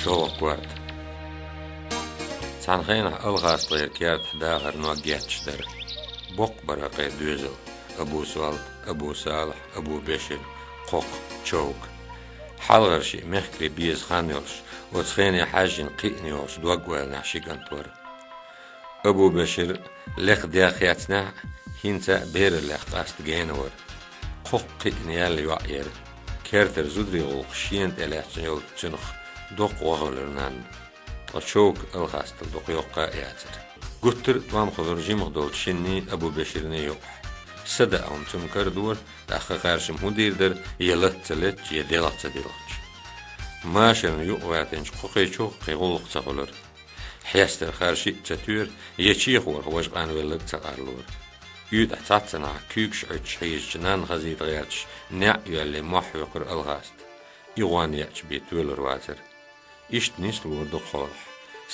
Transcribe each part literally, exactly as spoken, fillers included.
ЙолгӀа корта. Цхьан хенахь Алхаста гӀеран кертахь дахар ног етташ дара. Боккха бара кхеран доьзал: Абу-Сол, Абу-Салахь, Абу-Бешир, кхокха Човка. Хьалхара шиъ мехкарий беза хан йолуш, оцу хене хьаьжжина кхиъна йолчу дог-ойланехь ши кӀант вара. Абу-Бешир лекха дегӀ хецнехь а, хӀинца а бераллех къаста гена вара. Кхоккха кхиъна яьлла йоӀ яра. Кертара зударий гӀуллакхаш шена тӀе лаьцна йолчу цуьнах доккха вахалура нанна. Ткъа Човка Алхастал дукха йоккха а яцара. Гуттар а тӀом хуьлура жимах долчу шинний Абу-Беширний юкъахь. Са даа хӀума цунна карадора, тӀаккха кхаьршимма хӀун дийр дара, я латта ца леттача, я делха ца дилхча. Машарна юкъа гӀаьттинчу кхо кхечух кхин гӀуллакх ца хуьлура. Хьестара хара шиъ ца тоьра, я чехорах важа къанвелларг а ца къарлора. УьйтӀахь цхьаццанхьа куьйгаш Ӏуьттуш хьийзачу нанна хазийта гӀерташ, неӀ а йоьллий, мохь хьоькхура Алхаста. И гӀон еача бен тоьлур вацара. Иштта нислора дукха хьолахь.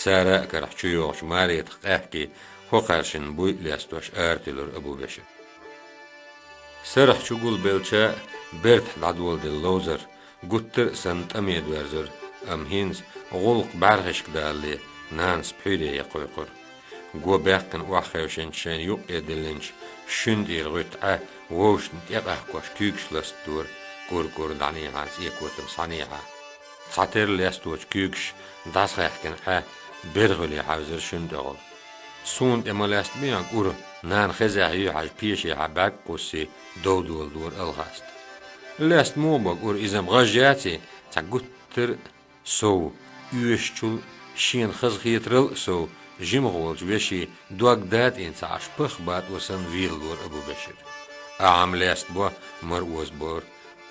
Сара а карахь чу йогӀучу Маретах къаьхкий, хӀокхаьршинна буй а лестош, аратуьлура Абу-Бешир. Сарахь чу гулбелча, бертахь дӀадоладелла ловзар гуттар а санна тӀаме доьрзура, амма хӀинца, гӀуллакх бӀаьрхишка далале, нанас пхьуьйре ян кхойкхура. Го баьккхина охьахевшинчу шайна юккъе диллинчу шуьнан тӀера гӀуьтту Ӏа вовшашна тӀекъахкош куьйгаш ластадора, кӀур-кӀур дӀанехьа, цӀе-котам схьанехьа. Цхьатерра лесточу куьйгаша дӀасахаьхкина Ӏа берхӀале хьаьвзира шуьнан тӀехула. Суна тӀе ма лестабехьа, кӀур, нана хезехь юьхьӀаьржа пешехьа бӀаьрг кхуссий, дов доладора Алхаста. Леста муха бо, кӀур, иза-м гӀаж яций, цхьа гуттар а сов, оьшучул, шена хазахетарал а сов, жимах волчу вешин дог датӀийна ца Ӏаш, пах батӀо санна велалора Абу-Бешир. Ахьа-м лестабо, мара озабора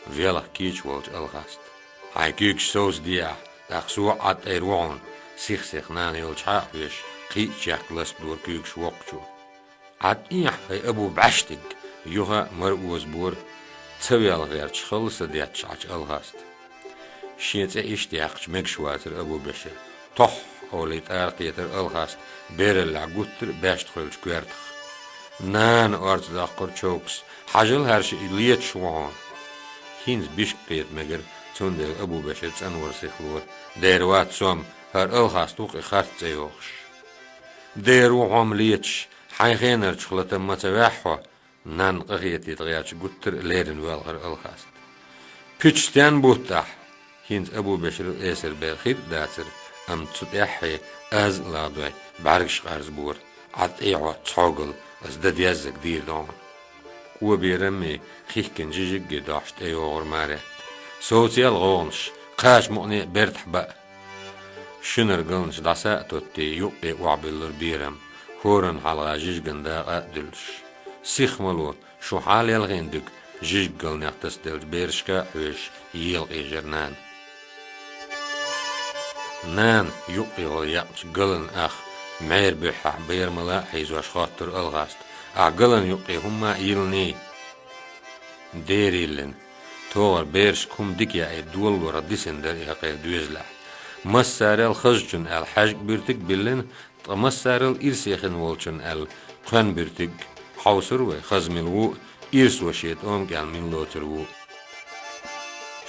велха кийча волчу Алхаста. Хьайн куьйгаш совцаде ахь, тӀаккха со а Ӏад тӀера ву хьуна, сих-сиха нана йолчохь а хьоьжуш, кхин а чехка ластадора куьйгаш воккхачо. Ӏад ийхьа, хӀай Абу бӀаьштиг! Юха а мара озабора, ца велха гӀерташ хала са детташ Ӏачу Алхаста. Шен цӀе иштта яьккхича мегаш вацара Абу-Бешир. Тохь олий тӀара кхетара Алхаста бераллехь гуттар а баьшта хуьлучу коьртах. Нана, орца доккхура Човкас, хьажал, хӀара шиъ леташ ву хьуна. ХӀинца бишка кхета мегара, цундела Абу-Бешир цӀанвар сихлора. Дера вац со-м, хӀара Алхаста ву-кх и харц цӀе йохуш. Дера ву хьо-м леташ, хьайн хенарчух латам ма ца ваьхьа хьо, нанна къахетийта гӀерташ гуттар а леррина воьлхура Алхаста. Пуьча стенна бутт ахь? ХӀинца Абу-Беширал эсар бер хир а дацара, амма цу тӀаьххье, аз а лагӀдой, бӀаьргаш къарзабора. Ӏад тӀехьо цхьогал, ас дан деззарг дийр ду хьуна. КӀо бераммий, хихкина жижиггий дохьуш тӀейогӀура Маретта. Совцаял гӀовгӀанаш, кхача мукъане а бертахь баа. Шуьнара галнаш дӀаса а тоттий, юккъе охьабуьллура берам, хӀоранна хьалха жижиган дакъа а дуьллуш. Сих ма ло, шун хьал ялхийна дуьгу, жижиг галнех тасаделлачу берашка а хьоьжуш, ела къежира нана. Нана юккъехула яьккхачу галан ах мӀера буьххьехь берамала а хьийзош хоттура Алхаста: «Ахь галан юккъе хӀумма а йиллиний?» Дера йиллина. ТогӀар берашка хӀума дика яийта долалурах дисина дара и хӀокхеран доьзалехь. Массарел хазачунна аьлла хьаьжкӀа буьртиг а биллина, ткъа массарел ирсе хин волчунна аьлла кхоьн буьртиг. Хьовсура вай, хаза мила ву а, ирсо шен тӀома кӀел мила лоцур ву а.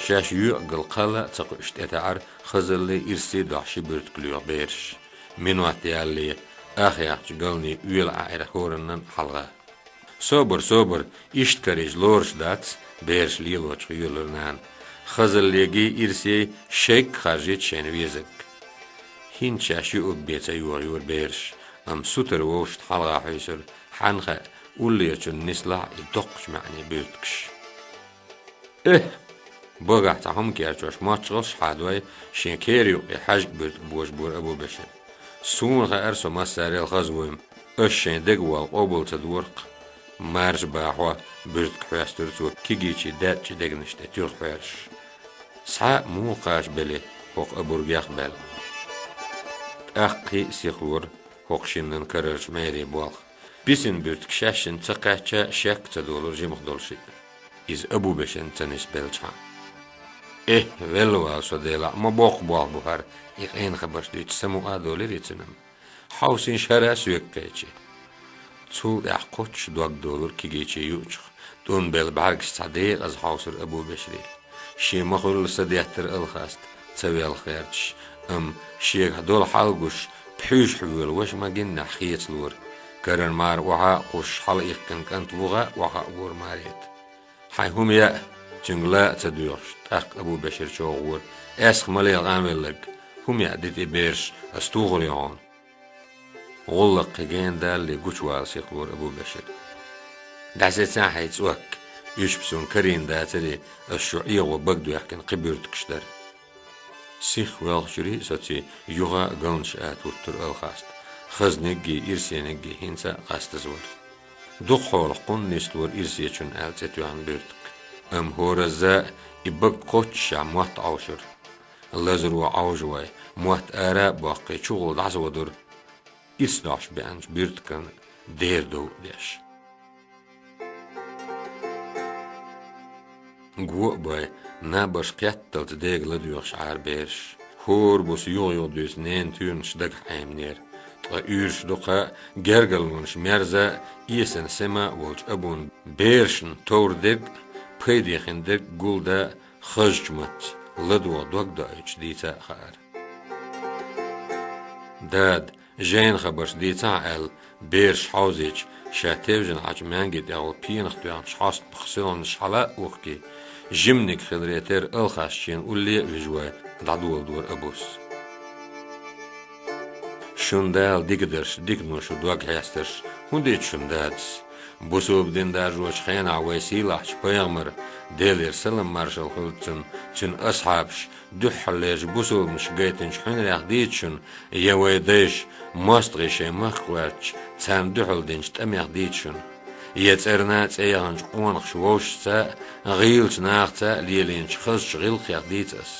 Шаьш йоьӀан гал кхалла а ца кхуьуш тӀетаьӀара хазаллий, ирсий дохьуш ши буьртиг лоьху бераш. Минот ялале, ах яхча галний оьла Ӏаьира хӀораннан а хьалха. «Собар, собар, иштта карийча лоруш дац», — бераш лелочух йоьлура нана. «Хазаллегий, ирсей шайгга харжийта шайна везарг». ХӀинца шаьш юург бен ца йохайора бераш, амма сутара вовшашна хьалха хьуьйсура, хьанна хаьа, уллерачунна нислахь а и доккхачу маьӀне буьртигаш. «Эхь!» Багахь цхьа хӀума керчош моццуш гӀалш хьадой, шен кера юккъе хьаьжкӀа буьртиг божабора Абу-Бешир. «Суна хаьара, со массарел хаза вуй-м. Аша шайн дега волла къобал ца дора-кх». Марша бахьо, буьртиг хьоьстура цо, кегийчийн даьтта чӀи дегнаш тӀе туьха хьоьрсуш. «Схьа а муха кхачабелли хӀокху абургех а баьлла?» ТӀаккха кхин а сихлора хӀокху шиннан карарчу мӀерийн болх. Бисина буьртиг шаьшшинна ца кхаьчча, шек ца долура жимах долу шиъ. Иза Абу-Беширна ца нисбелчхьана. «Эхь, велла вала со, Делахь, ма боккха болх бу хӀара», — и къена хабарш дийцча, самукъа а долийра цуьнан. «Хьовсийша хӀара а соьга кхечи». Цул тӀаьхьа кхоччуш дог долура кегийчийн юучух, тӀунбелла бӀаьргаш цхьа декъаза хьовсура Абу-Беширан. Шен ма-хуьллу са деттара Алхаста, ца велха гӀерташ, Амма шегахь долу хьал гуш, пхьуьйшахь воьлу ваша ма гиннехь хецалора. Карара мара охьа а кхуссуш, хьала иккхина кӀант вуха а охьа а вора Марета. «Хьайн хӀума яа», — цуьнга ла а ца доьхуш, тӀаккха Абу-Бешир чӀогӀа вора. «Аьсха ма лела, къанвелларг, хӀума яа ди тӀе бераш, ас тухур ю хьуна». ГӀуллакх кхин гена далале гучувала сихлора Абу-Бешир. «ДӀасецахьа хьайн цӀок, уьш-м суна карийна дацара, ас шу Ӏехо бага доьхкина кхин буьртигаш дара». Сихвелхачуьра а соций, юха а галнаш ата хӀуттура Алхаста. Хазаниггий, ирсениггий хӀинца а къастаза вара. Дукхахьолахь кхунна нислора ирсечун аьлла цӀе тоьхна буьртиг. Амма хӀоразза и бага кхоччушехь мотт Ӏовшура. Лазаро Ӏовжа вой, мотт ара а боккхий, чухула дӀасаводура, ирс дохьуш беанчу буьртиган дера дов а деш. Го а бой, набарш кхетталц дега ладоьгӀуш Ӏара бераш. ХӀора буса юха-юха дуьйцу ненан туьйранаш дагахь Ӏеминера. Ткъа уьйраш дукха а, гергарлонаш мерза а, эсана сема а волчу Абуна берашна товр дерг а, пайде хин дерг а гулдан хазачу маттаца, ладогӀа дог доуьйтуш дийца а хаьара. «Дада, жайна хабарш дийцахьа», — аьлла, бераш хьовзийча, ша тевжина Ӏачу маьнги тӀехула пенах тоьхначу хьостамах синош хьала а ухкий, жиманиг хиларе терра Алхас шена улле а вижа вой, дӀадоладора Абус. «Шун Дала дика дарш, дикано шу дог хьестарш, хӀун дийца шуна дадас? Бусалба дин даржочу хенахь вай сийлахьчу пайхамар, Делера салам-маршалла хуьлда цунна, цуьнан асхьабаш, дуьххьарлерчу бусалбанаш гайтинчу хьуьнарех дийца шуна, я вай дайша, мостагӀий шайн махка гӀоьртича, царна дуьхьал динчу тӀамех дийца шуна, я цӀарна а цӀе яханчу къонахчу вовшашца а, гӀийлачу нахаца а лелийначу хазачу гӀиллакхех дийца ас?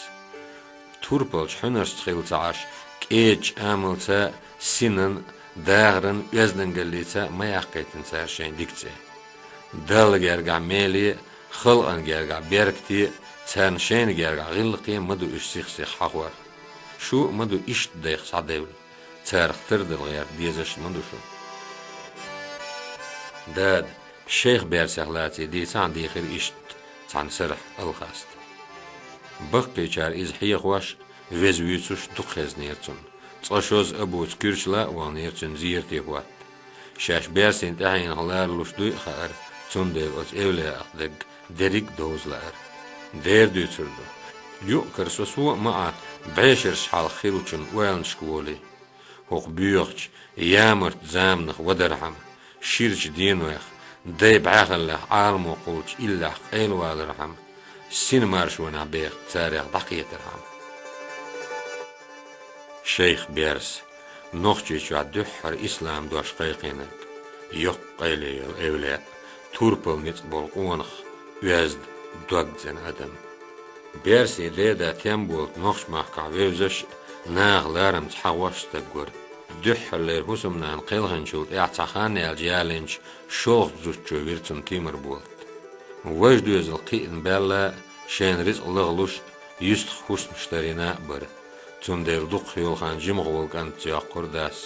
Турпалчу хьуьнаршца хилла ца Ӏаш, кӀедачу амалца а, синан а, дахаран а, оьздангаллица а ма яккхийтина цара шайн дика цӀе. Далла гергахь меле а, халкъана гергахь беркате а, царна шайна гергахь гӀиллакхе а ма ду уьш сих-сиха хьахор. Шу а ма ду иштта дайх схьадевлла. Царах тардала гӀерта дезаш а ма ду шу. Дада, шайх берсех лаций дийцахьа», — дийхира иштта цхьана сарахь Алхаста. Баккхийчара иза хьехош а, веза вуьйцуш а дукха хезнера цунна. Цкъа-шозза Абуца куьрчала а ваханера цуьнан зерате хӀотта. Шаьш берсийн тӀаьхьенах ларалуш дуй а хаьара, цундела оцу эвлаяах дерг дерриг а довза лаьара. Дера дуьйцур ду. Юкъ-кара со-со а ма Ӏа бӀешераш хьалха хиллачун ойланашка волий. ХӀокху боьхачу ямарта заманах вадархьама, ширачу денойх, дай бӀаьхаллех Ӏаламо кхуллучу иллех къайлавалархьама, синан маршонехь бехат царех дӀакхетархьама. Шайх Берс, Нохчийчохь дуьххьара ислам дош кхайкхийнарг, йоккха къайле йолу эвлаяъ, турпал ницкъ болу къонах, оьзда, догцӀена адам. Берсийн деда Темболат нохчмахкахь вевзаш а, наха ларамца хьахош а стаг вара. Дуьххьарлера хӀусамнана кхелхинчул тӀаьхьа цхьа хан яьлча ялийначу шолгӀачу зудчо вира цунна Тимарболат. Важа доьзал кхиъна баьлла а, шайна рицкъ лахлуш а, юьстах хӀусамаш дарийна а бара. Цундела дукхахйолу хан жимахволу кӀантаца йоккхура дас.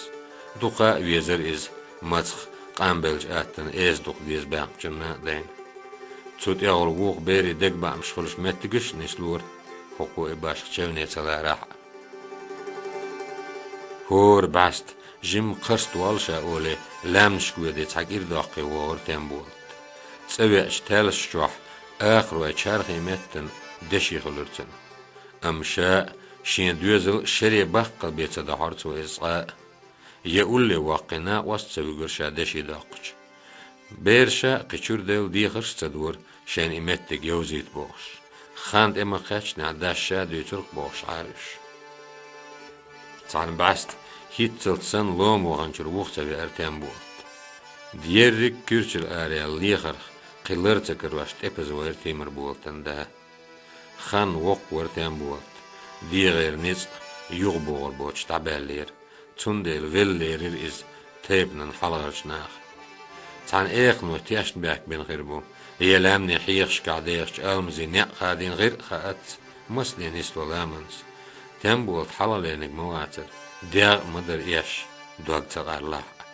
Дукха а везара иза, мацах къанбеллачу аттана эса дукха деза баьхначунна а дайна. Цу тӀехула вукху берийн дегабаамаш хуьлуш меттигаш а нислора, хӀокхо и башха чевне ца ларахь а. ХӀора бӀаьста жимма кхарст воллу ша олий, лаьмнашка воьдий цхьа кӀира доккхий вогӀура Темболат. ЦӀа веача, таьлсаш чохь акхарой чархийн меттана деши хуьлура цуьнан. Амма ша а, шен доьзал а шаре баккхалбе ца дохьура цо иза цкъа а. Я улле воккхий, накъост а ца вуьгура ша деши доккхучу. Бераша а кхин чуьра девлла дехарш а ца дора, шайна и меттиг йовзийта бохуш. Хан тӀе ма-кхеччинехь, дас ша а дуьйцурх бохуш Ӏара уьш. Цхьана бӀаьста хӀинццалц санна лома ваханчуьра вуха ца веара Темболат. Дерриг а куьрчара араяьлла лехарх кхин лар ца карош тӀепаза вайра Тимарболатан да. Хан воккха вара Темболат, дегӀера ницкъ юхабогӀур боцуш дӀабаьллера. Цундела велла лерира иза тайпанан хьалхарчу наха. Цхьана экхано тешнабехк бина хир бу, я лаьмнийн хьехашкахь дехачу алмазийн некъ хадийна хир а хаьац, масане нисдо ламанца. Темболат хьалхалерниг ма вацара, дегӀ а ма дара эш, дог ца къарлахь а.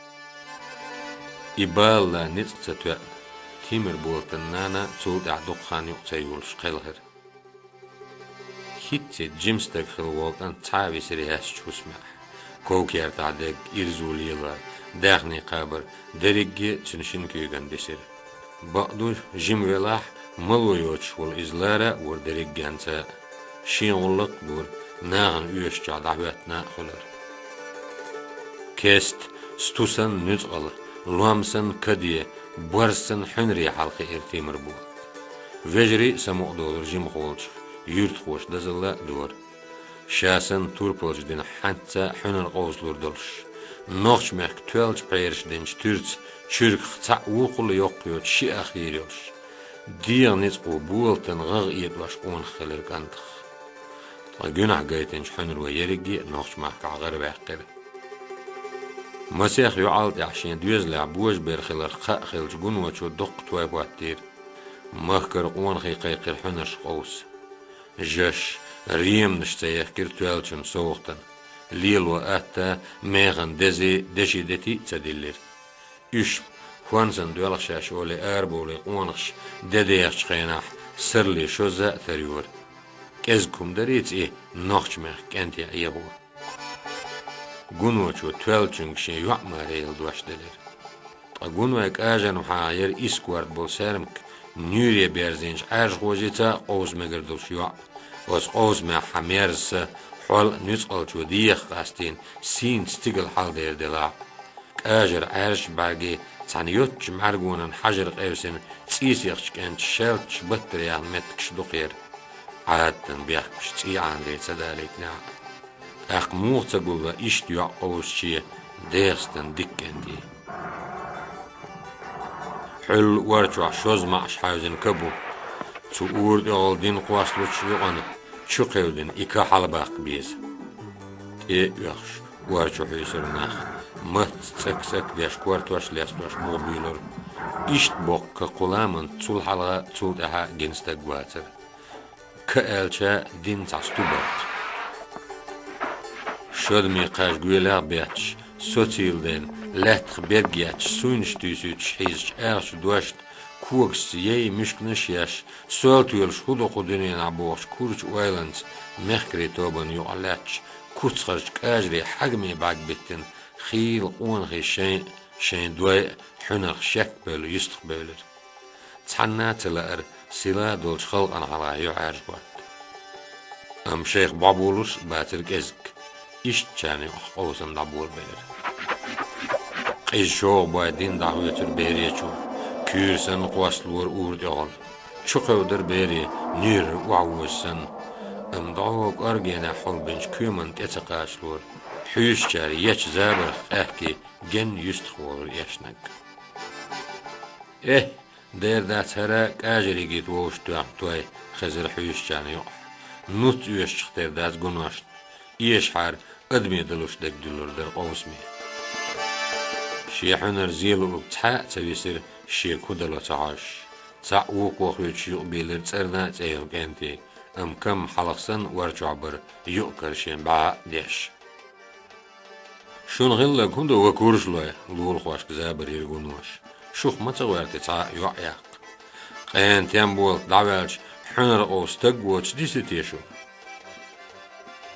И балалла ницкъ ца тоьъна, Тимарболатан нана цул тӀаьхьа дукха хан юкъа ца йолуш кхелхира. ХӀинцци жима стаг хилла волу кӀант цхьа а висира яьссачу хӀусамехь. Ков-кертахь дерг ирзо лелор, даьхни кхабар, дерриге а цуьнан шина куьйгана дисира. Бакъду, жима велахь, мало йоцуш волу иза лара а вора дерригенца а. Шен гӀуллакх а дора, нахана оьшучохь дӀахӀоьттина а хуьлура. Кеста, сту санна нуьцкъала, лом санна каде, борз санна хьуьнаре хьалакхиира Тимарболат. Вежарий а самукъадолура жимахволчух, юьртахоша дазалла а дора. Ша санна турпалча динах хьаьнца а хьуьнар къовсалур долуш, нохчмехкан тоьллачу пхьераша динчу туьрца чуьрках цхьаъ вукхул йоккха йоцуш ши ах йийр йолуш, дегӀан ницкъо болатан гӀагӀ этӀош къонах хилира кӀантах. Ткъа гуьнахь гайтинчу хьуьнаро ерриге а нохчмахкахь гӀараваьккхира. Масех йоӀал тӀехь шен доьзалехь божабер хиларх кхаъ хиллачу Гуночо доккха той хӀоттийра. Махкара къонахий кхайкхира хьуьнарш къовса. Жаш, реманаш ца ехкира тоьллачун совгӀатана. Лело атта, механа дези, деши дети а ца диллира. Уьш, хӀонсан доьлху шаьш олий, арабовлий къонахаш де дехачу хенахь, саррале шозза а тарйора. КӀезиг хӀума дарий-те и нохчмехкан кӀентий Ӏехо? Гуночо тоьллачуьнга шен йоӀ маре йилла дош делира. Ткъа Гуной кӀажармхьахь яра исс корта болу саьрмик, нуьйре берзийначу Ӏаьржахошца а къовса мегар долуш йоӀ. Оцу къовсамехь хьан мерза са, хьол а нуьцкъалчо деха къастийна, сийна стигала хьаладер делахь а. КӀажара Ӏаьржачу бӀаьргий цхьана йоцчу мӀаьргонан хьажар къевсина, цӀийсехчу кӀентан шаьлташ баттара яьхна меттигаш дукха яра. Ӏадатан бехкаш цӀий Ӏанде ца далийтинехь а. ТӀаккха муха ца гулло иштта йоӀ къовсаче дехастан дика кӀентий? Хьуьлла ор чохь шозза маӀаш хьаьвзина ка бу. Цу ура тӀехула дин кхоссалучу юкъана чу кхевдина и ка хьалабаккха беза. ТӀе а оьхуш, ор чу хьуьйсура нах. Матца цӀак-цӀак деш, кортош лестош муха буьйлура. Иштта боккха ка кху ламанца цул хьалха а, цул тӀаьхьа а гина стаг вацара. Ка аьлча, дин цхьа сту бара. Шодаме кхаж гоьлехь а бетташ, социйла дайна, лаьттах берг етташ, суйнаш туьйсуьйтуш хьийзачу аьллачу дошна когашца яй муьшканаш а еш, сол тоьлуш хӀун ду кху дуьненахь бохучу курачу ойланца мехкарийн тобанна юкъахь лаьтташ, куцхарчу кӀажарийн хьагаме бӀаьрг биттина, хийла къонахий шайн а, шайн дой а хьуьнарх шекбевлла юьстахбевлира. Цхьанна а ца лаьара сила долчу халкъана хьалха юьхьӀаьржа хӀотта. Амма шайх бӀобулуш а бацара кӀезиг, ишттачарна юкъахь къовсам дӀаболабелира. Къиза шогӀа бой дин дӀахоьцура беречо, куьйра санна кхоссалора ура тӀехула. Чу кхевдара бере, нуьйрара охьавоза санна. Амма дӀо кӀоргенехь хьулбинчу коьманна тӀе ца кхачалора. Хьуьйсучара ечу забарх къаьхкий генна юьстахволура эшнаг. Эхь, дера дац хӀара кӀажарийн гита вовшахтоьхна той, хезира хьуьйсучарна юкъахь. Нуц оьшучух тера дац гуношна. Эшахьара адамийн далуш дерг дуьллур дара къовсаме. Шен хьуьнар зе луург цхьа а ца висира, шега хӀун дало ца хьожуш. Цхьаъ вукхо хуьйцуш юкъабийлира цӀарна а цӀе йолу кӀентий, амма кам хьалха санна ор чохь бара, юкъ-кара шен бӀаьхьа а деш. «Шуна хилларг хӀун ду, ва куржалой?» — лулахошка забар йира гуноша. «Шух ма ца гӀоьрти цхьа а йоӀ яккха? Къена Темболат дӀаваьлча, хьуьнар къовса стаг воцуш дисий те шу?»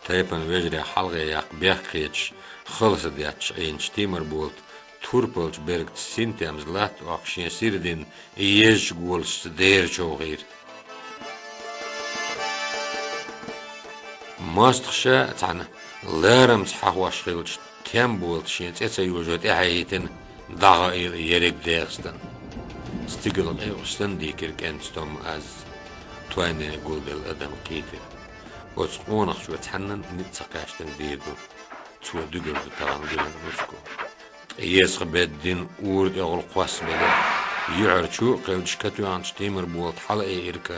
Тайпана вежарех хьалхе яккха бехк хеташ, халса детташ Ӏийначу Тимарболата турпалчу бергца синтемза латта оккхуш шен сирдина езачу голашца дера човхийра. МостагӀаша а цхьаьна ларамца хьахош хиллачу Темболата шен цӀе ца йожо тӀаьхьа йитина, дӀахаийла ерриг дегӀастан. Стигала къевкъаш санна дийкира кӀентан стом аз. Тойне гулделла адам кхийтира. Оцу къонахчо цхьаннан а ницкъ ца кхаьчнарг дийр ду. Цо дуьгур ду тахана гинарг нуьцкъо. Ткъа есха бедда дин ура тӀехула кхоссабелира. Юьхьар чу а кхевдаш катоьхначу Тимарболата хьалаайира ка.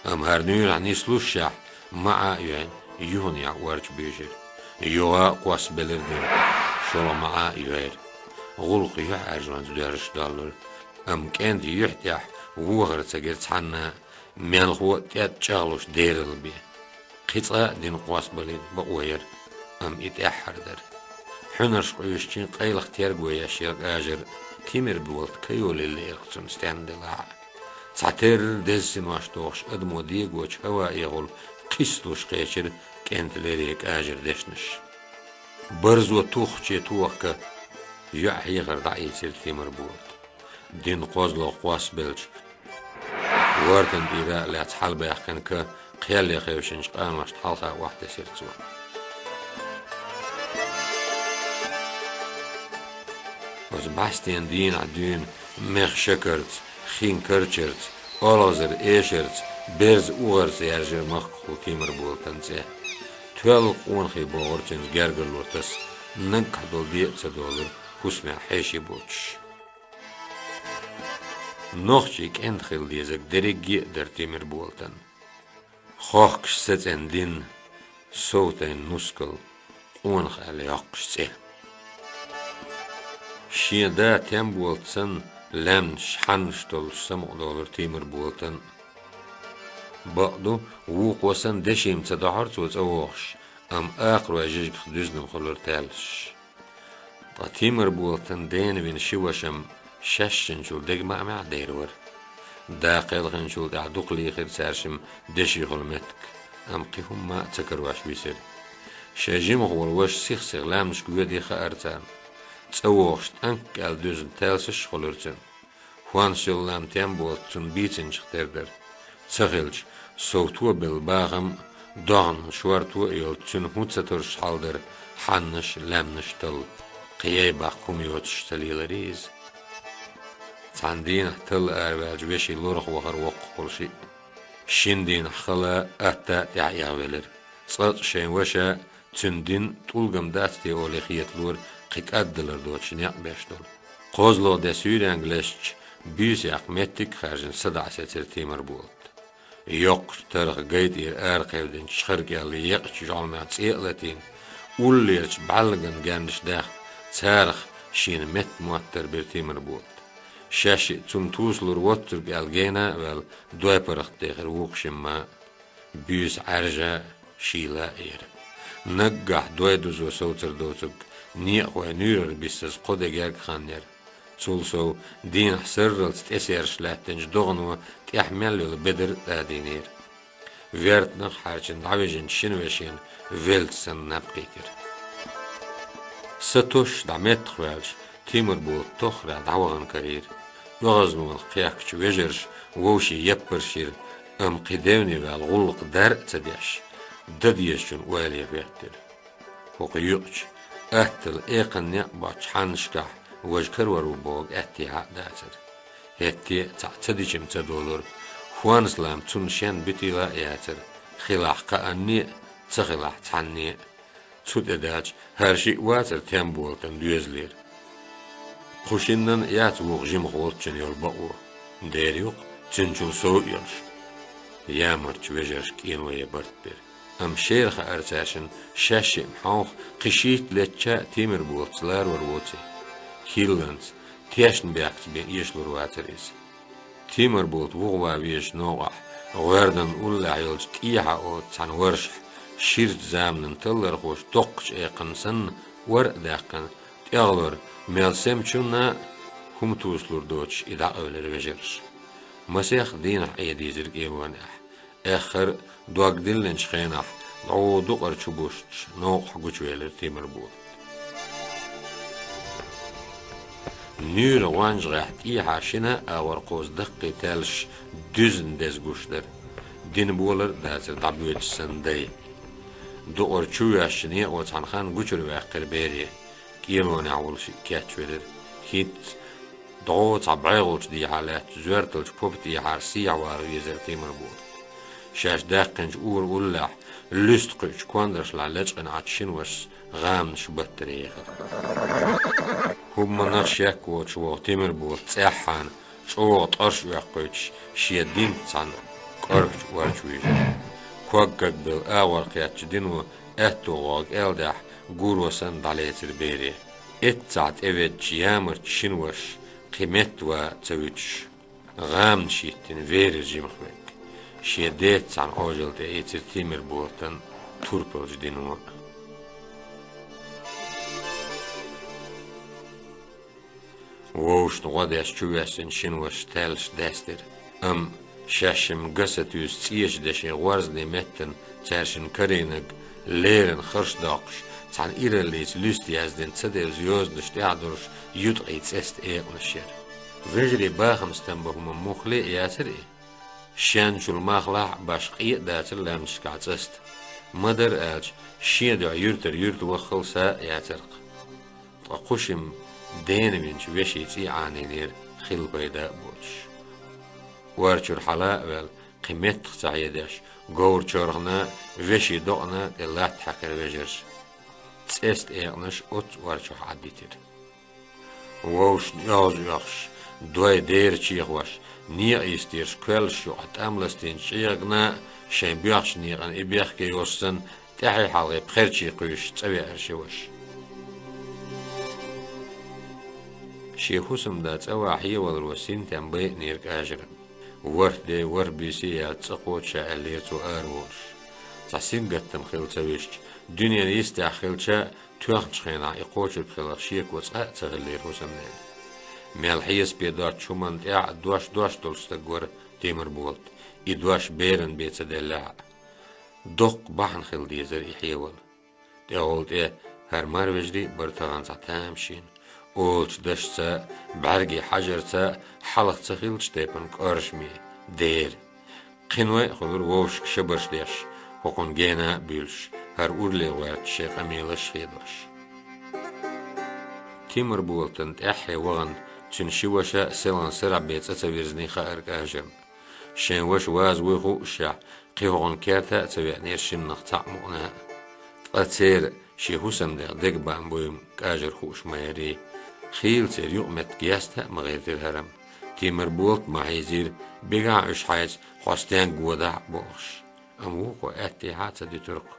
Амма хӀара нуьйрахь нислушшехь, маӀа а йоьйна, юханехь ор чу буьйшира. Юха а кхоссабелира дин. ШолгӀа маӀа а йойра. ГӀуллакх юьхьӀаьржонца доьрзуш доллура. Амма кӀентан юьхь тӀехь вохар ца гира цхьанна а, мелхо а тӀетта чӀагӀлуш дералла бен. Кхин цкъа а дин кхоссабалийта бакъо яра, амма и тӀаьххьара дара. Хьуьнарш къуьйсучийн къайлаха терго еш яра кӀажар, Тимарболата ка йолийла лиира-кх цунна стенна делахь а. Цхьатерра деза синош тохуш адамо дегочу хӀаваэхула кхийсалуш кхечира кӀентан леррина кӀажара дешнаш. Барзо туххуче тохка, йоӀ хьехар дӀаийцира Темирболата. Дина кхозлагӀа кхоссабелча, вортан тӀера а лаьцна хьалабаьхкина ка кхел ян хевшинчу къаношна хьалха охьатесира цо. Оцу бӀаьстенан дийнахь дуьйна мех шакарца, хин карчарца, олхазара эшарца, берзан угӀарца яьржира махкахула Темирболатан цӀе. Тоьлла къонахий богӀура цуьнца гергарло таса, наггахь долу де а ца долура хӀусамехь хьеший боцуш. Нохчийн кӀентан хила дезарг дерриге а дара Темирболатан. Хохкуш сацӀена дин, сов тайна нускал, къонах аьлла йоккхуш цӀе. Шен да Темболат санна, лаьмнаш, хьаннаш толлуш самукъадолура Темирболатан. Бакъду, вукхо санна деши-м ца дохьура цо цӀа вогӀуш, амма акхарой жижигах дуьзна-м хуьлура таьллаш. Ткъа Темирболатан дена вина ши ваша-м шаьшшинчул дегнаш а мегар вара. Да кхелхинчул тӀаьхьа дукха лийхира цаьршимма деши хуьлу меттиг, амма кхин хӀумма а ца карош висира. Шайн жимах волу ваша сих-сиха лаьмнашка воьдий хаьара царна. ЦӀа вогӀуш тӀанккъал дуьзна таьлсаш а хуьлура цуьнан. ХӀонс йолу лам Темболат цунна бийцинчух тера дара. Ца хилча, сов тобелла бахам а, догӀанан шорто а йолчу цуьнан хӀун ца туьрсуш хьал дара хьаннаш, лаьмнаш талла, кхин яй баккха хӀума йоцуш ца леларий иза. Цхьана дийнахь талла араваьлча, вешин лорах вахара воккхахула шиъ. Шина дийнахь хала, атта а тӀаьхьа эгӀавелира. Цкъацкъа шайн ваша, цуьнан дин тӀулгам дац те олий хеталора кхин кӀаддалар доцуш некъ беш долу. КхозлагӀа де суьйренга лаьцначу буьйсехь меттиг а хаьржина садаӀа сецира Темирболат. Йоккхачу тарха гай тӀера аракхевдинчу шхара кӀел екъачу жӀалмех цӀе а латийна, уллерачу бӀаьлланган гаьннаш даьхна, царах шена метта моттар бира Темирболата. Шаьш а цунна тусалур воццург аьлла гена а ваьлла, дой паргӀатдехира вукху шимма а. Буьйса Ӏаьржа, шийла а яра. Наггахь дой дузо совцар доцург некъахой нуьйрара биссаза кхо де герга хан яра. Цул сов, дийнахь сарралц тӀесераш лаьттинчу догӀано тӀехь мел йолу бедар а тӀадийнера. Вертанах хьаьрчина дӀавижинчу шина вешина велца санна наб кхийтира. Са тосуш дӀа меттах ваьлча, Темирболат тоххара дӀавахана карийра. ОьгӀазнонах кхехкачу вежарша вовшийн яппарш йира, амма кхин девне ваьлла гӀуллакх дар а ца деш, дан дезачун ойла ян хӀоьттира. ХӀокху юкъачу, аттала экханна некъ боцчу хьаннашкахь важа карор ву бохург аьттехьа а дацара. ХӀетте а цхьаъ ца дича-м ца долура, хӀонс лам цунна шен буьтийла а яцара, хилахь кхаанне а, ца хилахь цхьанне а. Цу тӀе даьлча, хӀара шиъ вацара Темболатан доьзалера. Кху шиннан а яц вукху жимах волччун йолу бакъо. Дера ю-кх, цуьнчул сов а йолуш. Ямарчу вежарша кӀено ян барт бира. Амма шера хаьара цаьршинна шаьш а хьовха, кхин шийтта летча а Темирболатца ларор воций. Хилланца, тешнабехкаца бен эшалур вацара иза. Темирболат вухаван везачу новкъахь, гӀоьрданна уллехь йолчу тӀехьа оцу цхьана варшахь, ширачу заманан таллархоша доккхачу экханна санна, ор а даьккхина, тӀегӀалора, мел семачунна а хӀума тусалур доцуш и дӀакъевлира вежарша. Масех дийнахь Ӏе дийзира кӀелонехь. Эххар а, дог диллинчу хенахь, дӀо дукъара чу бустуш, новкъахь гучувелира Темирболат. Нуьйра гӀонжагӀехь тӀехьа шина а агӀор кхозу даккхий таьллаш дуьзна деза гуш дара. Дина болар а дацара дӀабоьдуш санна дай. Дукъара чу воьссачу некъо цхьана ханна гучура ваьккхира бере. КӀелонехь волу шиъ кечвелира. ХӀинцца, дӀо цхьа бӀегӀалчу дехьа лаьттачу зоьрталчу попа тӀехьара сехьавала везара Темирболат. Шаьш даьккхинчу ура уллехь, луьста кхуьучу кондаршлахь лечкъина Ӏачу шина вашас гӀаманаш баттара ехира. ХӀуманах шек воцуш вогӀу Темирболат цӀеххьана, чӀогӀа ткъарш оьккхуьйтуш, шен динца цхьаьна кӀоргачу ор чу вижира. Ког-ког белла агӀор кхеттачу дино аьтто гӀогӀа кӀелдехь, гуро санна дӀалецира бере. Эццахь тӀеведдачу ямарчу шина вашас кхин метта ван ца вуьтуш, гӀаманаш йиттина верира жимах верг. Шен деца цхьаьна Ӏожалла тӀеийцира Темирболатан турпалчу дино а. Вовшашна гӀо деш чувоьссина шина ваша таьллаш даьстира, амма Шаьшшимма гаса туьйса цӀечу дешин гӀорзане меттана цаьршинна карийнарг, леррина харш доккхуш, цхьана ираллица луьста яздина ца девза йозанаш тӀехь долуш юткъий цӀеста экъанаш яра. Вежарий бахамца там бан хӀума муххале а яцара и. Шен чул мах лахь а баш къе а дацара лаьмнашкахь цӀеста. Ма-дарра аьлча, шен дуьхьа юьртара юьрта ваххал са а яцара-кх. Ткъа кху шимма дена винчу вешин цӀий Ӏанийнера хилла пайда а боцуш. Ор чуьра хьала а ваьлла, кхин меттах ца хьедеш, говр чорхана, вешин докъана тӀе латта хьаькхира вежарша. ЦӀеста экъанаш оццу ор чохь Ӏаддитира. Вовшашна оьгӀаз оьхуш, дой дера чехош, некъа йистерш коьллаш юкъахь тӀам ластийначу чӀегӀагна, шайн боьхначу некъана и бехке йолуш санна, тӀаьхье хьалхе пхерчий кхуьйсуш цӀа веара ши ваша. Шен хӀусамда цӀа ван хьеваларо синтем байинера кажаран. ВорхӀ де, ворхӀ буьйса яьлла цӀа кхочуш аьллера цо ара волуш. Цхьа сингаттам хилла ца вуьсучу, дуьненан йистехь хилча, тоьхначу хенахь и кхочург хиларх шеко цкъа а ца хиллера хӀусамненан. Мел хьесапе доцучу хӀуманна тӀехь а дош дош долуш стаг вара Тимарболат, и дош беран бен ца деллехь а. Доккха бахьана хила дезара и хьевал. ТӀехула тӀе хӀара марвежарий а бара тахана цхьа тамашийна, олучу дашца а, бӀаьргийн хьажарца а хьалха ца хиллачу тайпана кӀоршаме, дера. Кхиной а хуьлура вовшашка шабарш деш, хӀокхунна гена а буьйлуш, хӀара урале гӀоьртича шайн къамелаш а хедош. Тимарболатана тӀаьххье вахана, цуьнан ши ваша селхана сарахь бен цӀа ца вирзиний хаьара кажарна. Шайн ваша ваза вуй хуушшехь, кхин хӀокхунна керта а ца веанера шиннах цхьаъ мукъана а. Ткъа церан шен хӀусамдех дегабаам буй-м кажарна хууш ма ярий. Хийла церан юкъаметтиг яста а ма гӀиртира хӀара-м. Тимарболат а ма хьийзийра, бигахьа уьш хьайца, хьо стенга водахь а бохуш. Амма вукхо аьттехьа а ца дуьтура-кх.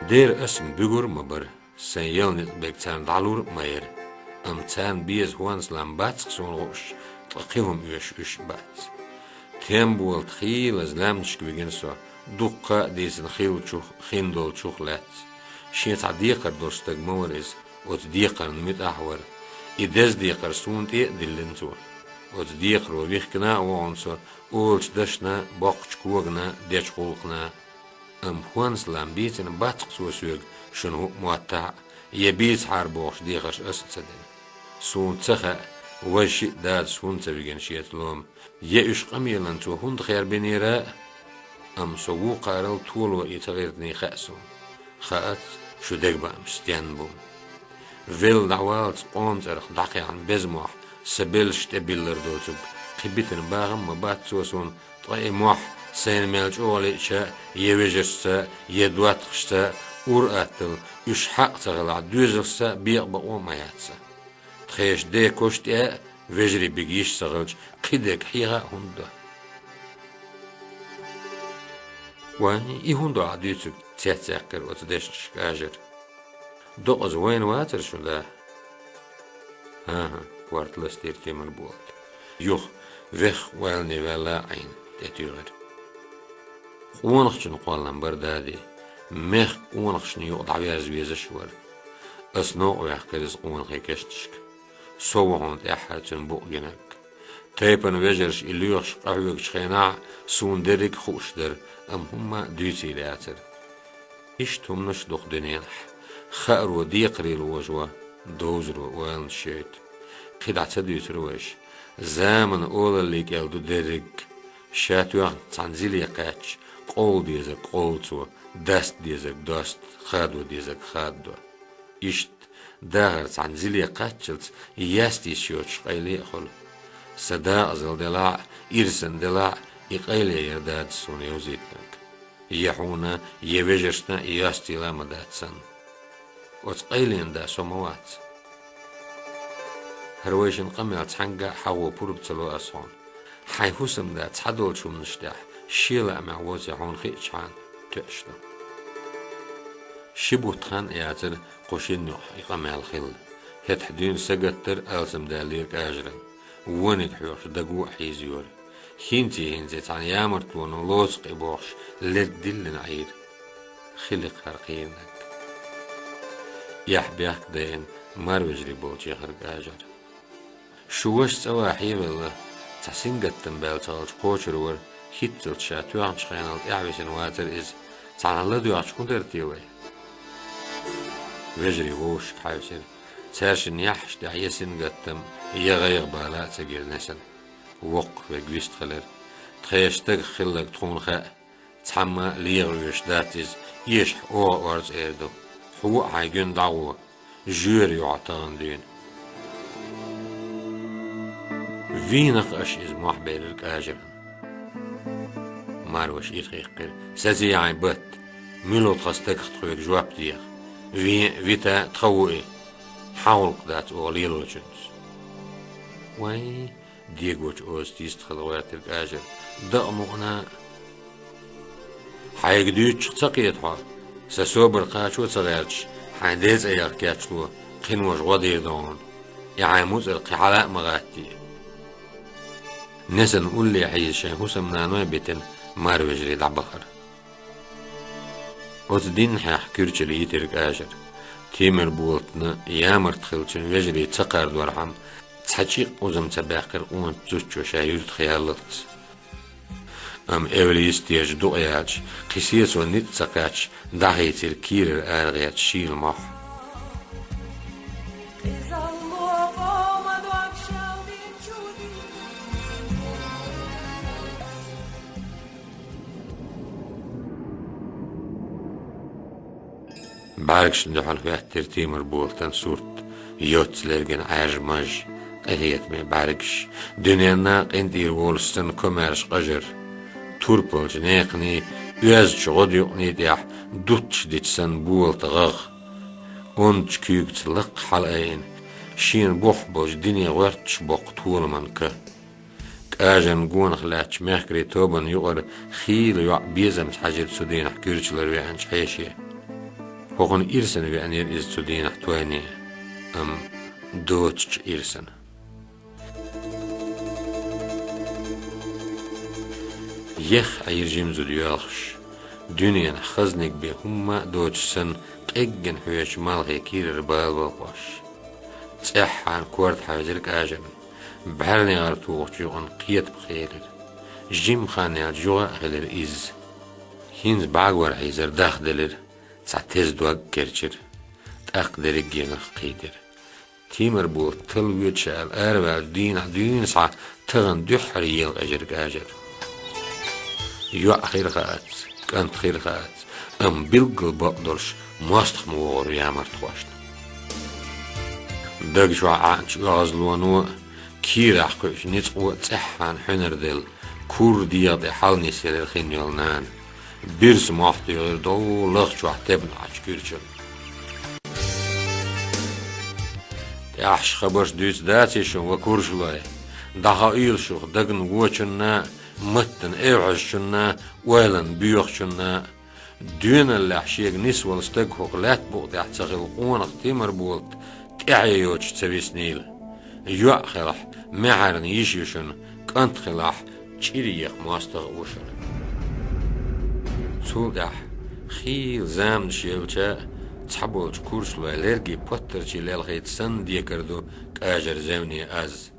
Дера ас-м буьгур а ма бара, сайн ял ницкъ берг царна дӀалур а ма яра. Амма царна беза хӀонс лам бац-кх суна хууш, ткъа кхин хӀума оьшуш уьш а бац. Тимарболат хийлаза лаьмнашка вигина со, дуккха а дийцина хиллачух, хиндолчух лаьцна. Шен цхьа декхар долуш стаг ма вара иза, оцу декхарна муьтӀахь а вара. И деза декхар суна тӀе а диллина цо. Оцу декхаро вихкина а вогӀу со олучу дашна, боккхачу когана, дечу гӀуллакхна. Амма хӀонс лам бийцина бац-кх цо соьга, шуна хӀуъа моттахь а, я бийцахьара бохуш дехарш ас а ца дина. Суна ца хаьа, важа шиъ дадас хӀунда ца вигина шеца лома, я уьш къамелан цо хӀунда хербинера а. Амма со вукхарал толо и ца гӀиртиний хаьа суна. Хаац, шу дегабаамаш стенна бу. Велла дӀаваллалц къоман цӀарах дӀакхехьна беза мохь сан белшаш тӀе биллар доцург кхин битина бахам а ма бац цо суна, ткъа и мохь сайна мел чӀогӀа лиъча, я вежаршца, я доттагӀашца, ур-атталла уьш хьакъ ца хилахь, доьзалшца бекъа бакъо а ма яц сан. Тхешан ден кош тӀе а вежарий бига йиш ца хилча, кхидерг хьеха а хӀунда до? Вайн, и хӀун ду ахь дуьйцург? — цецъяьккхира оцу дешнашка кажар. — Докъаза вайна вацара шун да? — ХӀан-хӀа, — корта ластийра Тимарболат. — Юха вехха ойлане ваьлла а Ӏийна, — тӀетуьйхира. — Къонахчун кхоллам бара дади. Мехкан къонахчун юкъа дӀаверза везаш а вара. Ас новкъа ваьккхира иза къонахий кешнашка. Со ву хьуна тӀаьххьара цуьнан букъ гинарг. Тайпана вежарша и лоьхуш къахьоьгучу хенахь суна дерриг а хууш дара, амма хӀумма а дуьйцийла яцара. Иштта хӀуманаш а ду-кх дуьненахь. Хааро декхарийла вожо, довзаро ойланаш йойту. КхидӀа ца дуьйцура вайша. Заманан олаллин кӀел ду дерриг а. Ша тоьхна цхьана зиле кхаьчча, къовла дезарг къовлу цо, даста дезарг доста, хадо дезарг хададо. Иштта дахар цхьана зиле кхаччалц яста йиш йоцуш къайле а хуьлу. Сан дакъазалла делахь а, ирсан делахь а, и къайле яра дадас суна йовзийтинарг. Я хьуна, я вежаршна а йостийла а ма дац сан. Оцу къайленан да со ма вац. ХӀара вайшин къамел цхьаьнгга а хьагӀо пурба ца ло ас хьуна. Хьайн хӀусамда цхьадолчу хӀуманаш тӀехь шен лаамехь воций хьуна хиъчахьана тоьаш ду. Ши бутт хан а яцара кху шина юкъахь и къамел хилла. ХӀетахь дуьйна сагатдара, алсамдаьллера кажаран. Вониг хьоьхуш даго а хьийзайора. ХӀинций-хӀинций цхьана ямартлоно лоцу-кх и бохуш, лерг диллина Ӏийра. Хили-кх хӀара кхийрнарг. Эхь-бехк дайина марвежарий болчу яхара кажар. Шу ваша цӀа ван хьевелла, Цхьа сингаттам баьлла ца хилча кхочур вара, хӀинццалц ша тоьхначу хенал тӀаьхьависина вацара иза, цхьанхьа ладоьгӀча хӀун дара те вай? Вежарий вовшашка хьаьвсира. Цаьршинна яххьаш тӀехь я сингаттам, я гӀайгӀа бала а ца гира Несана. Воккхах верг вистхилира. Тхешан стагах хилларг тхуна хаьа, цхьамма легӀа оьшуш дац иза, эшахь оха орца эр ду. Хьо а хьайн гуьнан дӀагӀо, жоьра ю хьо тахана дуьйна. Вийна-кх аша иза, мохь баьллира Кажарна. Марваша ирхъиккхира: «Саца хьайн батт, мила ву тхан стагах тхоьга жоп деха? Вен а, вита а тхан ву и. Хьан гӀуллакх дац оха лелочуьнца?» «Вай, — дегочу озаца йистхила гӀоьртира Кажар, — дакъа мукъана а». «Хьайга дуьйцучух ца кхета хьо? Сан собар кхачо а ца гӀерташ, хьайн ден цӀе яха кечло, кхин важа гӀо дийр ду хьуна. И хьайн муцӀар кхин хьала а ма гӀаттий». Несана улле хьийза шайн хӀусамнаной битина, марвежарий дӀабахара. Оцу дийнахьехь куьрчалла йитира Кажар. Тиймарболатна ямарта хилла цуьнан вежарий ца кхардорхьама, цхьа чӀиккъа узам ца баьккхира къоначу зудчо ша юьртах яллалц. Амма эвла йист еза дукъа яьлча, кхин сецо ницкъ ца кхаьчча, дӀахийцира кийрара арагӀерта шийла мохь. БӀаьргашна дуьхьал хӀоьттира тиймарболатан сурт, йоцца лергина Ӏаьржа маж, къинхетаме бӀаьргаш, дуьненна а къинтӀера волуш санна комаьрша къажар. Турпалчу некханий, оьзачу гӀодаюкъаний тӀехь дутташ дича санна болата гӀагӀ. Онда куьйгаца лакха хьалаайина, шена бухахь болчу дине гӀоьрташ боккху толаман ка. Кажарна гонах лаьттачу мехкарийн тобанна юкъара хийла йоӀ безамца хьаьжира цу дийнахь куьрчаллара веанчу хьеше. ХӀокхунна ирсана веанера иза цу дийнахь тойне, амма доцучу ирсана. Еха Ӏийра жима зуда йоьлхуш, дуьненахь хазниг бен хӀумма а доцуш санна, къеггина хьоьжучу малхе кийрара бала балхош. ЦӀеххьана корта хьаьвзира Кажарна. БӀаьрнегӀар тухучу юкъана кхетам хилира. Жимма хан яьлча юха а хилира изза. ХӀинца бӀаьргор хьийзара дахделира, цхьа теза дог а керчира. ТӀаккха дерригенах кхийтира. Тиймарболат талла воьдуш аьлла араваьллачу дийнахь дуьйна схьа тахана дуьххьара елакъежира Кажар. ЙоӀ хир хаац, кӀант хир хаац, амма билггал бакъдолуш мостагӀ ма вогӀура ямартхошна. Даг чохь Ӏаьнчу оьгӀазлоно а, кийрахь кхуьучу ницкъо а цӀеххьана хьуьнарделла, кура дегӀа тӀе хьалнисъелира хин йолу нана. Бирса мохь туьйхира дов лахчохь тебна Ӏачу куьрчалла. ТӀаьхьаш хабарш дуьйцу даций шун, ва куржалой? ДӀахоуьйтийла шух дагна вочунна а, маттана эвхьазчунна а, ойланна боьхачунна а. Доьналлехь шега нисвала стаг хӀокху лаьтта букъа тӀехь ца хилла къонах Тиймарболат тӀаьхье йоцуш ца виснийла. ЙоӀ хилахь, маьхьарна йиш ю шуна, кӀант хилахь, чӀир еха мостагӀ а ву шуна. Цул тӀаьхьа, хийла заманаш елча, цхьаболчу куржалой лерге паттарчий лелхийта санна декар ду Кажар зевне аз.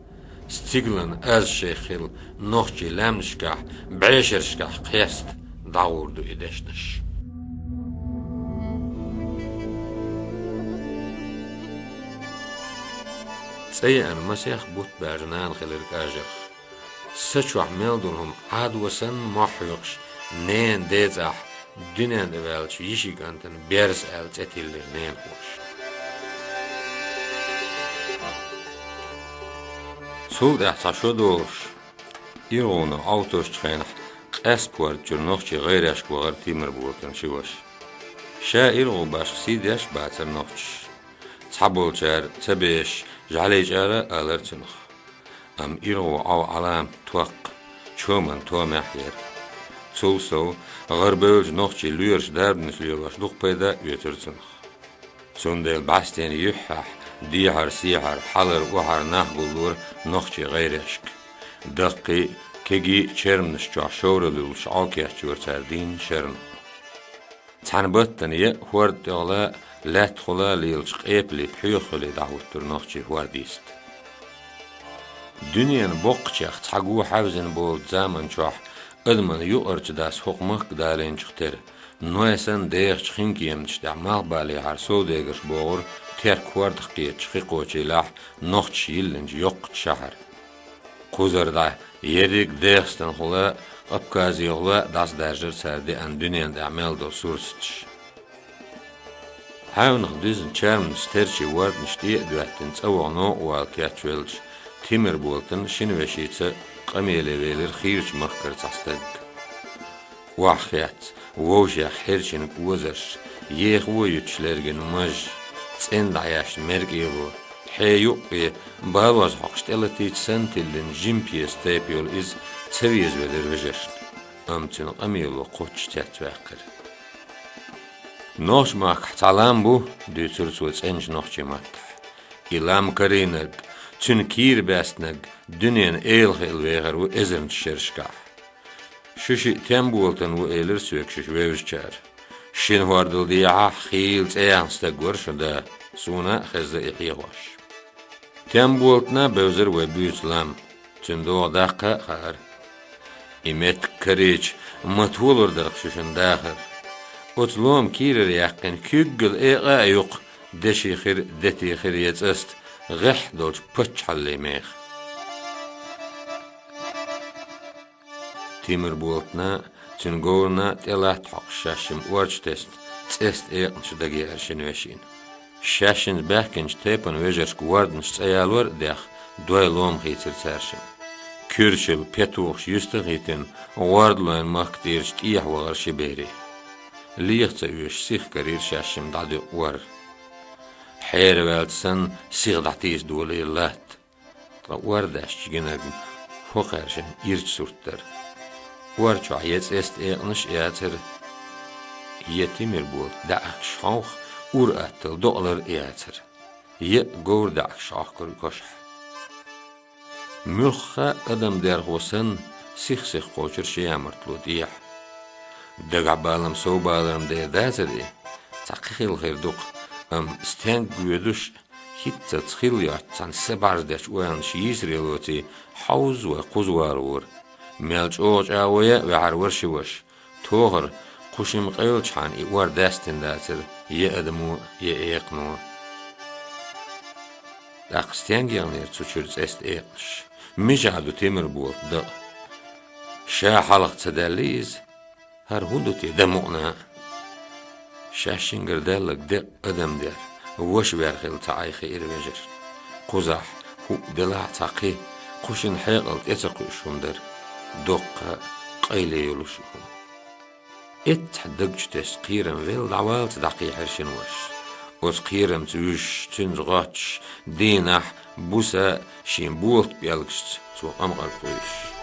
Стигалан аз шайх хилла нохчийн лаьмнашкахь, бӀешерашкахь кхеста дӀагӀур ду и дешнаш. ЦӀа еана масех бутт баьржа нана хилира Кажарх. Са чохь мел долу хӀума Ӏадо санна мохь хьоькхуш, ненан ден цӀахь дуьнен тӀе ваьллачу йишин кӀантана Берса аьлла цӀе тиллира ненахоша. Цул тӀаьхьа цхьа шо долуш, иргӀуно Ӏовтошчу хенахь къаьсттина чуьра нохчийн гӀайрешка вахара Тиймарболатан ши ваша. Ша иргӀу башха сий деш а бацара нохчаша. Цхьаболчара ца бешаш жӀаьлечӀара а алара цунах. Амма иргӀу Ӏов Ӏаламат токкха, чоман томехь яра. Цул сов, гӀарабевллачу нохчийн лоьраша дарбанаш лелош дукха пайда а оьцура цунах. Цундела бӀаьстенан юьххьехь дехьара-сехьара, хьалара-охьара нах гуллора нохчийн гӀайрешка. Даккхий а, кегий а черманаш чохь шовралла юллуш Ӏовкечйора цара дийнна шарна. Цхьана баттана яа хӀорда тӀехула, лаьттахула лелачу къепалан пхьоьхахула дӀахӀуттура нохчийн хӀордан йист. Дуьненан боккхачех цхьаго хьаьвзина болчу заман чохь адаман юкъарчу дас хӀокху махка далийначух тера, Нойсан дехачу хинкеманаш тӀехь малхбалехьара совдегарш богӀура Терк хӀордах кхетачу хи кхочийлахь нохчаша йиллинчу йоккхачу шахьара. Кхузара дӀа ерриг ДегӀастанхула, Къабказехула дӀасадаржира цара деана дуьненан тӀехь мел долу сурсаташ. Хьаьвнах дуьзна чарманаш терчий ворданаш тӀе а доьттина, цӀа ваха новкъа вала кечвеллачу Тимирболтан шина вешица къамеле велира хийрачу махкара цхьа стаг. Охьахецна, вовшех хьерчина кӀозарш, ехаво юьтуш лергина маж, цӀена дӀаяьшна меркӀело, хье юккъе балоз хьокхуш тӀелатийча санна тиллина жима пьеса тайпа йолу иза ца везавелира вежаршна, амма цуьнан къамело кхоччуш цецваьккхира. «Нохчмахкахь цхьа лам бу, — дуьйцура цо цӀеначу нохчийн маттахь. — И лам карийнарг, цуьнан кийра баьстинарг дуьненан эла хилла вехар ву эзарнаш шерашкахь. Шу шиъ Темболтан ву, — элира соьга шуьша вевзачара. — Шина хӀордал дехьахь хийла цӀе яьхна стаг вара шун да, суна а хезна и хьехош. Темболтана бевзира вай буьйцу лам, цуьнан догӀа даккха а хаьара. И меттиг карийча, ма толур дара-кх шу шун дахар. Оцу лома кийрара яьккхина куьйггала экъа а ю-кх деши хир, дети хир я цӀаста гӀеххьа долчу паччахьаллин меха». Тимирболтана, цуьнан говрана тӀе латта хьокхуш шаьш шимма орчу тесна, цӀеста экъанаш дагаяьара шина вешина. Шаьшшинца баьхкинчу тайпана вежаршка ворданаш цӀа ялор а дехна, дой лома хийцира цаьршимма. Куьрчалла петухаш юьстахийтина, гӀордалойн махка тӀерачу тӀехьа вахара ши бере. Леха ца оьшуш, сиха карийра шаьшшимма дӀадуьгу ор. Хьераваьллачу санна, сиха дӀатийса долийра латта. Ткъа ор даьстича гинарг хӀокхаьршинна ирча сурт дара. Ор чохь я цӀеста экъанаш а яцара, я Тимирболта даьӀахкаш хьовха, ур атталла докъалар а яцара, я а говр даьӀахкаш хьохкура кошахь. Муьлхха а адам дерхо санна, сих-сиха кхочура ши ямартло тӀехьа. Дагахь балам сов баларан дер дацара и, цхьа кхин хилла хир ду-кх, амма стенга воьдуш а, хӀинццалц хилла йоццу цхьана са бӀарздечу ойланаш йийсаре лоций, хьовза вай кхуза валавора. Мел чӀогӀа чӀагӀо ян а ваьхьар вара ши ваша. Тохара, кху шимма къевллачхьана и ор даьстина дацара я адамо, я экхано. ТӀаккха стенга яхнера цу чуьра цӀеста экъанаш? Мичахь ду Тимирболта дакъа? Ша хьалха ца даьллий иза? ХӀара хӀун ду те дан мукъана а? Шаьшшингара даьлларг декъа адам дер, ваша вер хилла ца Ӏай хиира вежаршна. Кхузахь хӀуъа делахь а цхьа кхин, кху шина хьекъал тӀе ца кхуьуш хӀума дара, доккха а, къайле йолуш а хӀума. Эццахь даг чу тесна кхерам велла дӀаваллалц дӀакхехьира шина вашас. Оцу кхерамца вуьжуш, цуьнца гӀоттуш, дийнахь, буса шен болат пӀелгашца цо къамкъарг къуьйсуш.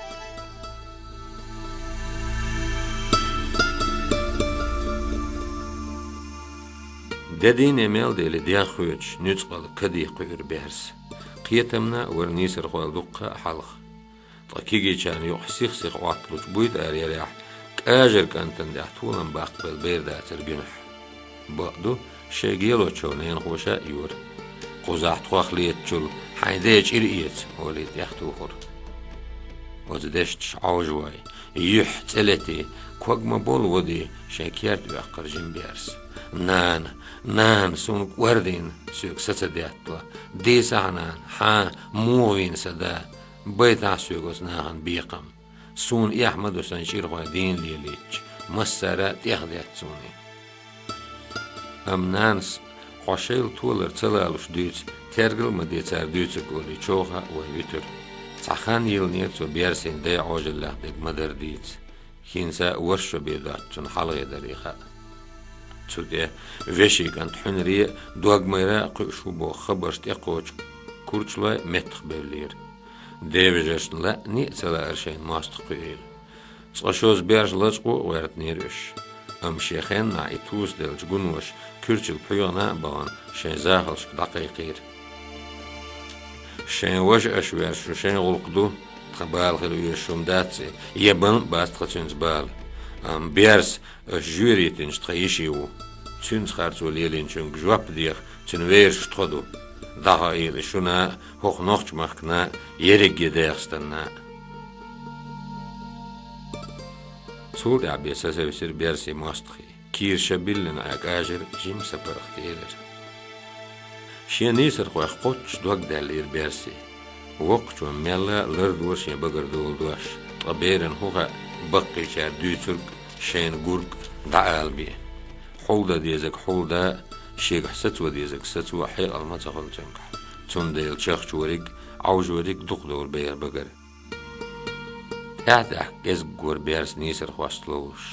Де дийне мел дели дегӀ хоьцуш, нуьцкъала каде кхуьура берс. Кхетамна а вара нийсархой дуккха а хьалха. Ткъа кегийчарна юкъахь сих-сиха Ӏотталучу буйтӀара ярехь, кӀажаран кӀантана тӀехь толам баккхабелла бер дацара гуьнахь. Бакъду, шайн гелочо ненахоша а йора. Кхузахь тхох летачул хьайн ден чӀир эца, олий тӀехтухура. Оцу дешнаш Ӏовжавой, юьхь цӀе летий, ког ма боллу водий, шайн керта оьккхура жима берс. «Нана, нана, суна кӀордийна, соьга са ца деттало. Дийцахьа, нана, хьан, муха вийна сан да? Байтахьа соьга оцу нахана бекхам. Суна эхь ма ду сайн чӀирхой дийна лелийтча, массара а тӀехдетта суна». Амма нанас: «Хьо шайла толар ца лалуш дуьйцу, тергал а ма де цара дуьйцург», — олий, човха а вой вуьтура. Цхьа хан йиллинера цо берсийн дайн Ӏожаллех дерг ма-дарра дийца. ХӀинца а ворхӀ шо бен доццу цунна хьалхе даре хаа. Цу тӀе вешин кӀант Хьуьнаре а, Догмайра а кхуьуш ву боху хабарш тӀекхочу курчалой меттах бевллера. Ден вежаршна лаъане а ца лаьара шайна мостагӀ кхуьийла. Цкъа шозза беш лачкъо а гӀоьртинера уьш. Амма шен хеннахь и тусаделлачу гуноша куьрчалла пхьоьгӀна а бахана, шайн захалшка дӀакхайкхийра. «Шайн ваша аша вер шу шайн гӀуллакх ду, тхан бала хила оьшуш хӀума дац и, я бан а бац тхан цуьнца бала. Амма берс аша жоьртинчу тхан йиши ву. Цуьнца харцо лелийначуьнга жоп деха цуьнан вежаршна тхо ду. ДӀахаийла шуна, хӀокху нохчмахкана, ерриге ДегӀастанна. Цул тӀаьхьа бен сацавсира берсийн мостагӀий. Кийра ша биллина Ӏа кӀажар жима сапаргӀат элира. Шен нийсархойх кхоччуш дог даьллера берсийн. Воккхачо мелла лардора шен багара доладеш, ткъа берана хӀун хаьа, баккхийчара дуьйцург, шайна гург дӀаала бен. Хьулдан дезарг хьулдан, шегахь сацо дезарг сацо хьекъал ма ца хуьлу цуьнгахь. Цундела чахчориг, Ӏовжориг дукха довла бера багара. ТӀаьхь-тӀаьхьа кӀезиг гора берс нийсархошца ловзуш,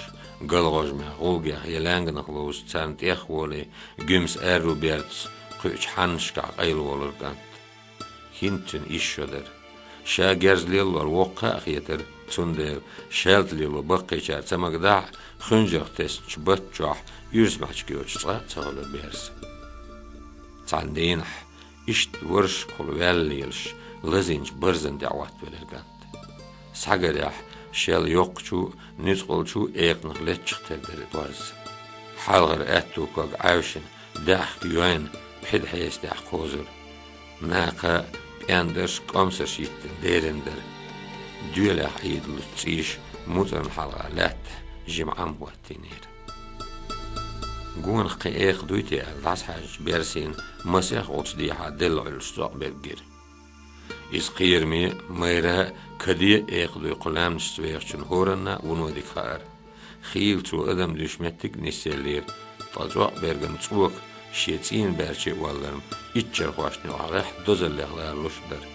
галгӀожамехь, гӀулгех я лаьнганах ловзуш царна тӀехволий, гуьмса аьрру берца кхуьучу хьаннашкахь къайлаволура кӀант. ХӀинца цуьнан исс шо дара. Ша герз леллор воккха а хетара, цундела шаьлта лело баккхийчара ца магадахь а, хуьнжарх тесначу батта чохь уьрса маьчиг йоцуш цкъа а ца хуьлура берс. Цхьана дийнахь, иштта варшашкахула ваьлла лелаш, лазийначу барзана тӀе Ӏоттавелира кӀант. Схьагарехь, шел йоккхачу, нуьцкъалчу экханах леттачух тера дара борз. Хьалхара аьтту ког Ӏаьвшина, даьӀахк йойна, пхьида хьесатехь кхозура. Накха пӀендарш, кӀомсарш йиттина дерина дара. Доьлех Ӏийдалучу цӀийша муцӀарна хьалха лаьттахь жима Ӏам хӀоттийнера. Гонах кхин экха дуй те аьлла, дӀасахьаьжначу берсина масех волчу дехьа делла Ӏуьллуш цӀокъ берг гира. Иза кхераме, майра, каде а экха дуй кху лаьмнашца вехачунна хӀоранна а вуно дика хаьара. Хийла цо адам дуьйш меттиг а нисъеллера, ткъа цӀокъ берган цӀока шен цӀийнан баьрче а валларна, иччархошна юкъахь гӀеххьа дозаллех ларалуш а дара.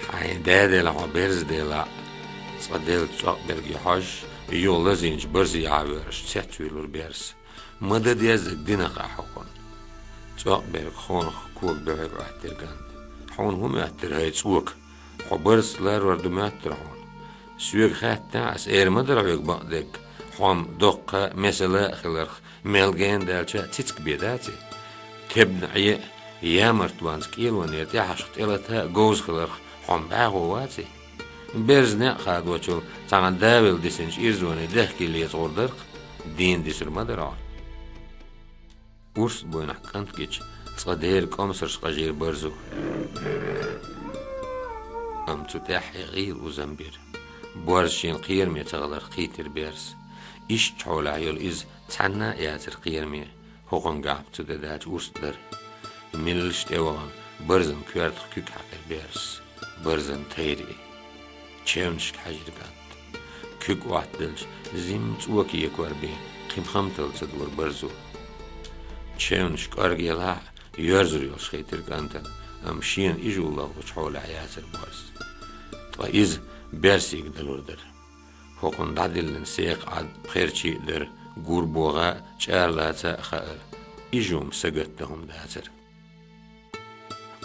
Хьайн да делахь, хьо берза делахь а, цкъа деллачу цӀокъ берге хьожуш, юха лазийначу барзехьа воьрзуш цецвуьйлура берс. Ма дан деззарг динарг ахь хӀокхунна. ЦӀокъ берг хонах кога буьхьиг Ӏоьттира кӀант. Хьуна хӀун моьттира, хӀай цӀока? Хьо барзаца ларор ду моьттура хьуна? Соьга хаьттинехь, ас эр ма дара хьоьга бакъдерг, хьо-м доккха а, месала а хиларх, мел гена даьлча а цициг бен дац и? Тебна Ӏен а, ямартлонца кӀелонера тӀехьашха тӀелата а говза хиларх, хьо-м бӀаьхо вац и? Берза некъ хадочул цхьана давилла дисинчу ирзоне дехкий лецагӀур дара-кх, дийна дисур ма дара хьо. Урс буйнахь кӀант гича, цкъа дера кӀомсарш къажийра барзо. Амма цу тӀаьххье гӀийла узам бира. Борз шена кхераме ца хиларх кхийтира берс. Иштта хьолехь йолу иза цхьанна а яцара кхераме. ХӀокхунгахь цу тӀе даьлча урс дара. Меллаша тӀевахана, барзан коьртах куьг хьаькхира берс. Барзан тайра и. Чевнашка хьаьжира кӀант. Куьг Ӏоттаделча, зим цӀока екор бен, кхин хамталла ца дора барзо. Чевнаш кӀорга елахь а, йоьрзур йолуш хийтира кӀантана, амма шена ижу лахлучу хьолехь яцара борз. Ткъа иза берсига далур дара. ХӀокхунна дӀадиллина секха Ӏад пхерчий а дара, гур богӀа а, чӀара лаца а хаьара, ижу-м сагатдан хӀума дацара.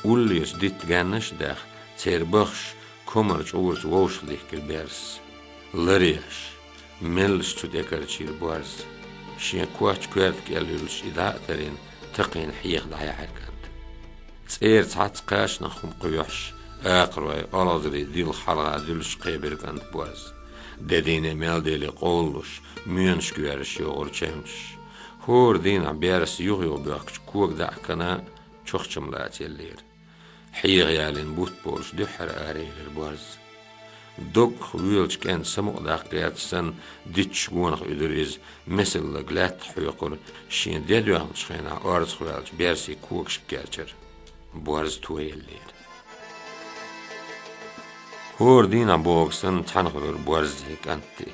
Уллерчу дитта гаьннаш а даьхна, церан баххаш комар чӀурца вовшахдихкира берс. Ларъеш, меллаша цу тӀе карчийра борз. Шен коч коьрта кӀел юьллуш и дӀа а тарйина, такхийна хьеха дӀаяьхьира кӀант. ЦӀера цхьацца кхачанах хӀума кхоьхьуш, акхарой, олхазарий дилха хьалха дуьллуш кхебира кӀант борз. Де дийне мел деле къовлалуш, моьнашка йоьрзуш йогӀура чевнаш. ХӀора дийнахь берс юха-юха боьхкучу кога даьӀахкана чохчам лацаеллера. Хьеха ялийна бутт болуш дуьххьара араелира борз. Доггах воьлучу кӀентан самукъадаккха гӀерташ санна, дитташ гонах уьдура иза, месаллаг лаьттах хьоькхура, шен де доьхначу хенахь орцах ваьллачу берсийн когашка керчара. Борз тоеллера. ХӀора дийнахь бохург санна цхьаьна хуьлура борзий, кӀантий.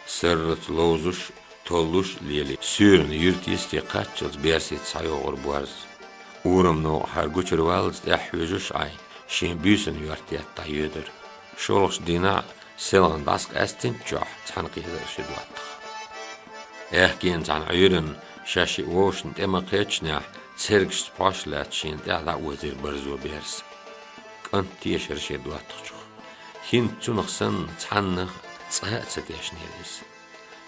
Сарралц ловзуш, толлуш а лелий, суьйранна юьртан йисте кхаччалц берсица схьайогӀура борз. Ураман новкъахьара гучураваллалц тӀаьхьа хьоьжуш Ӏай, шен буьйсанна йорта етта дӀайоьдура. ШолгӀачу дийнахь а, селхана дӀасакъаьстинчохь, цхьаьна кхийдира ши доттагӀа. Аьхкенан цхьана Ӏуьйранна, шаьш шиъ вовшашна тӀе ма-кхеччинехь, цергашца пхьош лаьцна шена тӀаьхьа дӀаозийра барзо берс. КӀант тешара шен доттагӀчух. ХӀинца цунах санна цхьаннах а цкъа а ца тешнера иза.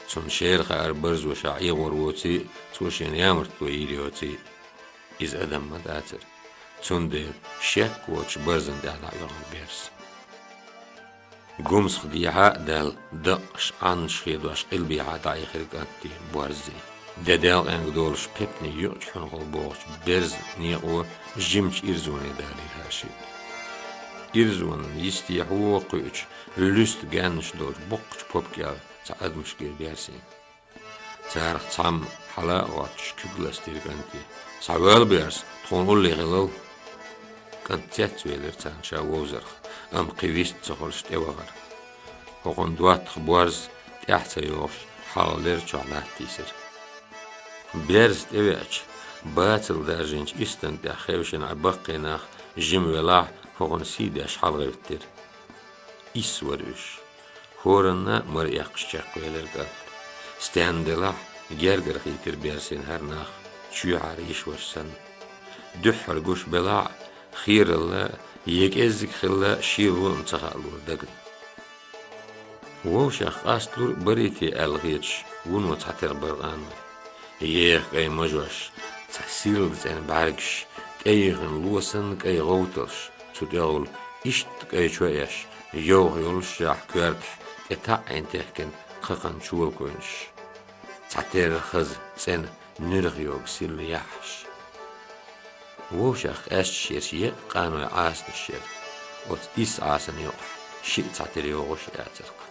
Цунна шера хаьара барзо ша эгӀор воций а, цо шена ямартло йийр йоций а. Иза адам ма дацара. Цундела шек воцуш барзана тӀехь дӀаоьхура берс. Гумсах дехьа а даьлла, дакъаш, Ӏаннаш хедош къилбехьа дӀаихира кӀант, борзий. Де делкъенга долуш пепне юкъачу хьуьнхалла богӀучу берзан некъо жимачу ирзоне далийра хӀара шиъ. Ирзонан йисте хьо кхуьучу, луьста гаьнаш долчу боккхачу попа кӀел цхьа адамаш гира берсина. Царах цхьамма, хьала а гӀоттуш, куьг ластийра кӀанте: «Схьавоьлла, берс, тхуна уллехь хилла». КӀант цецвелира царна ша вовзарх, амма кхин вист ца хуьлуш тӀевахара. ХӀокхунна доттагӀа борз, тӀаьхьа ца йогӀуш, хьалха лерачохь латтийсира. Берза тӀевеача, бацалла даржийначу истан тӀехь хевшина Ӏа баккхий нах жима велахь, хӀокхунна сий деш хьалхаветтира. Исс вара уьш. ХӀоранна а мара эккхаш чекхвелира кӀант. Стенна делахь а, гергара хийтира берсина хӀара нах, чоьхьара йиш ваша санна. Дуьххьара гуш белахь а, хералла а, я кӀеззиг хилла а шело а ца хаалора дагна. Вовшех къасталур а барий те аьлла хеташ, вуно цхьатерра бара къаной. Еха кӀайн мажош, цхьа сирла цӀена бӀаьргаш, тӀеихина ло санна кӀайн гӀовталш, цу тӀехула иштта кӀайн чо а еш, йовха йоллушехь коьртахь тӀе таӀийна техкина кхакхан чолакойнаш. Цхьатерра хаза, цӀена, нуьрах йогу сирла яххьаш. Вовшех къаьсташ ерш еккъа къаной Ӏасанаш яра, оцу исс Ӏасана юкъахь шиъ цхьатерра йогӀуш а яцара-кх.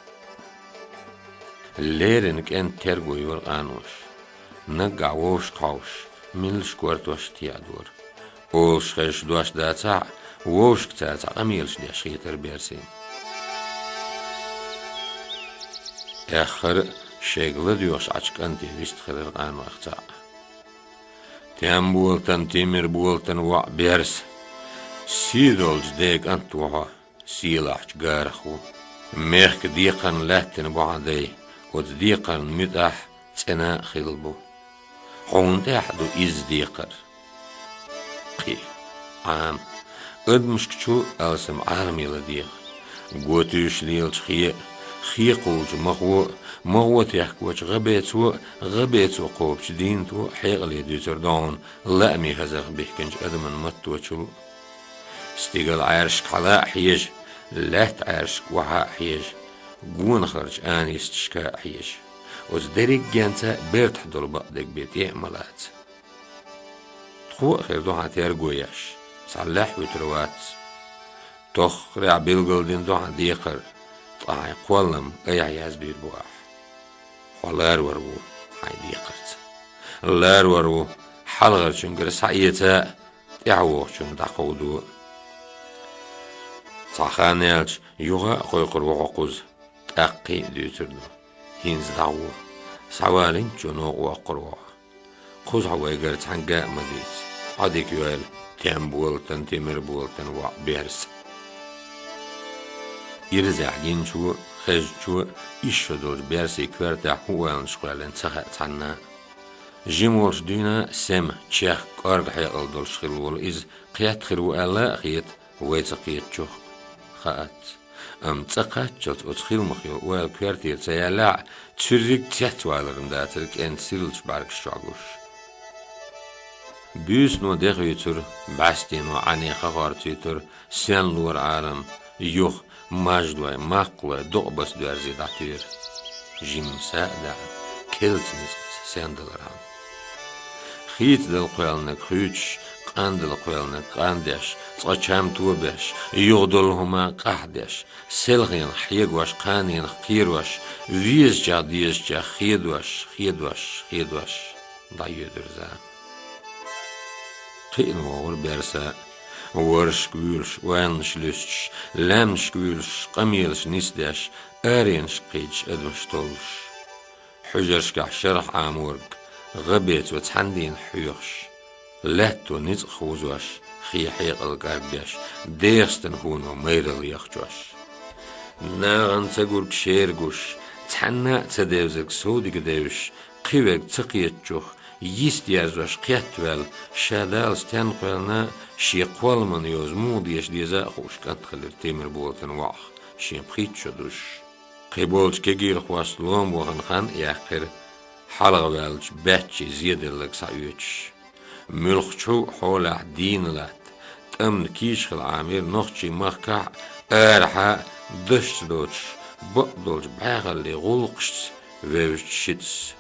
Леррина кӀентан терго йора къаноша. Наггахь вовшашка хьовсуш, меллаша кортош а теӀадора. Олуш-хезаш дош дацахь а, вовшашка цара цхьа къамелаш деш хетара берсина. Эххар а шайга ладоьгӀуш Ӏачу кӀанте вистхилира къанойх цхьаъ. Тем болатан, Тимир болатан воӀ Берс. Сий долчу ден кӀант ву хьо, сийлахьчу гарах ву. Мехкан декхарна лаьттина бу хьан дай, оцу декхарна муьтӀахь а, цӀена а хилла бу. Хьуна тӀехь а ду изза декхар. Кхин а, Ӏама. Адамашка чу алсам Ӏаламе ладегӀа. Готуьйш лелачу хе а, хе кхуллучу махо а, махо техкочу гӀабецо а, гӀабецо кхобучу дийнато а хьекъале дуьйцур ду хьуна лаамийн хазарх бихкинчу адаман матточул а. Стигала Ӏаьршка хьала а хьежа, лаьтта Ӏаьршка охьа а хьежа, гонахарчу анисташка а хьежа. Оцу дерригенца бертахь долу бакъдерг бен тӀе а ма лаца. Тхо а хир ду хьан терго еш, цхьа лаьхьа вуьтур вац. Тоххарехь билгалдина ду хьан декхар, ткъа хьайн кхоллам айхьа язбийр бу ахь. Хьо ларвар ву хьайн декхарца. Ларвар ву, хьалхарчуьнгара схьаэца а, тӀаьхьавогӀучунна дӀакховдо а. Цхьа хан яьлча, юха а кхойкхур ву хьо кхуза, тӀаккхий а дуьйцур ду. ХӀинца дӀагӀо, схьавалийначо новкъа воккхур ву хьо. Кхузахь вайгара цхьаьнгга а ма дийца, хьо дика йойла, Тем болатан, Тимир болатан воӀ Берс. Ирзехь гиначо а, хезначо а, исс шо долчу Берсин коьртехь хӀун ойланаш кхоьллина ца хаьа цхьанна а. Жима волуш дуьйна а Сема, чехка кӀорга хьекъал долуш хилла волу иза кхетта хир ву аьлла а хета, вай ца кхетачух а, хаац. Амма цкъа кхаччалц оцу хиламах йолу ойла коьртера ца яьллехь а, цуьрриг цецваларна дацара кӀентан сирлачу бӀаьргаш чохь гуш. Буьйсано дехуьйцура, бӀаьстено Ӏане ха хорцуьйтура, сенлора Ӏалам, юха маждой, маккъалой дукъа баса доьрзи дӀатуьйра. Жимма са а даьӀна, керлачу ницкъаца сендалархьама. Хийцадала кхоьллинарг хуьйцуш, къандала кхоьллинарг къандеш, цкъа чам тобеш, юхадолу хӀума къаьхьдеш, селхенах хьегош, кханенах кхерош, везачех дезачех хедош, хедош, хедош, дӀайоьдура зама. Кхиъна вогӀура Берса, воршашка вуьйлуш, ойланаш луьстуш, лаьмнашка вуьйлуш, къамелаш нисдеш, аренашка кхийдаш адамаш толлуш. Хьуьжаршкахь шарахь Ӏаморг, гӀабецо цхьаьна дийнахь хьоьхуш, лаьтто ницкъах вузош, хе хьекъал кӀаргдеш, дехастан хӀуно майралла яхчош. Нахана ца гург шера гуш, цхьанна а ца девзарг совдига девзаш, кхин верг ца кхетачух, йист ерзош кхеттаваьлла, ша Дала стенна кхоьллина, шен кхолламан йоза муха деша деза а хууш кӀант хилира Темирболатан воӀах, шен пхийтта шо дузуш. Кхиболчу кегийрхошца лома вахана хан а яьккхира, хьалхаваьллачу баьччийн зеделларг схьаоьцуш. Муьлххачу хьолехь дийна латта, тӀамна кийча хила Ӏамийра нохчийн махкахь а, арахьа а дашца доцуш, бакъдолчу бӀаьхаллин гӀуллакхашца вевзачу шиъас.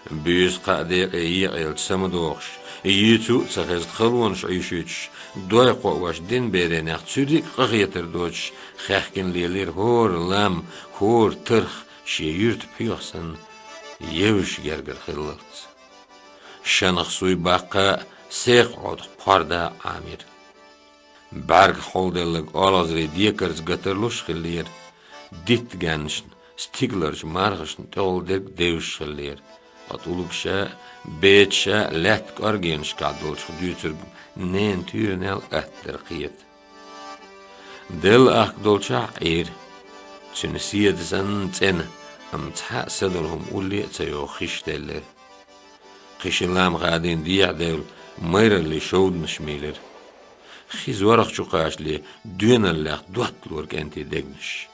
Буьйса кхаа декъе екъаелча са ма дохуш, йийцу а ца хезна халонаш Ӏуьйшуьйтуш, дой кхоош дина беренех цуьрриг а къахетар доцуш, хаьхкина лелийра хӀора лам, хӀора тарх шен юьрта пхьоьху санна, евзаш гергара хиллалц. Шанах суй баккха а, сехьа Ӏодах пхьорда а Ӏамийра. БӀаьрг хьулделларг олхазарийн декарца гатарлуш а хиллера, дитт гаьннашна, стигаларчу мархашна тӀехула дерг девзаш хиллера. Ткъа тӀулгаш а, бецаш а лаьтта кӀоргенашкахь долчух дуьйцург ненан туьйранел атта дара кхета. Делла ахка долчохь а Ӏийра. Цуьнан седа санна цӀена, амма цхьа а са долу хӀума улле а ца йоху хиш деллера. Кхин ши лам хадийна дехьа девлла, майраллин шовданаш мийлира. Хи зорах чу кхачале, доьналлех дотталора кӀентий дегнаш.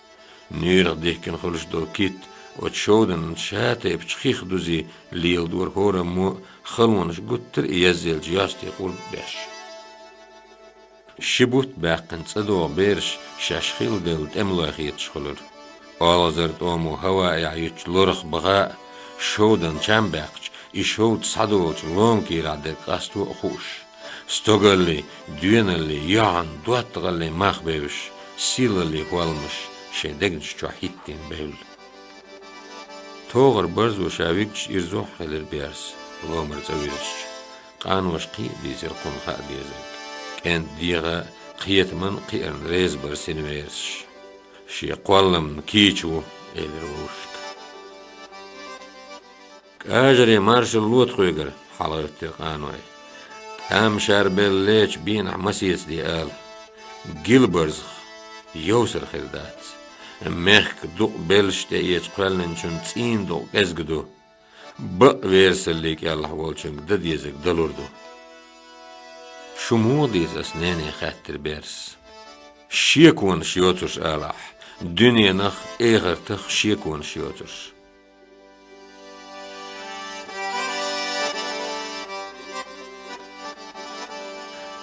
Нуьйрах дихкина хуьлуш долу китт оцу шовданан ша тайпачу хих дузий леладора хӀораммо а, халонаш гуттар а язъеллачу йостий къурд а беш. Ши бутт баьккхина цӀа догӀу бераш шаьш хилла девлла тӀемалой хеташ хуьлура. Олхазар тӀомо хӀаваэхь юьттучу лорах баха а, шовдан чам баьккхича, и шовда схьадолучу лома кийрахь дерг къасто а хууш, стогаллий, доьналлий, йоьхьан, доттагӀаллий мах бевзаш, сийлаллин хӀолламаш шайн дегнаш чохь хӀиттийна бевлла. ТогӀара барзо ша вигча ирзо а хилира Берса, ломара цӀа вирзича. Къаноша кхин а дийцира кхунна хаа дезарг. КӀентан дегӀан а, кхетаман а кхиарна реза бара синверасаш. «Шен кхолламна кийча ву», — элира вовшашка. «КӀажаре маршалла ло тхоьгара», — хьалагӀоьттира къаной. «ТӀам шарбелла лечу бенахь масеца де ала. Гила барзах, йовсар хир дац. Мехкан дукъ беллаш тӀеэца кхоьллинчун цӀийнан дукъ кӀезга ду. Бакъ верасаллин кӀелахь волчуьнга дан дезарг далур ду». «Шу муха дийца ас, нене?» — хаьттира Берса. «Шеконаш йоцурш алахь, дуьненах а, эхартах а шеконаш йоцурш».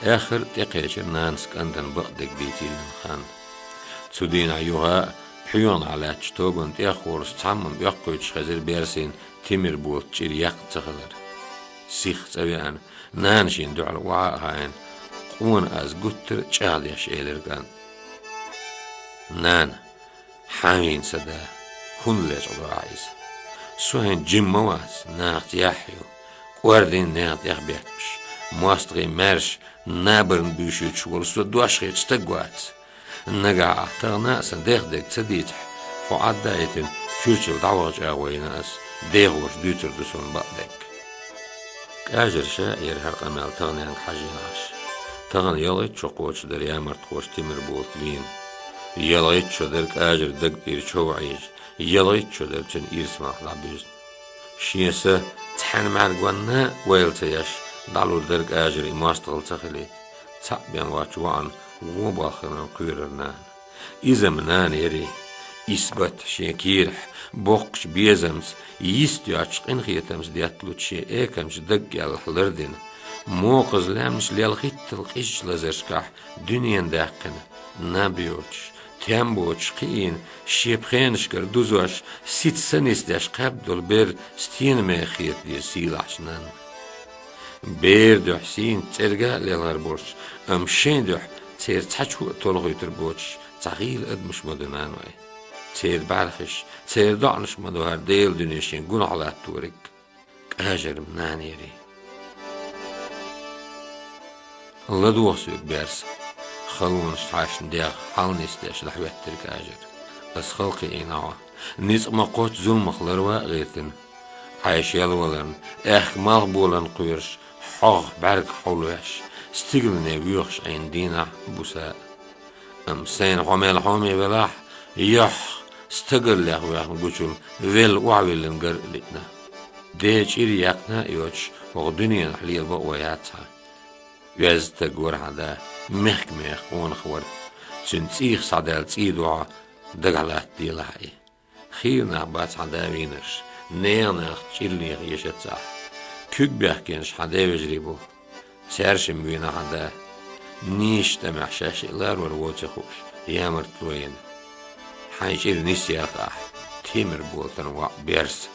Аьххар а тӀекхечира нанас кӀантана бакъдерг дийца йиллина хан. Цу дийнахь юха а пхьоьханахь лаьттачу тобанна тӀехволуш цхьамма а оьккхуьйтуш хезира Берсина Тимирболат чӀир яккха ца хилар. Сихха цӀа веана, нана шена дуьхьал охьа а хаийна, къона аз гуттар а чӀагӀдеш элира кӀанта: «Нана, хьан вийна сан да, хӀунда лечкъадо ахь иза? Со хӀинца жимма ма вац, нахаца яхь ю, кӀордийна нехан тӀехбетташ, мостагӀий маьрша набарна буьйшуьйтуш волу со дош хеташ стаг вац. Нагахь ахь тахана а сан дех дерг ца дийцахь, хьо Ӏадда а йитина, чуьрчалла дӀаваха чӀагӀо йина ас, дехоша дуьйцур ду суна бакъдерг». КӀажар ша а яра хӀара къамел таханенга хьажийна Ӏаш. Тахана ялхитта шо кхочуш дара ямартхоша Тимирболат вийна. Ялхитта шо дара кӀажара даг тӀера чов Ӏийжа, ялхитта шо дара цуьнан ирс малх дӀабуьзна. Шен са цхьаьна мӀаьргонна а вайла ца еш, дӀалур дара кӀажар и мостагӀалла ца хилийта, цхьаъ бен воцчу воӀана вон болх хиларна кхоьрура нана. Иза-м нана ярий. Исбат шен кийрахь, боккхачу безамца, йист йоцчу къинхетамца детталучу шен экамчу даг кӀелахь лардина, мокхаза лаьмнаш лелхиттал къизачу лазаршкахь дуьненан даьккхина, наб йоцуш, тем боцуш кхиийна, шен пхенашкара дузош, сица са нисдеш кхаьбна долу бер стенаме хета деза сийлахьчу нанна. Бер дуьхьа сийна цӀерга а лелхар болуш, амма шайн дуьхьа церан цхьа чу а толхуьйтур боцуш цхьа гӀийла адамаш ма ду наной. Церан бӀаьрхиш, церан доӀанаш ма ду хӀара Делан дуьне шен гунахь латториг. КӀажар-м нана ярий. «ЛадогӀа соьга, Берса», — халонаш хьаьшна дегӀ хьалнисдеш дӀахӀоьттира кӀажар. «Ас хала кхиийна хьо. Ницкъ ма кхоччу зуламах ларва а гӀиртина. Хьайша ялваларна, аьхка малхболарна кхоьруш, хьогӀах бӀаьрг хьулвеш, стигалне воьхуш Ӏийна дийнахь а, буса а. Амма сайна хьо мел хьоме велахь, йохьах, стагаллех вехна гучул велла охьавиллина гар а лиъна. Ден чӀир яьккхина а йоцуш, хӀокху дуьненахь лела бакъо яц хьан. Оьзда стаг вара хьан да, мехкан мехах къонах вара. Цуьнан цӀийх схьадаьлла цӀий ду хьо дагахь латта делахь а и. Хийра нах бац хьан да вийнарш, нехан нахаца чӀир леха ешац ахь. Куьг бехкенаш хьан ден вежарий бу. Цаьршимма вийна хьан да. Нийсачу тӀамехь шаьш а ларвар воций хууш, ямартло йина. Хьайн чӀир нисъелха ахь, Тимирболатан воӀ Берса.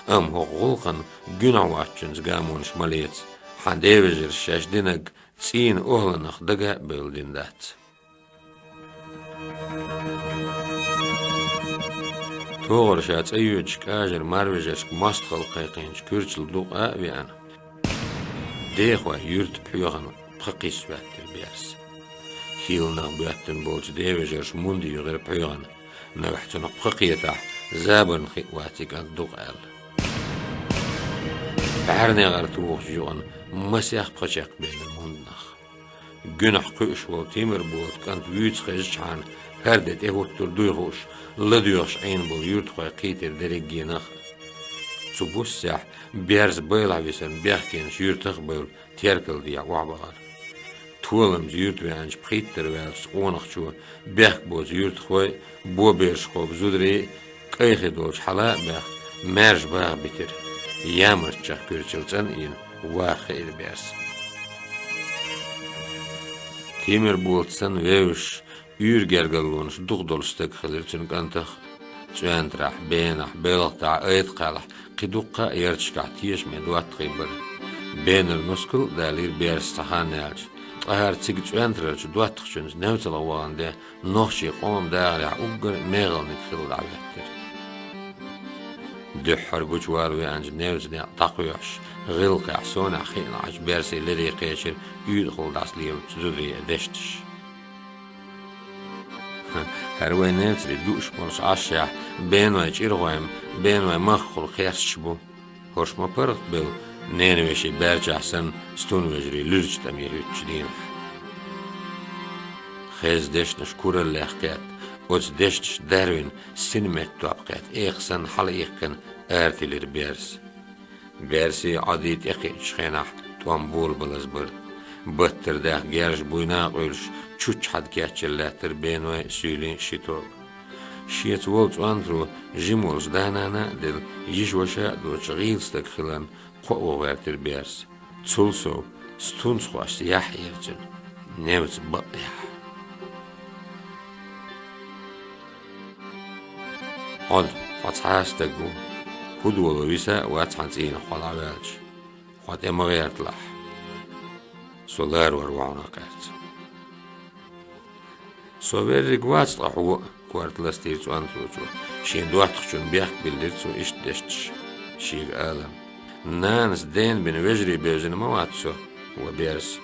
Амма хӀокху гӀуллакхана гуьнахь воцчунца гамонаш ма леца, хьан девежарша шаьш динарг цӀийнан охӀланах дага а бевлла дина дац. ТогӀара ша цӀа йоьдуш кӀажара марвежаршка мостагӀалла кхайкхийначу куьрчалла дукъа а веана, дехой юьрта пхьоьхана пха кхисса хӀоьттира Берса. Хилла нах боьттина болчу девежарша мунда юьгӀира пхьоьхана, нагахь цунах пха кхетахь, забарна хиъ вац и кӀант дукха аьлла. БӀаьрнегӀар тухучу юкъана масех пха чекхбевлла мунда нах. Гуьнахь кхуьуш волу Тимарболат кӀант вуьйцу хезчахьана, хӀара де тӀехӀуттур дуй хууш, ладоьгӀуш Ӏийна болу юьртахой кхийтира дерриге нах. Цу буссехь Берса байлахь висарна бехкенаш юьртах а бевлла, теркалдехьа охьабахара. Толамца юьрта веанчу пхийттара ваьллачу къонахчо бехк боцу юьртахой а, бобераш кхобу зударий а, кӀайхи долчу хьала а баьхна, маьрша баха битира. Ямартчех куьрчалла цӀанъийна, ваха хиира Берса. Тимарболат санна вевзаш, уьйр гергарлонаш дукха долуш стаг хилира цуьнан кӀантах а. ЦӀоьнтарахь, бенахь, белгӀатахь, айта кхаьллахь, кхин дуккха а ярташкахь тешаме доттагӀий бара. Бенара нускал а далийра Берса цхьа хан яьлча, ткъа хӀара цига цӀоьнтараллачу доттагӀчуьнца невцалгӀа вахана де, нохчийн къоман дахарехь уггар а мегӀалниг хилла дӀахӀоьттира. Дуьххьара гучувала веанчу невцан некъ дӀакхоьхьуш, гӀиллакхехь, сонехь хиъна Ӏачу Берсин леррина кхечира уьйтӀахула дӀасалелачу зударийн дешнаш. ХӀара вайн невцарий дуъуш болуш Ӏаш яхь, беной чӀирхойм, беной махкахула кхерсташ бу. ХӀорш ма паргӀатбевлла, ненавешин баьрчахь санна, стунвежарий луьрачу тӀаме хӀуьттучу дийнахь. Хеза дешнаш кураллех кхетта, оцу дешнаш дарвина, синметтан топ кхетта, экха санна хьалаиккхина, аратиллира Берса. Берсий Ӏодий тӀекхиъчу хенахь тӀом болабалаза бара. Баттара даьхна герзаш буйна а къуьйлуш, чучча хьада кечъян лаьттара беной а, суьйлий а ши тоба. Шеца волу цӀонтаро жима волуш да-нана а делла, йиша-ваша а доцуш гӀийла стаг хиларна, кхоа ваха гӀертира Берса. Цул сов, стунцхошца яхь яра цуьнан, невца бакъ яхь. Ӏода, хьо цхьа а стаг ву, хӀун доло виса а вац хьан цӀийнах хьо дӀаваьлча. Хьо тӀе ма гӀерталахь. Со ларор ву хьуна кхаьрца. Со верриг вац ткъа хьо, корта ластийра цӀонтарочо. Шен доттагӀчунна бехк биллира цо иштта дешнаш шега аларна. Нанас дена бина вежарий бевзина ма вац со, ва Берса.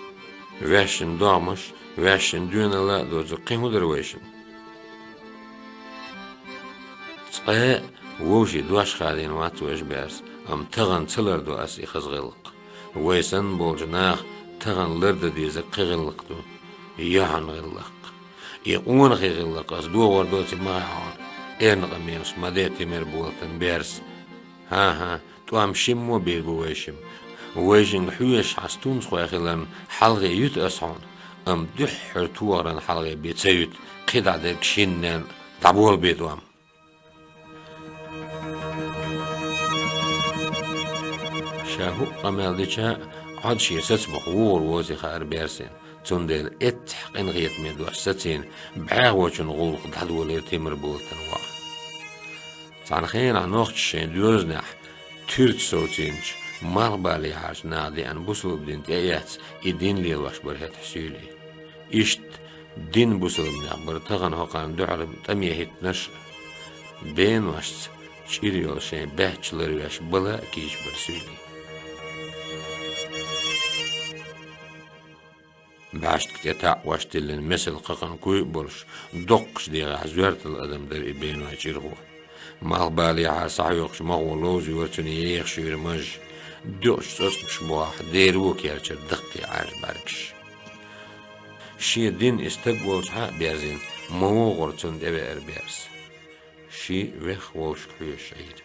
Ваьшшинна догӀмаш, ваьшшинна доьналла а доцург кхин хӀун дара вайшинна? Цкъа а вовшийн дош хадийна вац вайша, Берса, амма тахана ца лардо ас и хаза гӀиллакх. Вай санна болчу наха тахана лардан дезарг кхин гӀиллакх ду, йоьхьан гӀиллакх. И къонахий гӀиллакх ас дохор доций ма хаьа хьуна, эрна къамелаш ма де Тимарболатан, Берса. ХӀан-хӀа, тӀом шиммо бийр бу вайшимма. Вайшинга хьоьжуш хьан стунцхой хиларна хьалхе юьту ас хьуна, амма дуьххьара тохаран хьалхе бен ца юьту, кхидӀа дерг шиннен дӀаболабе тӀом. Ша хӀуъа къамел дича, Ӏода шен сацамах вугӀур воций хаьара Берсина, цундела эццахь къинхетаме дош сацийна, бӀаьхочун гӀуллакх дӀадолийра Тимарболатан воӀа. Цхьана хенахь нохчаша шайн доьзнехь туьрца совцийначу малхбалехьарчу наха деана бусалба дин тӀеэцна и дин лелош бара хӀетахь суьйлий. Иштта дин бусалбанех бара тахана хӀокхарна дуьхьал тӀаме хӀиттинарш а. Беношца чӀир йолу шайн баьчча ларвеш бала а кийча бара суьйлий. БӀаьшка тӀе таӀош тиллина месал кхакхана куй а болуш, доккхачу дегӀехь зоьртал адам дара и беной чӀирхо. Малхбалехьара схьахьоькхучу могӀо ловза йора цуьнан еха шуьйра маж, дуьгӀучу цӀоцкъамаш бухахь дера вон керчара даккхий Ӏаьржа бӀаьргаш. Шен дин и стаг волчухьа а берзина, ма вогӀура цунна тӀевеара Берса. Ши вех вовшашка хьоьжуш Ӏийра.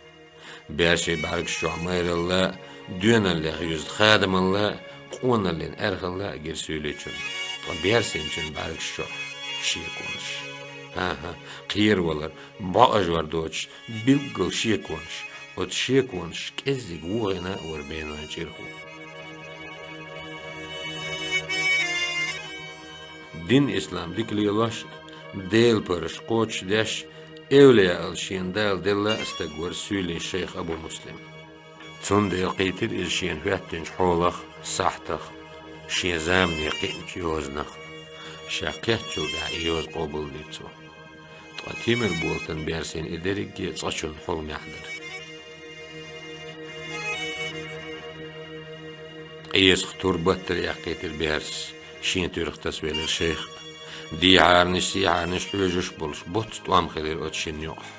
Берсин бӀаьргаш чохь майралла а, доьналлех юьзна хадамалла а, къоналлин аьрхалла а гира суьйличун. Ткъа Берсин цуьнан бӀаьргаш чохь шеконаш. ХӀан-хӀа, кхеравалар, бӀоажор доцуш, билггал шеконаш. Оцу шеконаш кӀеззиг вогӀийна а вара беной чӀирхо. Дин ислам дика лелош а, Делан парзаш кхочушдеш а, эвлияалла шена Дала делла а стаг вара суьйлин шайх Абу Муслим. Цундела кхийтира иза шена хӀоьттинчу хьолах, сахьтах, шен замане кхиъначу йозанах. Ша кхеттачул тӀаьхьа и йоза къобалдира цо. Ткъа Тимирболатан берсийн и дерриге цкъачунна хьулмехь дара. Къесах тур баттара яьккхийтира берс, шен туьрах тасавелира шайх а. Дийхьарнаш, сийхьарнаш хьоьжуш а болуш, боцца тӀом хилира оцу шинна юкъахь.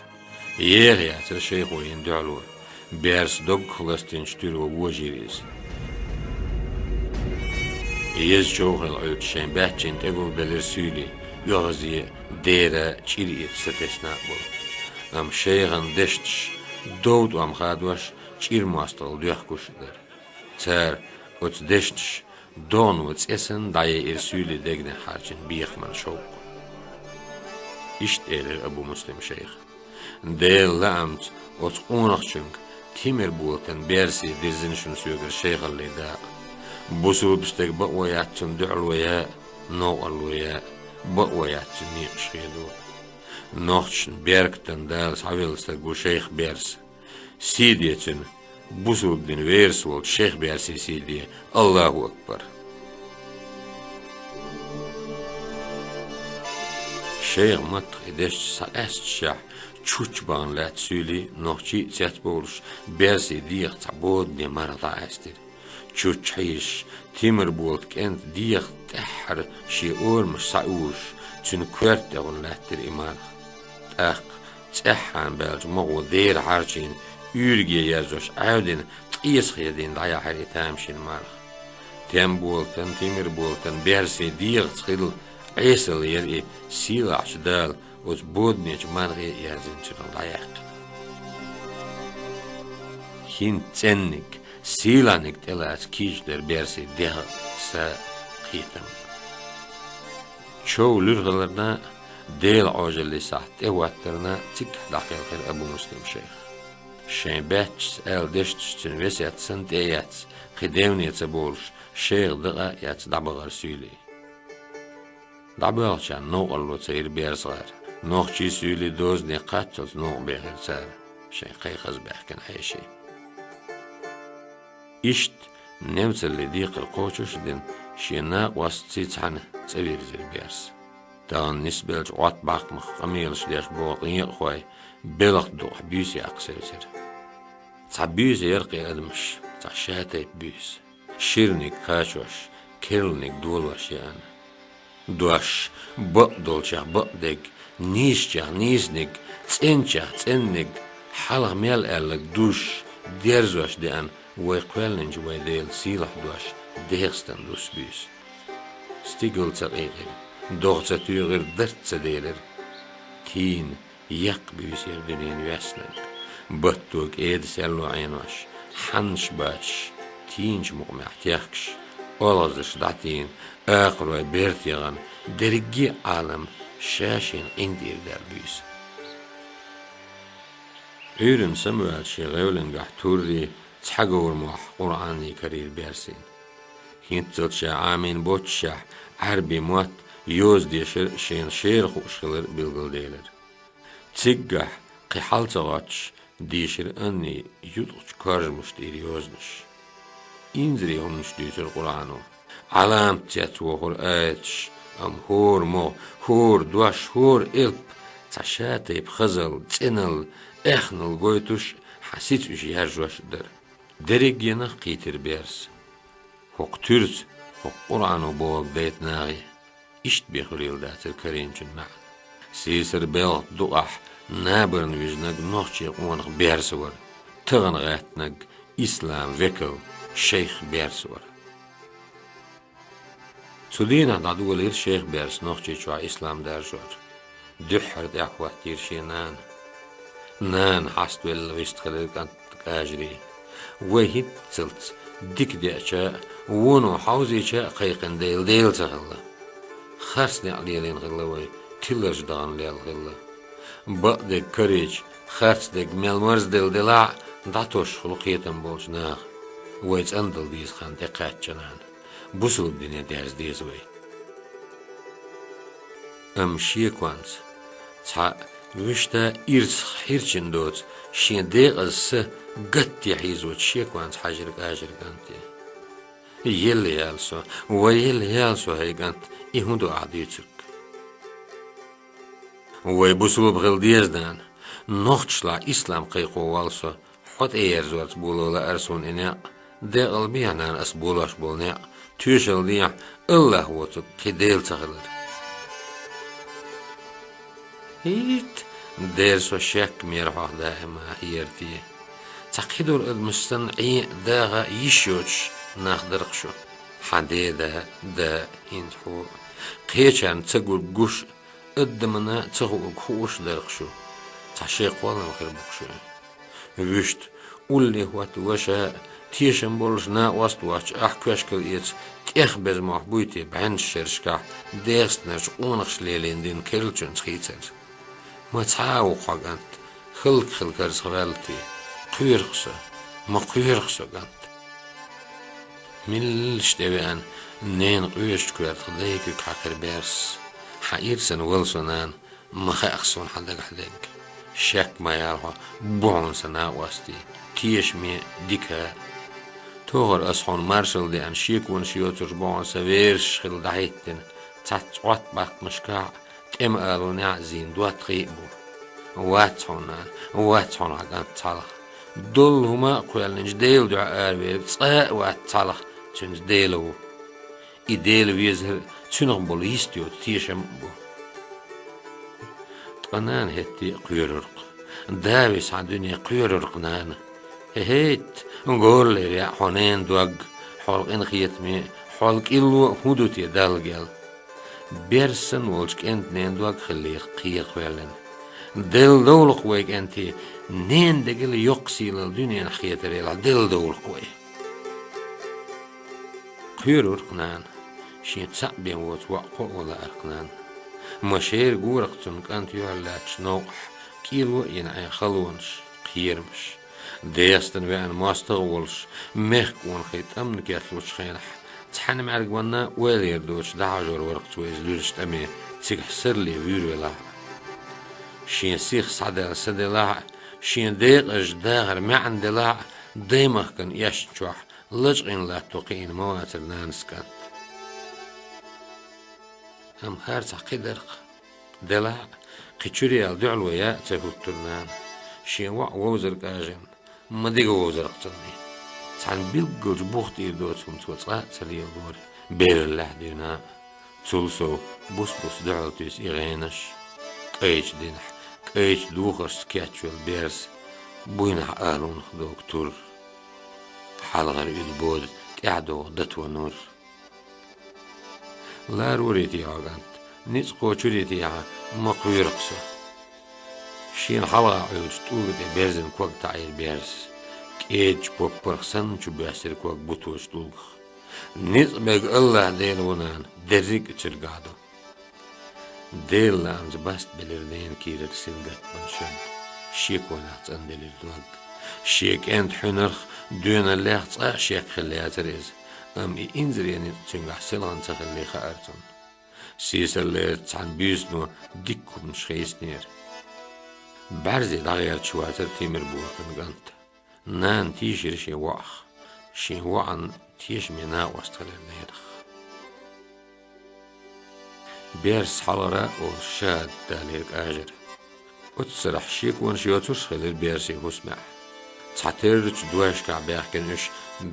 Еха яцара шайхо йина дуьхьало. Берс доггах ластийначу туьро вожийра иза. Еза чов хилла Ӏуьллуш шайн баьччина тӀегулбелира суьйлий, оьгӀазе, дера, чӀир эца сатесна а болу. Амма шайхан дешнаш дов тӀом хадош, чӀир мостагӀалла доьхкуш а дара. Цара оцу дешнаш догӀано цӀе санна дӀаяйира суьйлий дегнехь хьарчийна бехаман шовкъ. Иштта элира Абу Муслим шайха: «Делан лаамца оцу къонахчуьнга, Тимирболатан берсе дирзина шуна соьгара шайхаллин дакъа. Бусулба стеган бакъо яц цунна дуьхьало яа, новкъарло яа, бакъо яц цуьнан некъаш хедо». Нохчашна беркатан Дала схьавелла стаг ву шайх берс. Сий де цуьнан, бусулба динан верас волчу шайх берсийн сий де, Аллаху акбар! Шайхан маттах и дешнаш схьакъаьсташехь, чучча бахана лаьтта суьйлий, нохчий а цецбовлуш, берсийн дегӀах цхьа бодане марха дӀакъаьстира. Чучча хьийзаш, Тимирболатан кӀентан дегӀах тӀаьххьара шен орамаш схьаузуш, цуьнан коьрта тӀехула лаьттира и марха. ТӀаккха цӀеххьана баьллачу могӀо дера хьарчийна, уьйриг ерзош Ӏаьвдина, ткъеса хедийна дӀаяьхьира и тамашийна марха. Темболатан, Тимирболатан берсийн дегӀаца хилла Ӏесалла яра и, сийлахьчу Дала оцу боданечу мархе а яздина цуьнан дӀаяьккхина. ХӀинца цӀенниг, сийлахьниг тӀелаца кийча дара берсийн дегӀ а, са а, кхетам а. Чов луьра хиларна а, Делан Ӏожаллин сахьт тӀехӀоттарна а цигахь дӀакхелхира Абу Муслим шайх. Шайн баьччаца аьлла дешнаш цуьнан весет санна тӀеэцна, кхин девне ца бовлуш, шайх дакъа а эцна дӀабахара суьйлий. ДӀабоьлхучарна новкъарло ца йира берзахара. Нохчий суьйлий дозане кхаччалц новкъа бехира цара, шайн кхайкхаза баьхкина хьеший. Иштта, невцаллин декхар кхочуш а дина, шен накъостций цхьаьна цӀа вирзира берс. Тахана нисбеллачу Ӏотта бӀаьхмах къамелаш деш боху некъахой белхат дукъахь буьйса яккха севцира. Цхьа буьйса яра кхин адамаш, цхьа шатайпа буьйса. Ширниг кхачош, керланиг долош еана. Дош бакъдолчех бакъдерг, нийсачех нийсаниг, цӀенчех цӀенниг, хьалха мел аьлларг душ, дерзош деана вай кхоьллинчу вайн Делан сийлахь дош, дехстан дус буьйса. Стигала ца къийкъира, догӀа ца туьйхира, дарц ца делира. Тийна, яккха буьйса яра дуьненан йоьссинарг. Батто кӀеда серло Ӏенош, хьаннаш бацаш, тийначу мукъамехь техкаш, олхазарш дӀатийна, акхарой берта яхана, дерриге а Ӏалам ша-шена къинтӀера даьлла буьйса. Ӏуьйранна самаваьлча шен гӀевлингахь Турри цхьа говр мохь Къуръанний карийра берсийн. ХӀинццалц ша Ӏамийна боццушехь, Ӏаьрбийн мотт йоза дешар шена шера хууш хилар билгалделира. Циггахь, кхин хьал ца гӀоттуш, дийшира Анний юткъачу коржамашна тӀера йозанаш. Инзаре хӀуманаш дуьйцура Къуръано. Ӏаламат цецвохура аяташ, амма хӀора могӀа, хӀора дош, хӀора элп цхьа шатайпа хазалла, цӀеналла, аьхналла гойтуш, хьан сица уьш яржош а дара. Дерригенах кхийтира берс. ХӀокху туьрца, хӀокху Къуръано бохург дайта нахе. Иштта бен хуьлийла дацара карийначун маьӀна. Сийсара белхат дукъахь набарна вижнарг нохчийн къонах берса вара, тахана гӀаьттинарг ислам векал, шайх берса вара. Цу дийнахь дӀадолийра шайх берс Нохчийчохь ислам даржор. Дуьххьара тӀаьхьахӀоттийра шен нана. Нана хьаставелла вистхилира кӀант кажарий. Вай хӀинццалц дика деача а, воно хьовзийча а кхайкхина Дела, Дела ца хилла. Харц некъ лелийна хилла вай, тиларчу дахана лелла хилла. Бакъдерг карийча, харцдерг мел марзделла делахь а, дӀатосуш хуьлу кхетам болчу наха. Вай цӀандала деза хан тӀекхаьчча, нана. Бусулба дине дерза деза вай. Амма шеконца, цхьа вуьшта ирсах хьирчина доцу шен декъаза са гатте хьийзочу шеконца хьаьжира кӀажара кӀанте. Елла яла со, вай елла яла со, хӀай кӀант, и хӀун ду ахь дуьйцург? Вай бусулба хила деза, нана, нохчашлахь ислам кхайкхо вал со, хьо тӀеерзорца боло лаьара суна и некъ, декъала бехьа, нана, ас болош болу некъ, тоьшалла дехьа, АллахӀ воцург кхин Дела ца хилар. ХӀиттӀ, дера со шек мера хьох даима хьерти. Цхьа кхидолу адамаш санна, Ӏен а, даха а йиш йоцуш нах дарх шу. Хьан деда, да, хӀинца хьо. Кхечарна ца гург гуш, адамана ца хуург хууш дарх шу. Цхьа шайн кхоллам хир бу-кх шуьга. Вуьшта, улле хӀотта ваша, тешам болуш накъост а воцчу ахь коьшкал эца, тӀех беза мохь буй те бӀеннаш шерашкахь ДегӀастанарчу къонахаша лелийна дина керлачуьнца хийцар? Ма цхьа а ву-кх хьо, кӀант, хӀаллакьхиларца ваьлла те? Кхоьру-кх со, ма кхоьру-кх со, кӀант. Меллаша тӀевеана, ненан къоьжачу коьртах дай куьг хьаькхира Берс. Хьан ирсана вала со, нана, ма хаьа-кх суна хьан дагахь дерг. Шек ма яла хьо, бу хьуна сан накъостий, тешаме а, дика а. Тохара ас хьуна маршалла деана шеконаш йоцурш бу хьуна сан верасаш хилла дӀахӀиттина, цхьацца Ӏоттабаккхамашкахь а, тӀеман алонехь а зийна доттагӀий а бу. Вац хьуна, нана, вац хьуна хьан кӀант цхьалха. Доллу хӀума а кхоьллинчу Делан дуьхьа аравелларг цкъа а вац цхьалха, цуьнца Дела ву. И Дела везар а, цуьнах болу йист йоцу тешам а бу. Ткъа нана хӀетте а кхоьрура-кх. Да виса хьан дуьне кхоьрура-кх, нана. ХӀе-хӀетта, гора лер яа хьо ненан дог, хьол къинхетаме, хьол кӀилло а хӀун ду те Далла гел? Берс санна волчу кӀентан ненан дог хиллера кхера кхоьллина. Делла довла-кх вай, кӀентий, ненан дегал йоккха сийлалла дуьненахь хетарелахь, делла довла-кх вай. Кхоьрура-кх нана, шен цхьаъ бен воцу воӀ кхоо лаьара-кх нана. Ма шера гора-кх цунна кӀант юьхьарлаьцначу новкъахь кӀело а йина Ӏен халонаш, кхерамаш. ДегӀастана веана мостагӀа волуш, мехкан къонахий тӀамна кечлучу хенахь, цхьана мӀаьргонна а ойла яр доцуш дӀахьажор вара-кх цо иза луьрачу тӀаме, цигахь сарле вуьйр велахь а. Шен сих схьадаьлла са делахь а, шен декъазчу дахар маьӀна делахь а, даймахкан эшна чохь лачкъийна латто кхиийна ма вацара нанас кӀант. Амма хӀара цхьа кхин дара-кх. Делахь а, кхин чуьра яла дуьхьало яа а ца хӀуттура нана. Шен воӀ вовзар кӀажарна, ма дика вовзар-кх цунна и. Цхьана билггалчу бух тӀера доцу хӀума цо цкъа а ца леладора, бераллехь дуьйна а. Цул сов, бус-бус дуьхьал туьйсу и гӀенаш. КӀайчу динахь, кӀайчу духаршца кечвелла Берс буйнахь алонах догу тур. Хьалхара уьду бода тӀаьхьа догӀу дато нур. Ларорий те хьо, кӀант, ницкъ кхочурий те хьан, ма кхоьру-кх со. Шена хьалха Ӏуьллучу тӀулга тӀе берзина ког таӀийра Берс. КӀеда поппарх санна чу боьссира ког буточу тӀулгах. Ницкъ берг АллахӀ Дела ву, нана, дерриг а цуьнгахь ду. Делан лаамца бастбелира ненан кийрара сингаттаман шад, шеконах цӀанделира дог. Шен кӀентан хьуьнарх, доьналлех цкъа а шек хилла яцара иза, амма и инзаре ницкъ цуьнгахь селхана ца хиллий хаьара цунна. Сийсаллерчу цхьана буьйсано дикка хӀуманаш хийцинера. БӀаьрзе дӀагӀерташ вацара Тимирболатан кӀант. Нана тийшира шен воӀах. Шен воӀан тешаме накъост хилира ненах. Берс хьалхара а олуш шахӀадат далийра кӀажара. Оццарахь шеконаш йоцурш а хилира Берсин хӀусамехь. Цхьатеррачу дошкахь баьхкина уьш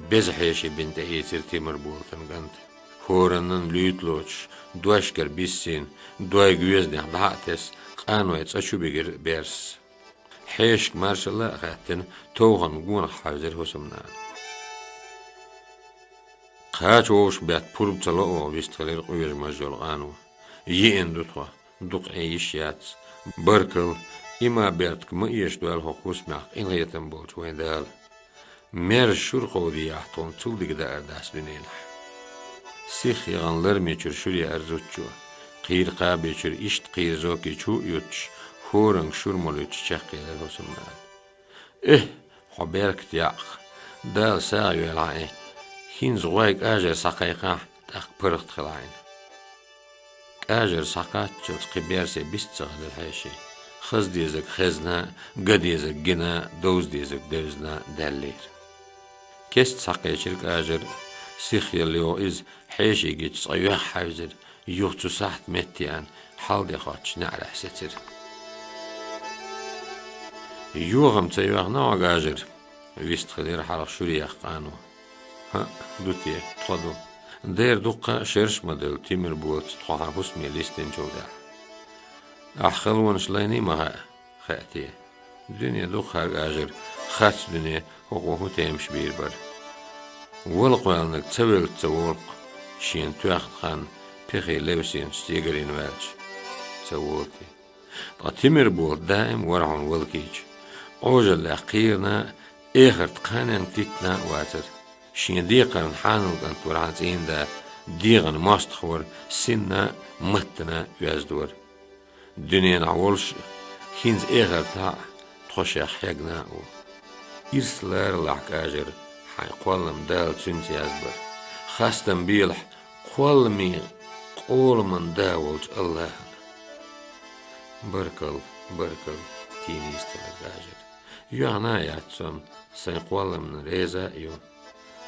беза хьеший бина тӀеийцира Тимирболатан кӀанта. ХӀораннан луьйта лоцуш, дошкара биссийна, дойн гоьзанех дӀа а тесна, къаной цӀа чу бигира Берс. Хьешашка маршалла а хаьттина, товханан гонах хьаьвзира хӀусамнана. Кхача вовшахбетта пурба ца ло оха, вистхилира къоьжамаш йолу къано. Йиъна ду тхо, дукха Ӏен йиш яц. Баркалла, и ма бертка ма эшадойла хӀокху хӀусамехь къинхетам болчу вайн Дала. Мерза шура кховдийяхь тхуна, цул дика даар дац дуьненахь. Сиха яхана лармечуьра шура еара зудчо. Кхийра кхабечуьра иштта кхийра зокичу а юттуш, хӀоранга шура молуьйтуш чекхъелира хӀусамнана. Эхь, хьо беркат яьккха, Дала сагӀа йойла хьан и. ХӀинца гӀой кӀажара схьакхайкхахь, тӀаккха паргӀат хила хьайна. КӀажара схьакхаччалц кхин Берсе бист ца хилира хьеший. хаза дезаг хезна, ган дезаг гина, довза дезаг девзна даьллера. Кеста схьакхечира Кажар, сихъелла йогӀу иза, хьеший гича цкъа юьхь хьаьвзира, юха цу сахьта метта еана, хьал де хоттуш неӀарехь сецира. «Юха-м ца йоьхна хьо, Кажар?» — вистхилира хьалха шуьре яьккха къано. «ХӀаъ, ду те, тхо ду. Дера дуккха а шераш ма девлла Тимирболатца тхо хьан хӀусаме листинчул тӀаьхьа. Ахь халонаш лайний ма хаьа, хаьа те. Дуьне дукха хӀара, Кажар, харц дуьне, хӀокхо хӀун темаш бийр бара. Вала кхоьллинарг ца веллачу ца волу-кх, шена тоьхна хан пехе левсинчу сигарина ваьлча, ца волу те. Ткъа Тимирболат даим вара хьуна вала кийча. Ӏожаллех кхийрина, эхарт кханенга титтина а вацара. Шен декхарна хьанал кӀант вара хьан цӀийнан да, дегӀана мостагӀа вара, синна а, маттана а оьзда вара. Дуьненахь волуш а, хӀинца эхартахь а тхо шех хьегна а ву. Ирс ларалахь, Кажар, хьайн кхоллам Дала цуьнца язбар. Хастам белахь кхолламийн, къоламан Да волчу АллахӀана». «Баркалла, баркалла, тийна йистхилира, Кажар. Йоьхна а яц со-м, сайн кхолламна реза а ю.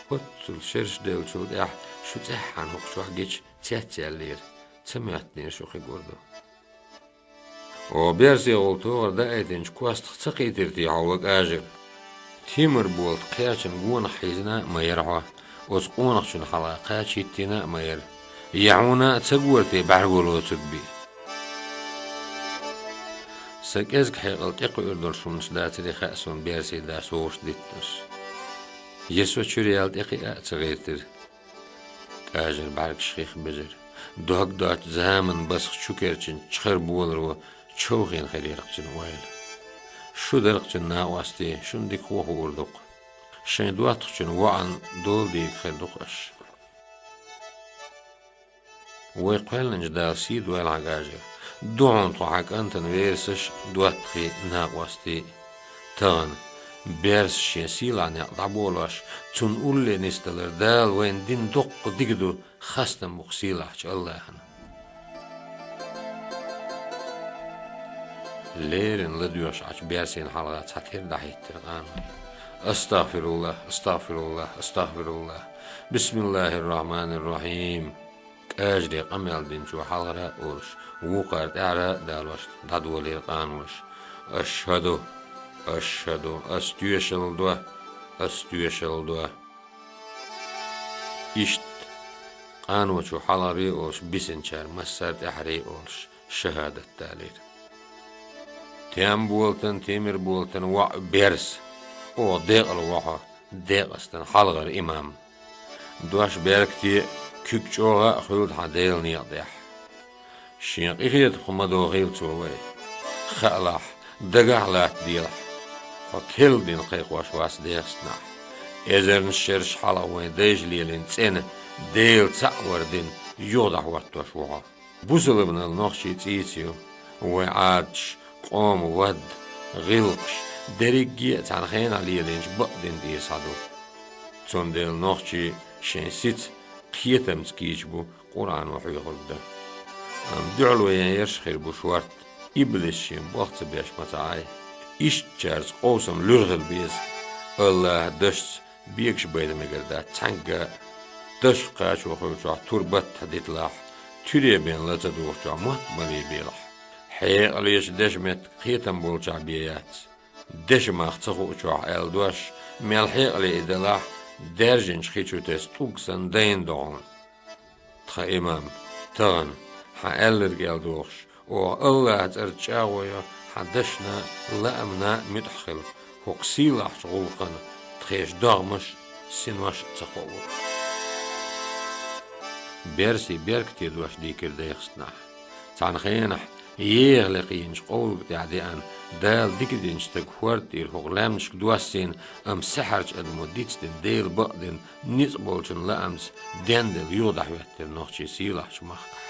Оццул шераш девллачул тӀаьхьа шу цӀеххьана хӀокху чохь гича цецъяьллера, ца моьттинера шу кхин гур ду». «О, берсехула тохар даийтинчу костах ца кхийтира те хьо, ва Кажар? Тимирболат кхечан гонах хьийзина а ма яра хьо, оцу къонахчун хьалха кхача хӀиттийна а ма яра. Я хьуна а ца гора те бӀаьрго лоцург бен?» «Сан кӀезиг хьекъал тӀекхуьур долуш хӀуманаш дацаре хаьа суна берсийн дас вовшах диттинарш. Я со чуьра яьлла тӀекхиа а ца гӀиртира». Кажар бӀаьргаш хих бевзира. Дог доцчу заманан басах чу керчинчу чхар боларо човхийна хир яра-кх цуьнан ойла. «Шу дара-кх цуьнан накъостий, шуна дика хӀун хуур ду-кх. Шайн доттагӀчун воӀан дола дийриг хир ду-кх аша». «Вай кхоьллинчу Дала сий дойла хьан, Кажар. Ду хьуна тхо хьан кӀантана верасаш а, доттагӀий а, накъостий а. Тахана, берсаш шен сийлахь некъ дӀаболош, цунна улле нисдалар Дала вайна дина доккха дика ду, хастам бу-кх сийлахьчу АллахӀана». Леррина ладоьгӀуш Ӏачу берсийн хьалха цхьа тера дӀахӀиттира къаной. «АстагӀфируллахӀ, астагӀфируллахӀ, астагӀфируллахӀ. БисмиллахӀир-рахьманир-рахьим». Кажаре къамел динчо хьалхара а олуш, вукхара тӀаьхьара а далош дӀадолийра къаноша. «АшхӀаду, ашхӀаду, ас тоьшалла до, ас тоьшалла до». Иштта къаночо хьалхаре а олуш, бисинчара массара а тӀаьхьаре а олуш, шахӀадат далийра. «Тем болатан, Темир болатан воӀ берс, оха декъала во хьо, декъастан хьалхара имам. Дош беркате а, куьг чӀогӀа а хуьлда хьан Делан некъа тӀехь. Шен къинхетамах ма дохийла цо вай. Хаалахь, дагахь а латтаделахь, хьо керла дин кхайкхош вац ДегӀастанахь. Эзарнаш шераш хьалха вайн дайша лелийна цӀена, Дела цхьаъ вар дин юха дӀахӀоттош ву хьо. Бусалбанал нохчийн цӀийца ю, вайн Ӏадаташ, къоман вад, гӀиллакхаш, дерриге а цхьана хенахь лелийначу бакъдинна тӀера схьаду. Цундела нохчий шайн сица кхетамца кийча бу Къуръано хьоьхург дан. Амма дуьхьало ян ерш а хир бу шорта, иблис шен болх ца беш ма ца Ӏай. Ишттачаьрца къовсам луьра хила беза. АллахӀа дашца бегаш байта мегар дац цхьаьнгга а. Дашах кхачо хуьлучохь тур баттахь диталахь, туьре бен ла ца духучохь мотт ма лийбелахь. Хьекъалечу дешан меттиг кхетам болчохь бен яц. Дешан мах ца хуучохь аьлла дош, мел хьекъале и далахь, даьржинчу хи чу тесна тӀулг санна дайна до хьуна. Тхан имам, тахана, хьан аьлларг аьлла дохуш, оха АллахӀан цӀарца чӀагӀо йо, хьан дашна а, лаамна а муьтӀахь хила, хӀокху сийлахьчу гӀуллакхана тхешан догӀмаш а, синош а ца кхоура». Берсийн беркате дош дийкира ДегӀастанахь. Цхьана хенахь еха лекха йинчу къовлалга тӀехь деана, Дала дика динчу стага хӀорда тӀера хӀокху лаьмнашка доссийна, амма саьхьарчу адамо дицдина Делан бакъдин ницкъ болчун лаамца денделла юха дӀахӀоьттира нохчий сийлахьчу махкахь.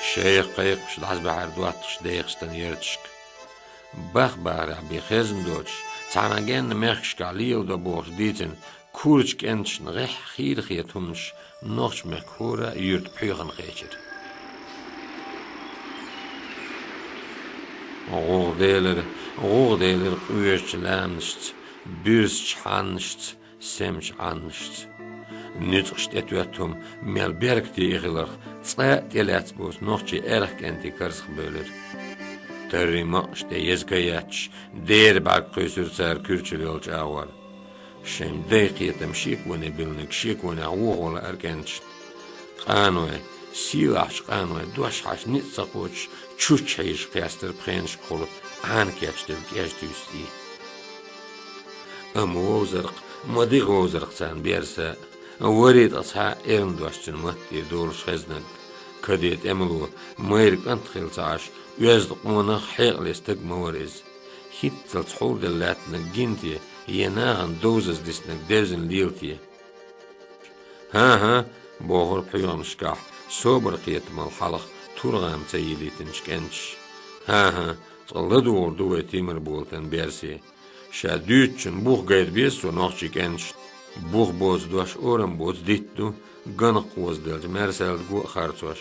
Шайх кхайкхаш дӀасабаьхьира доттагӀаш ДегӀастанан ярташка. Бах-бахарехь бен хезна доцуш, цхьана генна мехкашкахь леладо бохуш дийцина курачу кӀенташна гӀеххьа хийра хета хӀуманаш нохчмехкан хӀора а юьрта пхьоьхана кхечира. ГӀугӀ делира, гӀугӀ делира къоьжачу лаьмнашца, буьрсачу хьаннашца, семачу Ӏаннашца. Нуьцкъаш тӀетоьтту хӀума мел беркате и хиларх, цкъа а тӀелаьцна боцу нохчийн эрх кӀентий карзахбевлира. Таррий макъаш тӀе еза ка етташ, дера бӀаьрг кхуьйсура цара куьрчал йолчу агӀор. Шайн дайн кхетам шеконе биллинарг шеконехь вохо лаьара кӀенташна. Къаной, сийлахьчу къаной дош хьаьжна ницкъ ца кхочуш, чучча хьийзаш кхестира пхенашкахула Ӏана кечделла кӀежа туьйсу и. Амма вовзарх, ма дигӀа вовзарх царна Берса, вари ткъа цхьа а эрна дош цуьнан маттера долуш хезнарг. Каде тӀемало, майра кӀант хилла ца Ӏаш, оьзда къонах, хьекъале стаг ма вара иза. ХӀинццалц хьулделла лаьттинарг гина те, я нахана довзаза диснарг девзина лела те? «ХӀан-хӀа», — бохура пхьоьханашкахь, собар кхетамал хьалха тургӀам ца йийлийтинчу кӀенташа. «ХӀан-хӀа, цкъа ладугӀур ду вай Тимарболатан Берсе. Ша дуьйцучун бух гайта беза цо нохчийн кӀенташна. Бух боцу дош орам боцу дитт ду, ганах кхозаделча маьрсалдаго а харцош.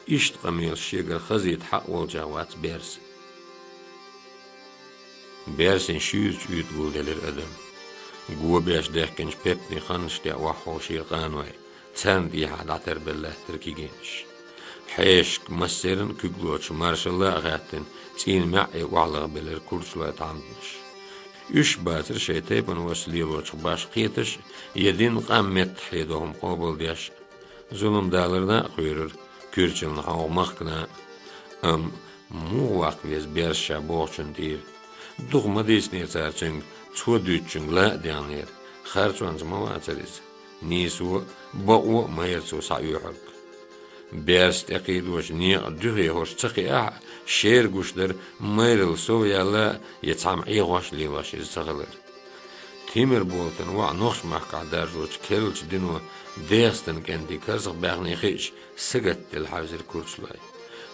Иштта къамелаш шегара хазийта хьакъ волчех вац Берса». Берсин шуьйрачу уьйтӀа гулделира адам. Го беш дехкинчу пептийн ханнаш тӀе охьаховшийра къаной, царна тӀехьа дӀатарбелла лаьттира кегийнаш. Хьешашка массеран а куьг лоцуш маршалла а хаьттина, цӀийнан маьӀӀе охьалахбелира курчалойн тхьамданаш. Уьш бацара шайн тайпанашца лелочух башха кхеташ а, я динан къам меттахь хьедо хӀума къобалдеш а. Зулам даларна а кхоьрура куьрчална хьовха махкана а. Амма муха ваккха веза Берс ша бохучунна тӀера? Дукха ма дийцинера цара цуьнга, цо дуьйцучуьнга ла а дегӀнера, харцонца ма вацара иза. Нийсо а, бакъо а ма яра цо схьаоьхург. Берс тӀекхийдочу некъан дуьхе хӀорш ца кхиахь а, шера гуш дара майралла сов яьлла я цхьамма Ӏехош а лелош иза ца хилар. Тимарболатан воӀ нохчмахкахь даржочу керлачу дино ДегӀастан кӀентий карзахбаьхний хиъча, сагатделла хьаьвзира курчалой.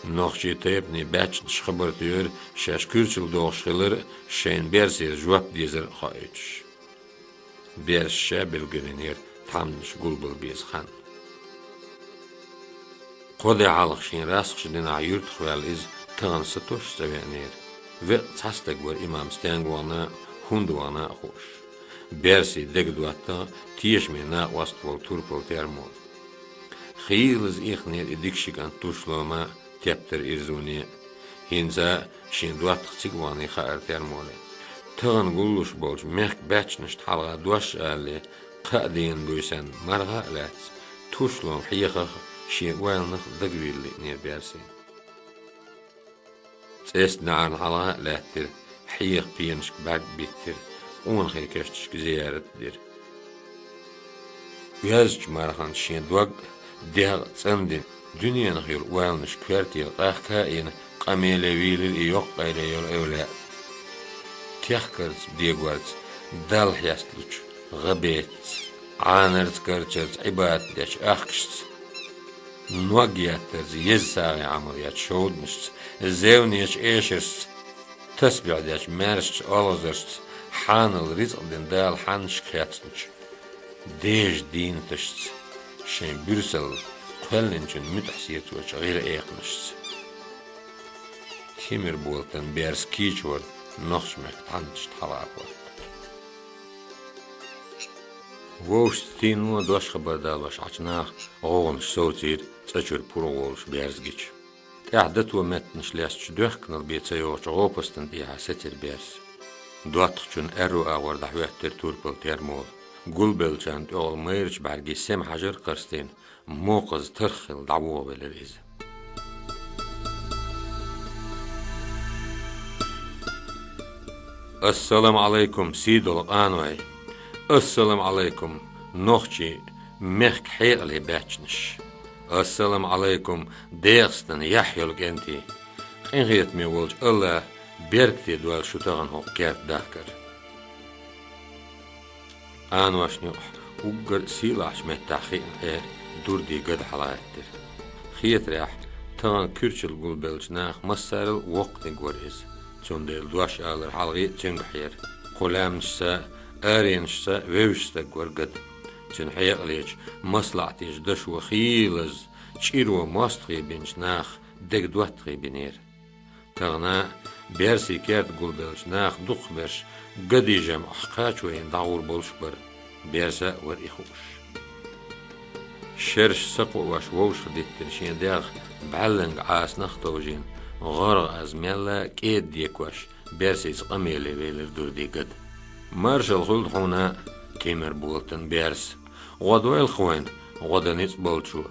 Нохчийн тайпанийн баьччанаш хабар тойира, шаьш куьрчал дохуш хилар а, шайна Берсера жоп дезар а хоуьйтуш. Берс ша билгалйинера тхьамданаш гулбала беза хан. Кхо де хьалха шен расхачу динахь юьртах ваьлла иза тахана сатосуш цӀа веанера. Веа цхьа стаг вара имам стенга вахана а, хӀунда вахана а хууш. Берсин дега доттагӀа, тешаме накъост волу турпал Термол. Хийлаза ихнера и дика ши кӀант Тушлома а, тептар Ирзуне а. ХӀинца а шен доттагӀа цига вахний хаьара Термоле. Тахана гуллуш болчу мехкан баьччанашна хьалха дош а алале, кхаа дийнан буьйсанна марха а лаьцна, Тушлома хьехах а, шен ойланах а дагавийла лиънера Берсина. ЦӀеста наӀарна хьалха а лаьттира, хьеха пенашка бӀаьрг а биттира, къонахий кешнашка зиярат а дира. Оьзчу марханца шен дог а, дегӀ а цӀандина, дуьненах йолу ойланаш коьртера къахка а йина, къамеле вийлира и йоккха къайле йолу эвлаяъ. Техкарца, дегорца, Далла хьесталучу гӀабеттаца, Ӏанарца, карчарца, Ӏибадат дечу ахкашца, ног еттарца, еза сагӀин Ӏамал ечу шовданашца, зевнечу эшаршца, тасбихь дечу маьршачу олхазаршца, хьанал рицкъ дина Дала хьаннашка хецначу дежан дийнаташца, шайн буьрсалла кхоьллинчун муьтӀахь сецочу гӀира экханашца. Тимарболатан Берс кийча вара нохчмехкан тхьамданашна хьалха корта. Вовшашца тийно дош-хабар далош Ӏачу наха гӀовгӀанаш совцийра, цӀа чуьра пургӀа волуш берза гича. ТӀаьхьа дато меттанаш лестачу доьхканал бен ца йогӀучу гӀопастана тӀехьа сецира Берс. ДоттагӀчун аьрру агӀор дӀахӀоьттира турпал Термола. Гулбеллачарна тӀехула майрачу бӀаьргийн сема хьажар кхарстийна, мокхаза тарх хилла дӀавогӀавелира иза. Ассаламу Ӏалайкум, сийдолу къаной! Ассаламу Ӏалайкум, нохчийн мехкан хьекъале баьччанаш! Ассаламу Ӏалайкум, ДегӀастан яхь йолу кӀентий! Къинхетаме волчу АллахӀа беркате дойла шу тахана хӀокху керта дахкар. Къаношна юкъахь уггар а сийлахьчу меттехь хиъна Ӏе дурдийн гада хьалагӀаьттира. Хетарехь, тахана куьрчалла гулбеллачу наха массарал а воккханиг вара иза, цундела дош алар хьалхе а цуьнгахьера. Кху лаьмнашца а, аренашца а вевзаш стаг вара гада. Цуьнан хьекъалечу, маслаӀатечу дашо хийлазза, чӀиро мостагӀий бинчу наха дега доттагӀий бинера. Тахана Берсий керта гулбеллачу наха дукхахберш гадий жамӀах кхачо йина дӀагӀур болуш бара. Берса а вара и хууш. Шераш сакхоош вовшах диттина шен дегӀ бӀаьлланга Ӏасанах а товжийна, гӀоргӀа аз мелла а кӀеда декош, берсийца къамеле велира Дурдий Гада. Маршалла хуьлда хьуна, Темирболатан берс, гӀо дойла-кх вайна гӀо дан ницкъ болчо.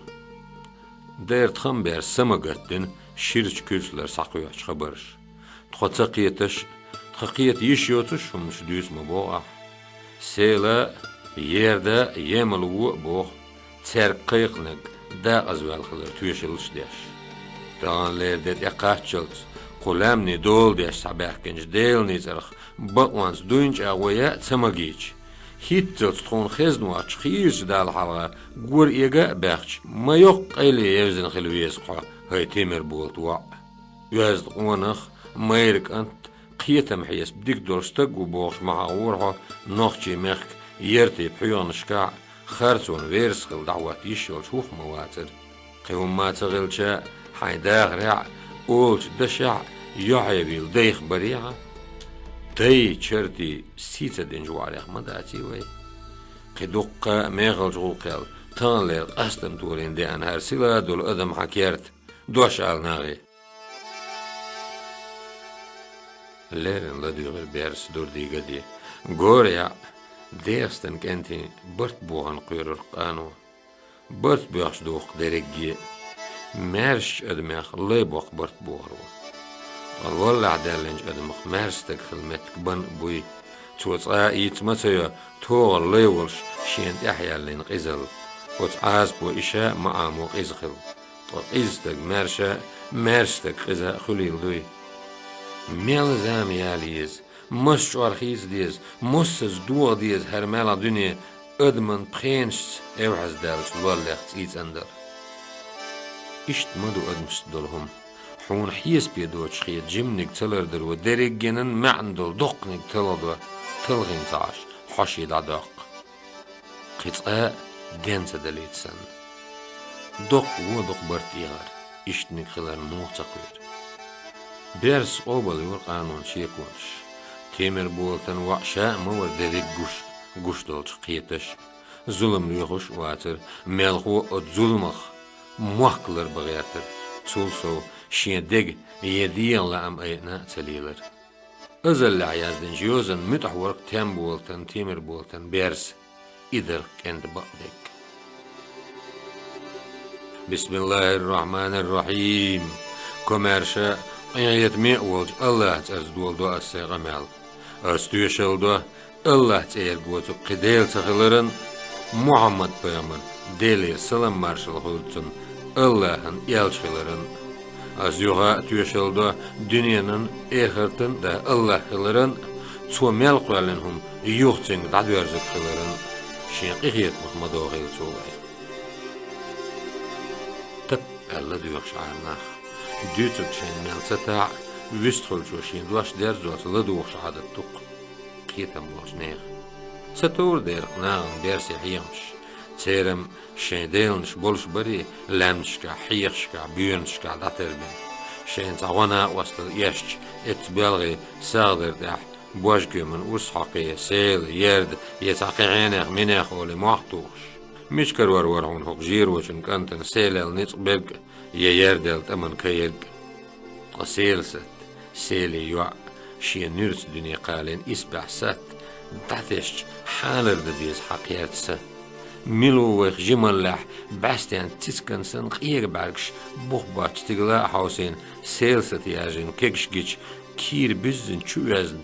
Дера тхан берс са ма гатдина ширачу куьрсалара схьакхоьхьучу хабарш. Тхо ца кхеташ а, тхан кхета йиш йоцуш хӀуманаш дуьйцу ма боху ахь. Села а, ерда а, емал вон а боху, цаьрга кхайкхинарг дакъазваьлла хилар тоьшаллаш а деш. Таханлера де тӀекхаччалц кху лаьмнийн дола деш схьабаьхкинчу Делан ницкъах бакъонца дуйна чӀагӀо яа а ца магийча, хӀинццалц тхуна хезна воцчу хийрачу Далла хьалха гора эга а баьхча, ма йоккха къайле евзина хила веза хьо, хӀай Темирболат воӀ. Оьзда къонах, майра кӀант, кхетам хьесап дика долу стаг ву бохуш ма хьахавора хьо нохчийн мехкан яртийн пхьоьгӀанашкахь а, харцонан верас хилла дӀахӀотта йиш йолчу хӀух ма вацара. Кхин хӀумма а ца хилча, хьайн дахарехь а, олучу дашехь а йохьевийла дайх барехьа, дай, чартий сий ца динчу ваӀарех ма даций вай. Кхин дуккха а мехалчу гӀуллакхел таханлера къастам толийна деана хӀара сила долу адам хьан керта, дош ала нахе. Леррина ладуьйгӀира берс Дурдий Гаде. Гора яӀ, дехастан кӀентийн барт бохана кхоьрура къано. Барт боьхча духку дерриге а. Маьршачу адамех лай боккха барт бохур ву. Ткъа лоллехь даьллинчу адамах маьрша стаг хила меттиг бан а буй. Цо цкъа а йиц ма ца йо, тогӀар лай волуш шена тӀехь яьллина къизалла. Оцу Ӏазапо и ша а ма Ӏамо къиза хила. Ткъа къиза стаг маьрша а, маьрша стаг къиза а хуьлийла дуй? Мел зама яла еза, маса чкъор хийца деза, массаза догӀа деза хӀара маьлхан дуьне адаман пхенашца эвхьаздаьллачу лоллех цӀийцӀандар. Иштта ма ду адамашца долу хӀума. Хьуна хьесапе доцуш хета жиманиг ца лардаро дерригенан маьӀна долу доккханиг талхадо, талхийна ца Ӏаш, хьоший дӀадоккху. Кхин цкъа а ден ца далийта санна. Доккха вон дукха барт эгӀар, иштаниг хиларна муха ца кхоьру. Берс къобал йора къанонан шеконаш. Темирболатан воӀ ша а ма вара дерриг гуш, гуш долчу кхеташ а. Зулам лоьхуш а вацара, мелхо а оцу зуламах мохк ларбан гӀертара, цул сов шен дега я дегӀан лаам айина а ца лелара. Азаллехь яздинчу йозанан муьтӀахь вара-кх Темболатан, Темирболатан берс, и дара-кх кӀентан бакъдерг. Бисмиллахир-рахманир-рахим. Комаьрша а, къинхетаме а волчу АллахӀан цӀарца доладо ас сайн къамел. Ас тоьшалла до АллахӀан цӀерга воцург кхин Дела ца хиларан а, Мухьаммад-пайхамар, Делера салам-маршалла хуьлда цунна, АллахӀан элча хиларан а. Ас юха а тоьшалла до дуьненан а, эхартан а да АллахӀ хиларан а, цо мел кхоьллина хӀума юха цуьнга дӀадоьрзург хиларан а, шен къинхетамах ма дохийла цо вай. Тап аьлла доьхуш Ӏара нах. Дуьйцург шайна мел ца тахь а, вистхуьлучо шен дош дерзош ладугӀуш Ӏадат ду-кх кхетам болчу нехан. Ца товр дера-кх нахана берсийн хьехамаш. Церан шайн деланаш болуш барий, лаьмнашкахь, хьехашкахь, боьрнашкахь дӀатарбина. Шайна цхьа гӀо-накъосталла эшча, эцца боьлхий сагӀа дар тӀехь, божкеман урс хьокхий, села, ярда я цхьа кхин хьенех-минех олий мохь тухуш. Мича карор вара хьуна хӀокху жерочун кӀантана селел ницкъ берг а, я ярдел тӀаман каерг а? Ткъа селасатта, селий йоӀ, шен нуьрца дуьне кхалийна исбаьхьа сатта, дӀатесча, хьалар дан деза хьан кхерца са. Мила ву вайх жималлехь бӀаьстенан цицкан санна къега бӀаьргаш бух боцчу стигала а хьовсийна, селасатта яьржина кегаш гича, кийра буьззина чу оьзна,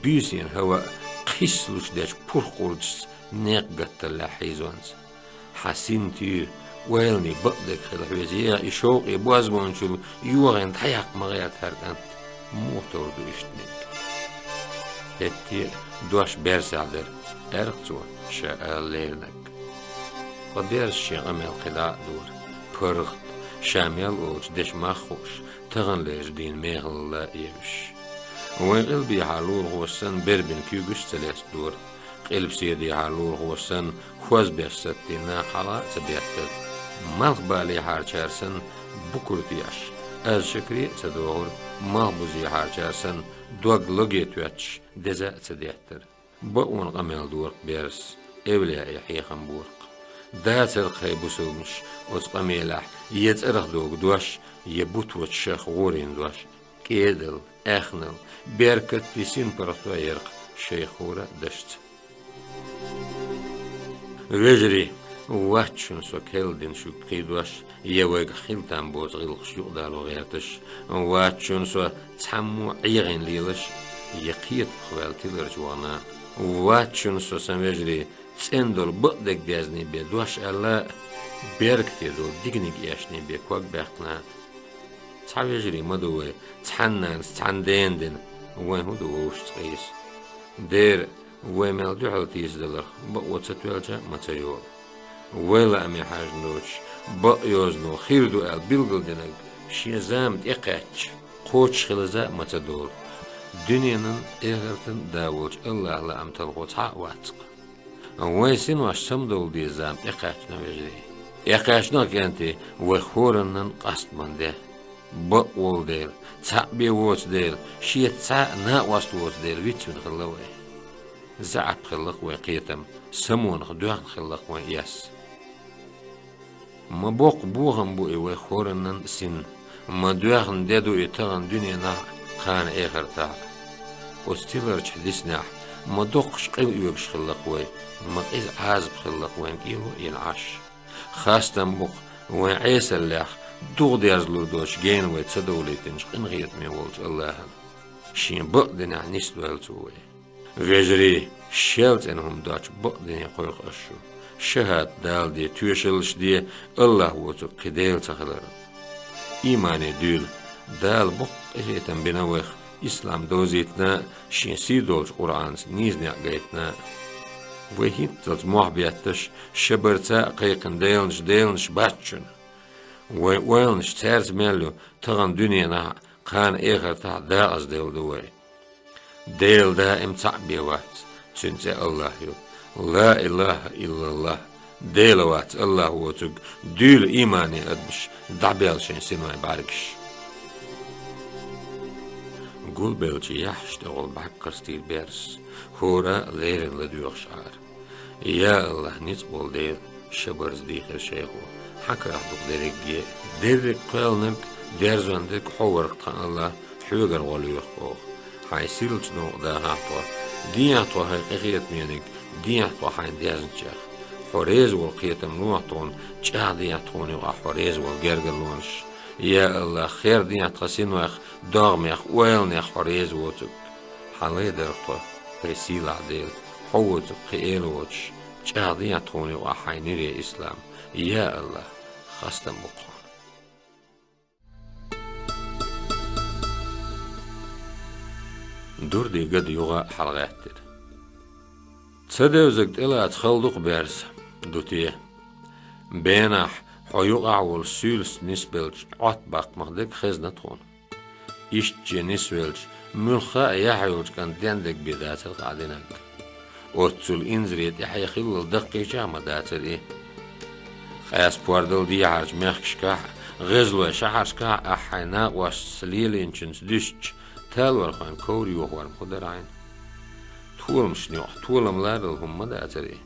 буьйсанан хӀаваъ кхиссалуш дечу пурхкъурдашца некъ гатталлехь хьийзонца? Хьан синтуьйра, ойланийн бакъдерг хила хьоьца еха и шовкъе бозбуунчалла йогӀина дӀаяккха ма гӀерта хӀара кӀант, муха товр ду иштаниг? ХӀетте а дош берсехь дара, аьлла-кх цо, ша ала леринарг. Ткъа берса шен къамел кхидӀа а дора, паргӀат, ша мел олучу дешан мах а хууш, таханлерчу дийнан мехалла а евзаш. Вайн къилбехьара лулахоша санна бербина куьйгаш а ца лестадора. Къилбаседехьара лулахоша санна хозбеш саттийна нах хьала а ца беттара. Малхбалехьарчара санна букуртеш, Аз шекаре а ца догӀура, малхбузехьарчар санна, дог логе тоьттуш, деза а ца деттара. Бакъонан къамел дора-кх берзас, эвлаяий хьехам бора-кх. Дацара-кх, хӀай бусалбанаш, оцу къамелехь е цӀарах догу дош, е бутт воцчу шах гӀорийна дош. КӀедал, аьхнал, беркатти синпаргӀато яра-кх шайх хӀора а дашца. Вежарий, вац шуна со керла дина шуьга кхин дош, я вайгахь хила там боцу гӀиллакхаш юкъадало гӀерташ, вац шуна со цхьаммо Ӏехийна лелаш, я кхетамах ваьлла тиларчу вахана. Вац шуна со, сан вежарий, цӀена долу бакъдерг дезний бен дош аьлла, беркате долу диканиг эшний бен ког баьккхина. Цхьа вежарий ма ду вай, цхьана нанас цхьана дена дина, вайн хӀун ду вовшашца къийса? Дера, вай мел дуьхьал тийсадаларх бакъо ца тоьлча а ма ца йолу. Вай лааме хьаьжна доцуш, бакъ йозано хир ду аьлла билгалдинарг, шен зама тӀекхаьчча, кхочушхилаза а ма ца долу. Дуьненан а, эхартан а да волчу АллахӀан лаам талхо цхьа а вац-кх. Вайн синош самадовла деза зама тӀекхаьчна, вежарий. ТӀекхаьчна-кх, кӀентий, вай хӀораннан къастаман де. Бакъ волу дела, цхьаъ бен воцу дела, шеца цхьа а накъост воцу дела вицвина хилла вай. ЗаӀап хилла-кх вайн кхетам, самонах доьхна хилла-кх вайн эс. Ма боккха бохам бу и вай хӀораннан а синна. Ма доьхна де ду и тахана дуьненахь а, кхана эхартахь а. Оцу тиларчохь диснехь, ма доккхуш къил оьгуш хилла-кх вай, ма къиза Ӏазап хилла-кх вайн кӀело а йина Ӏаш. Хастам бу-кх вайн Ӏесаллех дугӀу дерзалур доцуш гена вай ца довлийтинчу къинхетаме волчу АллахӀана. Шен бакъдинехь нисдойла Цо вай. Вежарий, шел цӀена хӀума доцчу бакъдине кхойкху ас шу. ШахӀадат даладе, тоьшаллаш де АллахӀ воцург кхин Дела ца хиларна. Иймане дуьйла, Дала боккха къинхетам бина вайх, ислам довзийтина, шен сий долчу Къуръанца нийса некъ гайтина. Вай хӀинццалц мохь бетташ, шабарца а кхайкхина деланаш, деланаш бац шуна. Вайн ойланаш цаьрца мел ю, тахана дуьненахь а, кхана эхартахь а дакъазделла ду вай. Дела даим цхьаъ бен вац, Цуьнан цӀе АллахӀ ю. Ла илахӀа иллаллахӀ, Дела вац АллахӀ воцург, дуьйла иймане адамаш, дӀабелла шайн синойн бӀаьргаш. Гулбеллачу яххьаш тӀехула бӀаьрг карстийра берзас, хӀора а леррина ладоьгӀуш Ӏара. Я АллахӀ, ницкъ болу Дела, шабарца дийхира шайхо, хьан карахь ду-кх дерриге а. Дерриг кхоьллинарг, дерзорниг хьо вара-кх, тхан АллахӀ, хьоьгара гӀо лоьху оха. Хьайн сийлачу новкъа дахахь тхо, дехьа тхо хӀай къинхетамениг, дехьа тхо хьайна дезначех. Хьо реза волу кхетам лохьа тхуна, чӀагӀдехьа тхуна юкъахь хьо реза волу гергарлонаш. Я АллахӀ, хердехьа тхан синойх, догӀмех, ойланех хьо реза воцург. Хьан лайдарх тхо, хӀай сийлахь Дела, хьо воцург кхин эла воцуш, чӀагӀдехьа тхуна юкъахь хьайн нуьре ислам. Я АллахӀ, хастам бу-кх хьуна. Дурдий гада юха а хьалагӀаьттира. Ца девзарг тӀелаца хала ду-кх, берза, ду те. Бенахь хьо юкъахь волу суьйлаца нисбеллачу Ӏотта баккхамах дерг хезна тхуна. Иштта шен нисвелча, муьлхха а яхь йолчу кӀанта дендерг бен дацара-кх Ӏа динарг. Оццул инзаре тӀаьхье хиллал даккхийча а ма дацара и. Къаьстта пордал дехьарчу мехкашкахь а, гӀезалойн шахьаршкахь а ахь хьайн накъосташца лелийначуьнца дуьстича, талорхойн ковра йохор-м хӀун дара хьайна? Толамашна юкъахь толам ларал хӀума ма дацара и.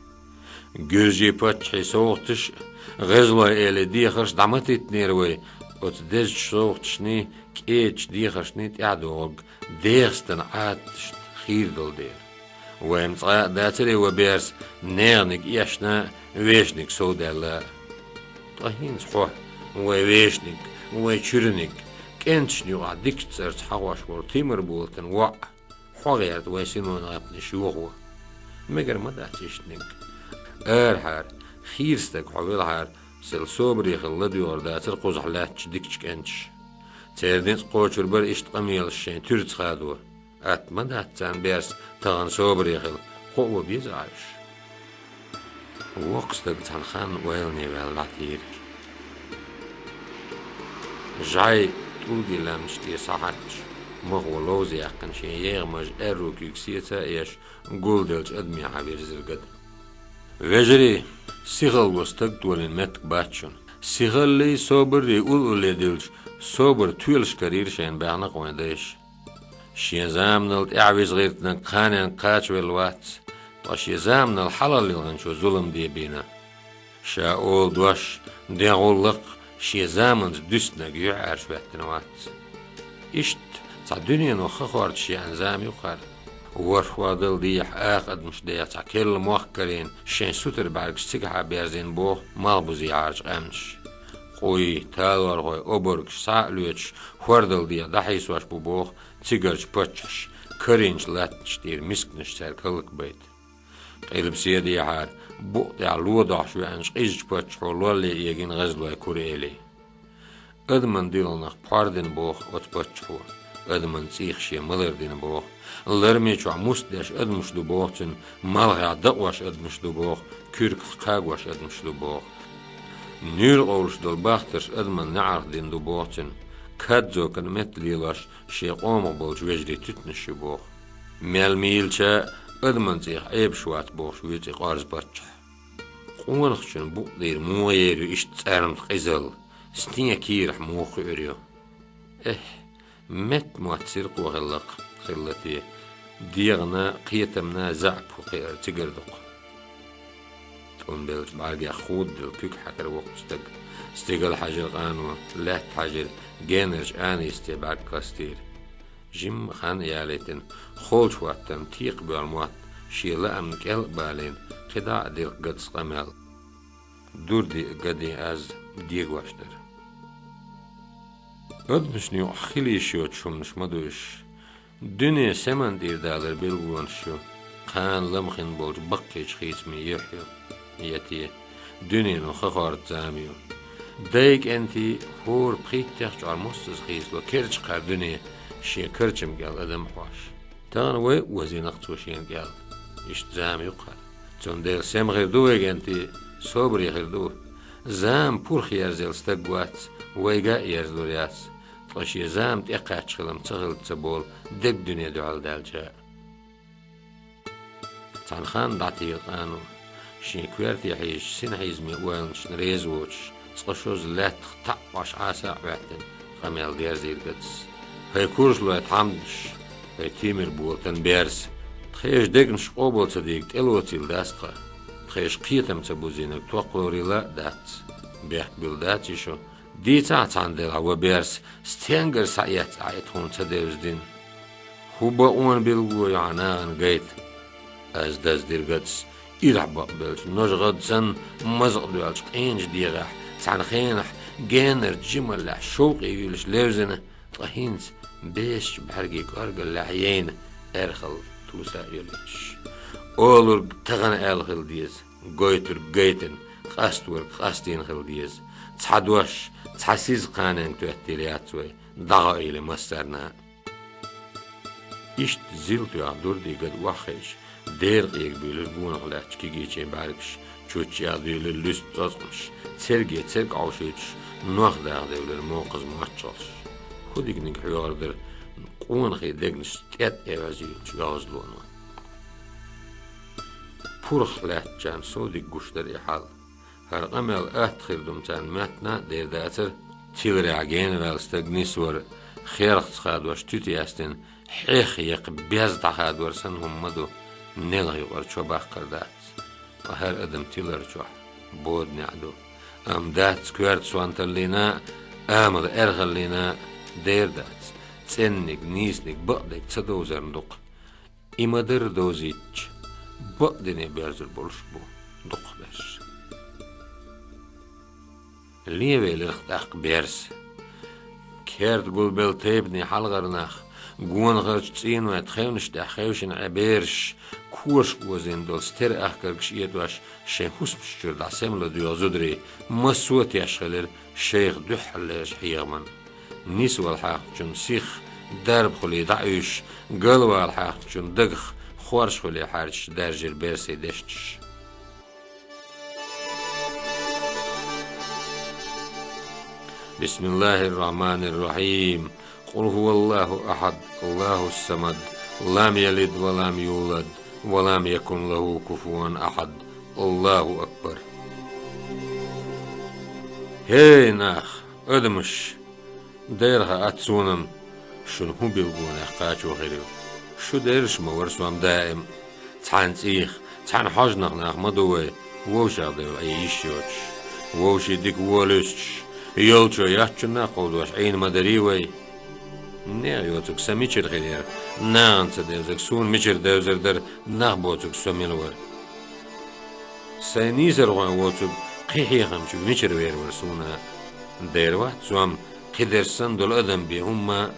Гуьржийн паччахьийн совгӀаташ а, гӀезалойн эле дехарш а дӀа ма титтинера вай оцу дезачу совгӀаташний, кӀедачу дехаршний тӀаьхьадогӀург дегӀастан Ӏадаташна хийра долу дела. Вай-м цкъа а дацара вай, берза, неханиг эшна а, вешаниг совдаьлла а. Ткъа хӀинца хьо, вай вешаниг, вай чуьраниг, кӀенташна юкъахь дикачу цӀарца хьахош волу Тимарболатан воӀ, хьо гӀерта вайн синойн гӀаьпнаш йохо. Мегар ма дац иштаниг. Арахьара, хийра стаг хьо велахьара, сел собаре хила ладоьгӀур дацара кхузахь лаьттачу дикачу кӀенташа. Церан ницкъ кхочур бара иштта къамелаш шайн туьрца хадо. Атта ма дац царна, берза, тахана собаре хила, кхоо беза Ӏа уьш. Воккха стаг цхьана ханна ойлане ваьлла дӀатийра. ЖӀай тӀулгийн лаьмнаш тӀера схьахьаьрча, махо ловза яьккхина шен егӀан маж аьрру куьйга сеца а еш, гулделлачу адамехьа вирзира гада. Вежарий, сихалло стаг толийна меттиг бац шуна. Сихаллий, собаррий уллуле дилча, Собар тоьлаш карийра шайна баьхна-кх вайн дайша. Шен заманал тӀаьхьавиза гӀиртинарг кханенга кхачавелла вац, ткъа шен заманал хьалхалелханчо зулам де бийна. Ша ола дош, ден гӀуллакх шен заманца дуьстинарг юьхьӀаьржа хӀоьттина вац. Иштта цхьа дуьнено ха хорта шеана зама ю-кх хӀара. ВорхӀ хьоадал дехьа, акха адамаш дехьа цхьа керла мохк карийна, шайн сутара бӀаьргаш цигахьа берзийна боху малхбузехьарчу къаьмнаша. Къуй, талорхой, обаргаш схьа а лоьцуш, хӀордал дехьа дӀахьийсош бу боху цигарчу паччахьаша карийначу латтанаш тӀера мисканаш цаьрга хӀаллакбайта. Къилбаседехьара, букъа тӀехь ло дохьуш веанчу къизачу паччахьо лолле эгийна гӀазлой Кур-Эли. Адаман дилгӀанах пхьор дина боху оцу паччахьо, адаман цӀийх шен малар дина боху, ларме чохь муст деш адамаш ду боху цуьнан, малхехь дакъош адамаш ду боху, куьргах кхагош адамаш ду боху. Нуьйр къовлуш долу бахтарш адаман неӀарх дина ду боху цуьнан, кад-зокан метта лелош шен къомах болчу вежарий туьтанаш ю боху. Мел мийлача а адаман цӀийх Ӏебаш вац бохуш вуьйцу и къорза паччахь. Къонахчун букъ дийр муха ер ю иштта цӀармат къизалла, стен кийрахь муха кхуьур ю? Эхь, метта мотт сиркхо хилла-кх, хилла те, дегӀана, кхетамна заьӀап хӀу кхиар цигара ду-кх. ТӀом беллачу бӀаьргех худдал куьг хьаькхира воккхачу стага. Стигала хьаьжира къано, лаьтта хьаьжира, генарчу анисте бӀаьрг къастийра. Жимма хан а ялийтина, холчу хӀоттарна текхабоьлла мотт шен лаамна кӀел а балийна, кхидӀа а дира-кх Гадас къамел. Дурди а, Гадин аз дегош дара. Адамашна юкъахь хила йиш йоцуш хӀуманаш ма ду уьш. Дуьне семан тӀера далар билгалонаш ю, кхана лама хин болчу баккхийчу хийцамийн юьхь ю, я те, дуьнено ха хорта зама ю. Дай кӀентий хӀора пхийттех чӀор муссаза хийцало керча кхара дуьне шен карчам кӀел адам а хьош. Тахана вай а озийна-кх цо шена кӀел. Иштта зама ю-кх хӀара. Цундела сема хир ду вай, кӀентий, собаре хир ду. Зама пурх ерзаелла стаг вац, вайга а ерзалур яц. Ткъа шен зама тӀекхаьчча хилам ца хилла ца болу дерг дуьне дуьхьал даьлча а. Цхьана ханна дӀатийра къано, шен коьрте хьийзачу синхьийзаме ойланашна реза воцуш, цкъа шозза лаьттах таӀ Ӏош Ӏаса а Ӏоьттина, къамел дерзийра Гадас. ХӀай куржалой тхьамданаш, хӀай тиймир болатан берс, тхешан дегнаш къобал ца дийга тӀелоцийла дац тхан. Тхешан кхетам ца бузийнарг токхалорийла а дац. Бехк билла дац и шу. Дийцахьа цхьана делахь, ва берс, стенгара схьаэцна ахь и тхуна ца девза дин? ХӀун бакъонан билгало ю хьан нахана гайта? Ас даздира Гадас, ирахь бакъбеллачу ножа гӀад санна, маза а доьллачу къеначу дегӀехь, цхьана хенахь генарчу жималлехь шовкъе юьйлуш левзина, ткъа хӀинца бесачу бӀаьргийн кӀоргаллехь яйна, аьрхалла туса а йолуьйтуш. Олург тахана аьлла хила деза, гойтург гайтина, къасталург къастийна хила деза. Цхьа дош, цхьа сиз кханенга тоьттийла яц вай, дӀахоийла массарна а. Иштта зил тоьхна Дурди Гада охьахиъча, дера къегабуьйлира гонах лаьттачу кегийчийн бӀаьргаш, чуччех дуьйлира луьста цӀоцкъамаш, церге церг Ӏовшуьйтуш, нох даха девлира мокхаза моччалш. ХӀун диканиг хьоьгӀар дара къонахий дегнаш тӀетӀа эвхьаза юьйлучу йовзалоно. Пурх лаьттачарна сов дика гуш дара и хьал. ХӀара къамел атта хир ду-м царна моьттина а дер дацара, тиларехь генаваьлла стаг нисвар, херхца хадош туьта яьстина, хьех яккха беза дӀахадор санна хӀума ма ду, нелха юкъара чо баккхар дац. Ткъа хӀара адам тилар чохь боданехь ду. Амма дац коьрта сонталлина а, амала аьрхаллина а дер дац, цӀенниг, нийсаниг, бакъдерг ца довзарна ду-кх. И ма-дарра довзийтча, бакъдине боьрзур болуш бу дукхахберш. Левелира-кх тӀаккха берс. Керта гулбелла тайпанийн хьалхара нах, гонахарчу цӀийнойн тхевнаш тӀехь хевшина Ӏе бераш, кошка озийна долу стера ахкаргаш этӀош, шайн хӀусамаш чуьра дӀа сема ладоьгӀу зударий массо а теш хилира шайх дуьххьарлерачу хьехаман. Нисвала хьаьхначун сих дарба хуьлий дӀа а уьйш, галвала хьаьхначун дагах хорша хуьлий хьаьрчаш даьржира берсийн дешнаш. بسم الله الرحمن الرحيم. قل هو الله أحد، الله الصمد، لم يلد ولم يولد، ولم يكن له كفوا أحد. الله أكبر. ХӀей, нах, адамаш! Дера хаьа суна-м, шуна хӀун билгалонех кхачо хир ю. Шу дерриш ма вара со-м даим. Цхьана цӀийх, цхьана хьожанах нах ма ду вай, вовшех девлла Ӏе йиш йоцуш. Вовшийн дика вон луьстуш, йолчо йоцчунна а кховдош Ӏийна ма дарий вай. Нехан йоцург сан мичара хир яра, нахана ца девзарг суна мичара девзар дара, нах боцург со мила вара. Сайн нийсархойн воцург кхин хьехамчуьнга мичара вер вара суна. Дера вац со-м кхидерш санна долу адам бен хӀумма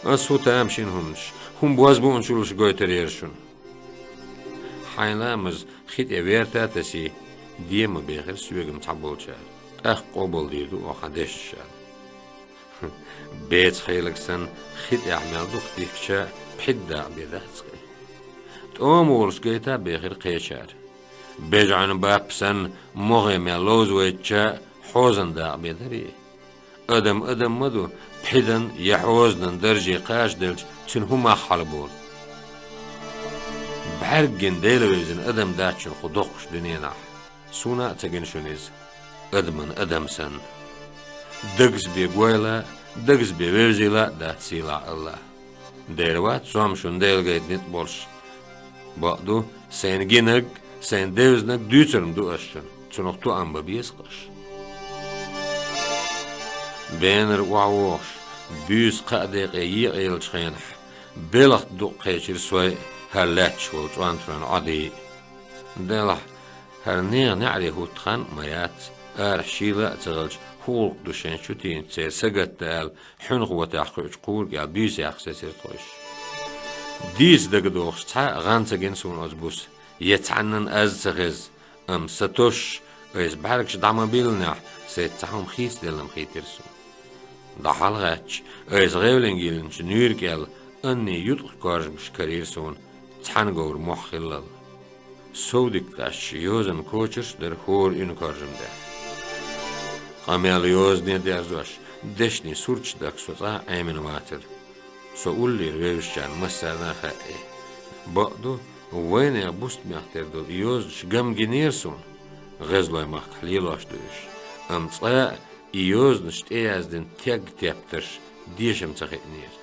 а. Ас хӀун тамашийна хӀуманаш, хӀун бозбуунчаллаш гойтур яра шуна. Хьайн ламаз хи тӀе верта а тасий, де ма бехира соьгара цхьаболчара. ТӀаккха къобалдийр ду оха хьан дешнаш аьлла. Беца хейлаг санна хи тӀехь мел дукха дихкича, пхьид дакъа бен дац кхин. ТӀома волуш гайта а бехира кхечара. Бежанан баппа санна могӀе мел ловза вайтича, хьозан дакъа бен дарий? Адам адам ма ду, пхьидан я хьозанан дарже кхачаделча, цуьнан хӀун мах хьалаболу? БӀаьрг гина Дела вевзина адам дац шуна кху доккхачу дуьненахь. Суна а ца гина шуна иза, адаман адам санна. Дагца бен гойла а, дагца бен вевзийла а дац сийлахь АллахӀ. Дера вац со-м шуна Дела гайта ницкъ болуш. Бакъду, сайна гинарг, сайна девзинарг дуьйцур-м ду ас шуна, цунах тоам бан беза-кх аша. Бенара охьавогӀуш, буьйса кхаа декъе екъаеллачу хенахь, белхат дукха кхечира сой а, хӀара лаьтташ волу цӀонтаран Ӏодий а. Делахь, хӀара нехан неӀаре хӀутту хан а ма яц, арахь шийла а ца хилча, хӀуллакх ду шайн чу тийначу церан сагатта аьлла, хьуьнхо тӀехь кхуьучу кхура кӀел буьйсех сецира тхойш. Дийца дагадогӀуш цхьа а гӀан ца гина суна оцу буса, я цхьаннан аз ца хеза, амма сан тосуш, айса бӀаьргаш дӀа ма биллинехь, сайца цхьа хӀума хийцаделла-м хийтира суна. ДӀахьалгӀаьттича, айса гӀевлина гиллинчу нуьйра кӀел анний юткъа коржамаш карийра суна, цхьана говра мохь хиллал. Сов дика къаьсташ йозанан кочарш а дара хӀора уьнан коржам тӀехь. Къамел йозане а дерзош, дешнийн сурташ дахка со цкъа а Ӏемина вацара. Со уллера вевзачарна массарна а хаьа и. Бакъду, вайнехан бустамех тера долу и йозанаш гам гинера суна, гӀезалойн махкахь лелош ду уьш, амма цкъа а и йозанаш тӀеяздина тегга тептарш дешам ца хиънера.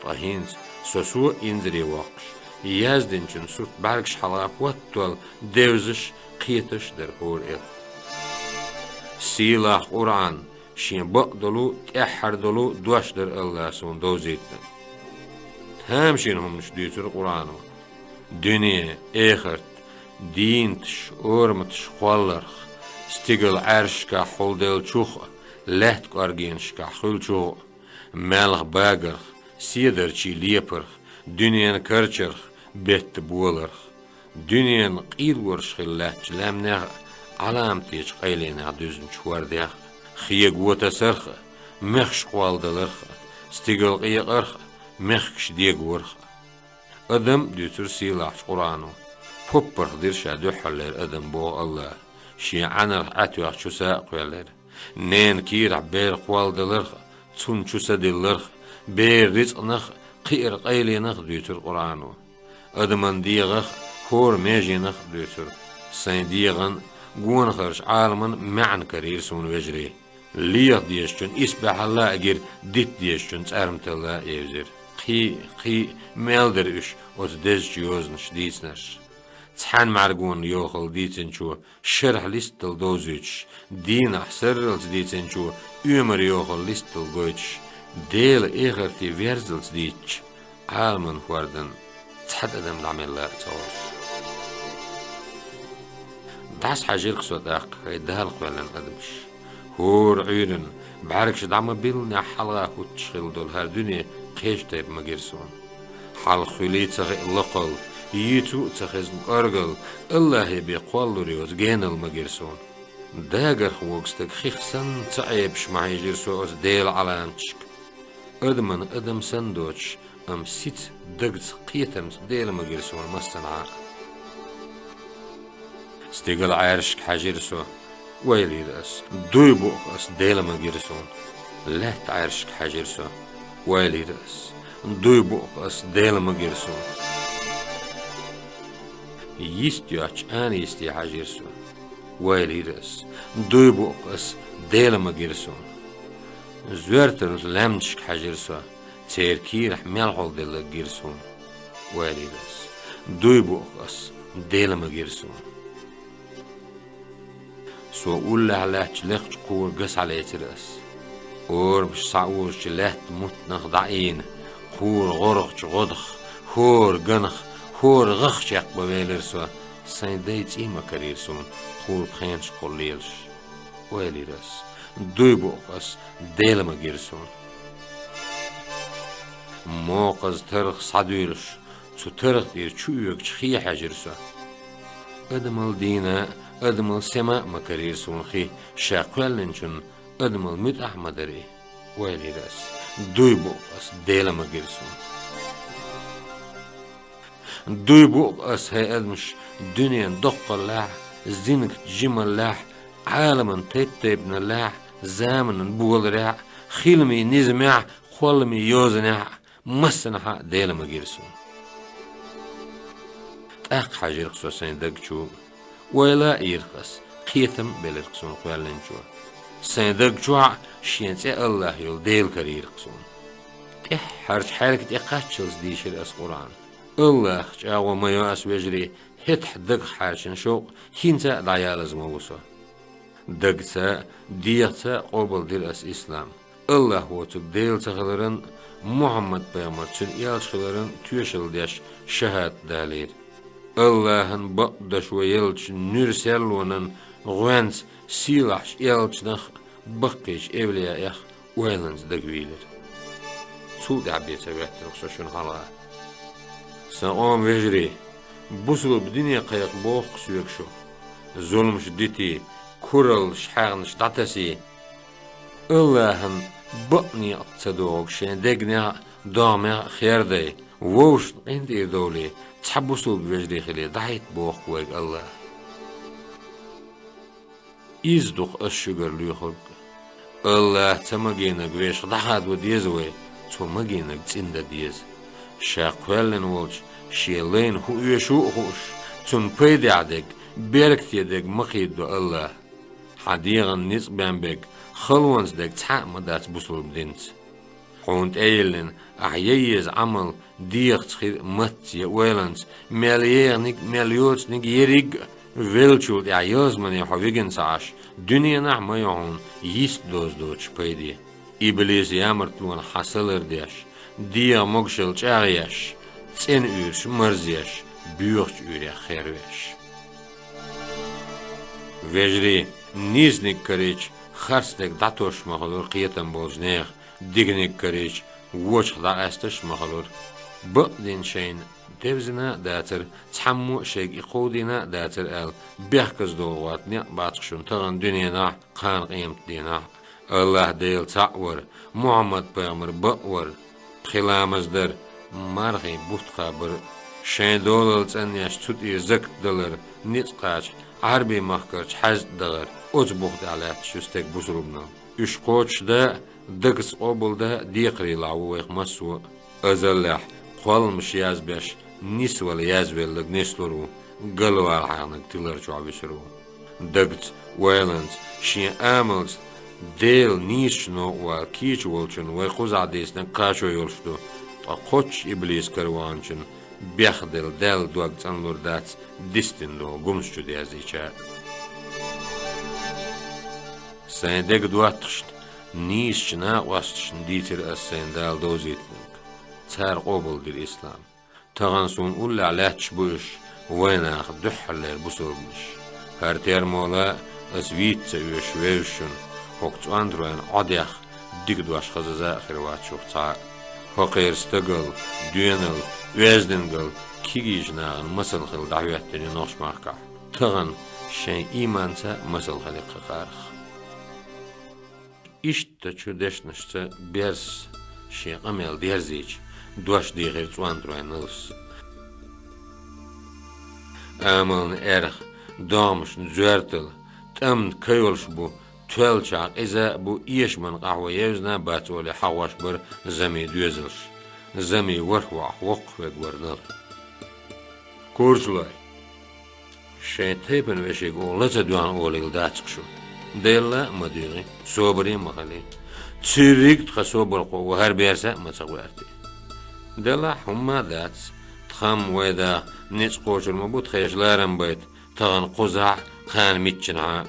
Ткъа хӀинца со-со а инзаре воккхуш, яздинчун сурт бӀаьргаш хьалха хӀоттал девзаш, кхеташ а дара хӀора элп. Сийлахь Къуръан, шен бакъдолу, тӀаьххьардолу дош дара АллахӀа суна довзийтинарг. Тамашийна хӀуманаш дуьйцура Къуръано. Дуьне, эхарт, дийнаташ, ораматаш кхолларх, стигала Ӏаьршашкахь хьулделлачух а, лаьтта кӀоргенашкахь хуьлучух а, маьлхан багарх, седарчий лепарх, дуьненан карчарх, беттан боларх, дуьненан къийлораш хилла лаьттачу лаьмнех а, Ӏаламатечу къайленех дуьзначу хӀордех а, хего тасарх а, мехаш кхолладаларх а, стигала къекъарх а, мехкаш дегарх а. Адам а дуьйцура сийлахьчу Къуръано. Поппарх дира ша дуьххьарлера адам, боху АллахӀа, шен Ӏаьнарх Ӏаьтоьхна чу са а кхоьллира. Ненан кийрахь бер кхолладаларх а, цунна чу са дилларх а, беран рицкъанах а, кхиаран къайленах а дуьйцура Къуръано. Адаман дегӀах а, хӀора меженах а дуьйцура. Сайн дегӀан а, гонахарчу Ӏаламан а маьӀна карийра суна вежарий. Леха дезачун исбаьхьалла а гира, дита дезачун цӀарматалла а евзира. Кхин а, кхин а мел дара уьш оцу дезачу йозанаш дийцинарш. Цхьана мӀаьргонна йохалла дийцинчо шарахь листал довзуьйтуш, дийнахь сарралц дийцинчо оьмар йохалла листал гойтуш, Дела эхарте верззалц дийцича, Ӏаламан хӀордан цхьа тӀадам дӀамелла а ца гӀош. ДӀасахьажира-кх со тӀаккха, хӀай Дала кхоьллина адамаш. ХӀора Ӏуьйранна, бӀаьргаш дӀа ма биллинехь, хьалха хӀуттуш хилла долу хӀара дуьне кхечу тайпа магира суна. Хьалха хуьлий ца хиъна лакхалла, йийцу а ца хезна кӀоргалла, АллахӀе бен кхоллалур йоцу генал магира суна. Дагарх вогу стаг хих санна ца Ӏебаш ма хьийжира со оцу Делан Ӏаламаташка. Адаман адам санна доцуш, амма сица, дагца, кхетамца Дела магира суна массанхьа а. Стигала Ӏаьршашка хьаьжира со, ойла йира ас, дуй бу-кх ас, Дела магира суна. Лаьтта Ӏаьршашка хьаьжира со, ойла йира ас, дуй бу-кх ас, Дела магира суна. Йист йоцчу ана йисте хьаьжира со, ойла йира ас, дуй бу-кх ас, Дела магира суна. Зоьртаралла лаьмнашка хьаьжира со, церан кийрахь мел хьулделларг гира суна, — ойла йира ас. — Дуй буъ-кх ас, Дела ма гира суна. Со уллехь лаьттачу лекхачу кхора ган схьалецира ас. Орамаш схьаозучу лаьттан муттанах дӀаийна, кхора гӀоргӀачу гӀодах, хӀора ганах, хӀора гӀах чекхбан велира со, сайн дай цӀий ма карийра суна, кхора пхенашкахула лелаш. Ойла йира ас. Дуй буъ-кх ас, Дела ма гира суна. Мокхаза таргӀа схьадуьйлуш, цу таргӀа тӀера чу оьгучу хи хьаьжира со. Адамал дийна, адамал сема а ма карийра суна хи, ша кхоьллинчунна адамал муьтӀахь а ма дара и, ойла йира ас. Дуй буъ-кх ас, Дела ма гира суна. Дуй буъ-кх ас, хӀай адамаш, дуьненан доккхаллехь, зинкан жималлехь, Ӏаламан тайп-тайпаналлехь, заманан боларехь, хиламийн низамехь, кхолламийн йозанехь, массанхьа а Дела ма гира суна. ТӀаккха хьаьжира-кх со сайн даг чу. Ойла а йира-кх ас, кхетам а белира-кх суна кхоьллинчо. Сайн даг чохь а шен цӀе АллахӀ йолу Дела карийра-кх суна. ТӀаьххьарчу хьаьрка тӀе кхаччалц дийшира ас Къуръан. АллахӀах чӀагӀо ма йо ас, вежарий, хӀетахь дагах хьаьрчина шовкъ хӀинца а дӀаялаза ма ву со. Дагца а, дегӀаца а къобалдира ас ислам. АллахӀ воцург Дела ца хиларан а, Мухьаммад-пайхамар цуьнан элча хиларан а тоьшалла деш шахӀадат далийра. АллахӀан бакъдашо еллачу нуьра серлонан гӀоьнца сийлахьчу элчанах а, баккхийчу эвлияэх а ойланца дагавийлира. Цул тӀаьхьа бен ца хӀоьттира-кх со шуна хьалха. Сан къоман вежарий, бусалба дине кхайкха боху-кх соьга шу. Зуламаш дитий, кураллаш, хьагӀнаш дӀатасий, АллахӀан бакъ некъаца ца догӀург шен дегнех а, догӀмех а хердай, вовшашна къинтӀера довлий, цхьа бусалба вежарий хилий дӀахӀитта боху-кх вайга АллахӀа. Иза ду-кх ас шуьгара лоьхург. АллахӀа ца магийнарг вешах дӀахадо деза вай, цо магийнарг цӀиндан деза. Ша кхоьллина волчу шен лайна хӀун оьшу а хууш, цунна пайдехь дерг, беркате дерг ма кхийдадо АллахӀа. Хьан дегӀан ницкъ бен берг, халонца дерг цхьаъ ма дац бусалба динца. Хьуна тӀейиллина, ахь ян еза Ӏамал дегӀаца хир а, матца я ойланца, мел еханиг а, мел йоцаниг а, ерриг а, веллачул тӀаьхьа ялсамане хьо вигина ца Ӏаш, дуьненахь а ма ю хьуна йист доза доцуш пайде. Иблисан ямартлонах хьан са лардеш, дегӀан могушалла чӀагӀъеш, цӀена уьйраш марзъеш, боьхачу уьйрех хервеш. Вежарий, нийсаниг карийча, харцдерг дӀатосуш ма хуьлура кхетам болчу нехан, диканиг карийча, вочух дӀакъаьсташ а ма хуьлура. Бакъдина шайна девзина а дацара, цхьаммо а шайга и кховдийна а дацара аьлла, бехказа долу гӀорта некъ бац-кх шуна тахана дуьненахь а, кхана къематдийнахь а. АллахӀ Дела цхьаъ вара, Мухьаммад-пайхамар бакъ вара, пхи ламаз дара, мархийн бутт кхабар а, шайн долалла цӀанъеш цу тӀера закат далар, ницкъ кхача, Ӏаьрбийн махкарчу хьаьжцӀа дахар, оцу бух тӀехь лаьтташ ю стеган бусалбанал. Уьш кхочушдан а, дагца къобалдан а декхарийлахь ву вайх массо а. Азаллехь кхолламаш язбеш, нисвала язвелларг нислур ву, галвала хьаьхнарг тилар чохь вуьсур ву. Дагца, ойланца, шен амалца Дела нийсачу новкъа вала кийча волчунна вай кхузахь дийцинарг кхачо йолуш ду, ткъа кхоччуш иблисан кара ваханчунна бехделла Далла дог цӀанлур дац дистина долу гумс чу дерзийча а. Сайн дега доттагӀашна, нийсачу накъосташна дийцира аса сайн Дала довзийтинарг. Цара къобалдира ислам. Тахана суна уллехь лаьтташ бу уьш, вайнах дуьххьарлера бусалбанаш. ХӀара термола аса вийца ца оьшуш вевза шуна, хӀокху цӀонтаройн Ӏодех дика дош хазаза а хир вац шух цхьа а. ХӀокхеран стагал, доьнал, оьздангалла кегийчу нахана масал хилла дӀахӀоьттина ю нохчмахкахь. Тахана шайн ийманца а масал хили кхакхарх. Иштта чу дешнашца берс шен къамел дерзийча, дош дийхира цӀонтаройн налс. Амална эрх, догӀмашна зоьртал, тӀамна ка йолуш бу, тоьллачохь къиза а бу, эшаман къахьо евзина а бац олий хьагӀош бара замийн доьзалш. Замийн ворхӀ воӀах воккхах верг вара нал. Курчалой! Шайн тайпана вешига оха ла ца доьгӀна олийла дац-кх шу. Делла а ма дуьйгӀи, собаре а ма хили. Цуьрриг тхан собархо ва хӀара берса а ма ца гӀоьртий. Делахь, хӀумма а дац, тхан вай даха ницкъ кхочур ма бу, тхешан ларам байта тахана кхузахь а, кхана миччанхьа а.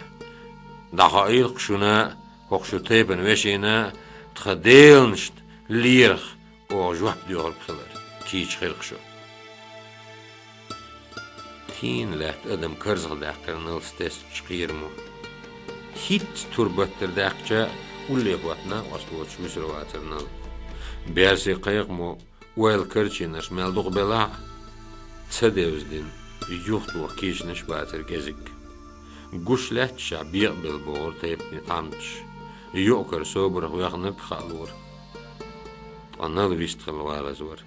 ДӀахоийла-кх шуна а, хӀокху шун тайпана вешина а, тхан деланашна лерах оха жоп доьхург хилар, кийча хир-кх шу. Тийна лаьтта адам карзахдаьккхира налца тесначу кхерамо. ХӀинцца турбаттар даьккхича а, улле хӀотта накъост воцуш вуьсур вацара Нал. Берсийн кхайкхамо ойла карчийнарш мел дукха белахь а, ца девзадина, юхатоха кийчанаш а бацара кӀезиг. Гуш лаьтташехь бекъабелла богӀура тайпанийн тхьамдаш. Юкъ-кара собарх вехнарг а хаалора. Ткъа Нал вистхила валаза вара.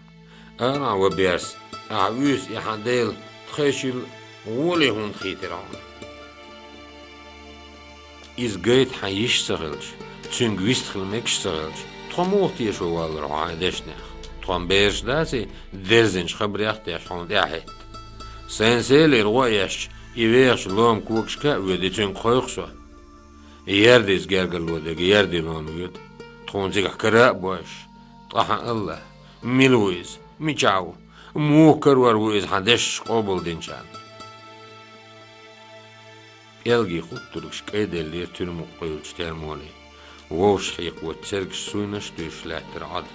Ара, ва берс, ахьа вуьйса и хьан дела, тхайшилла гӀоле хӀунда хийтира хьуна? Иза гайта хьан йиш а ца хилча, цуьнга вистхила мегаш а ца хилча, тхо муха тешо валлара хьо хьайн дешнех? Тхо-м бераш даций, дерзинчу хабарех а деш хьуна тӀаьхьахӀитта? Сайна селера гӀо а эшча, и вехачу лома когашка а воьдий, цуьнга кхойкху со. Ярдица гергарло дерг ярдин лома воьду, тхуна цигахь кара а бойуш. Ткъа хьан АллахӀ, мила ву иза, мичахь ву, муха карор ву иза хьан дешнаш къобалдинчарна? ПӀелгийн хӀуттургаш кӀайделлера туьрмукъ къуьйлучу термоле. Вовшах хьекхочу цергаш суйнаш а туьйсуш лаьттара Ӏад.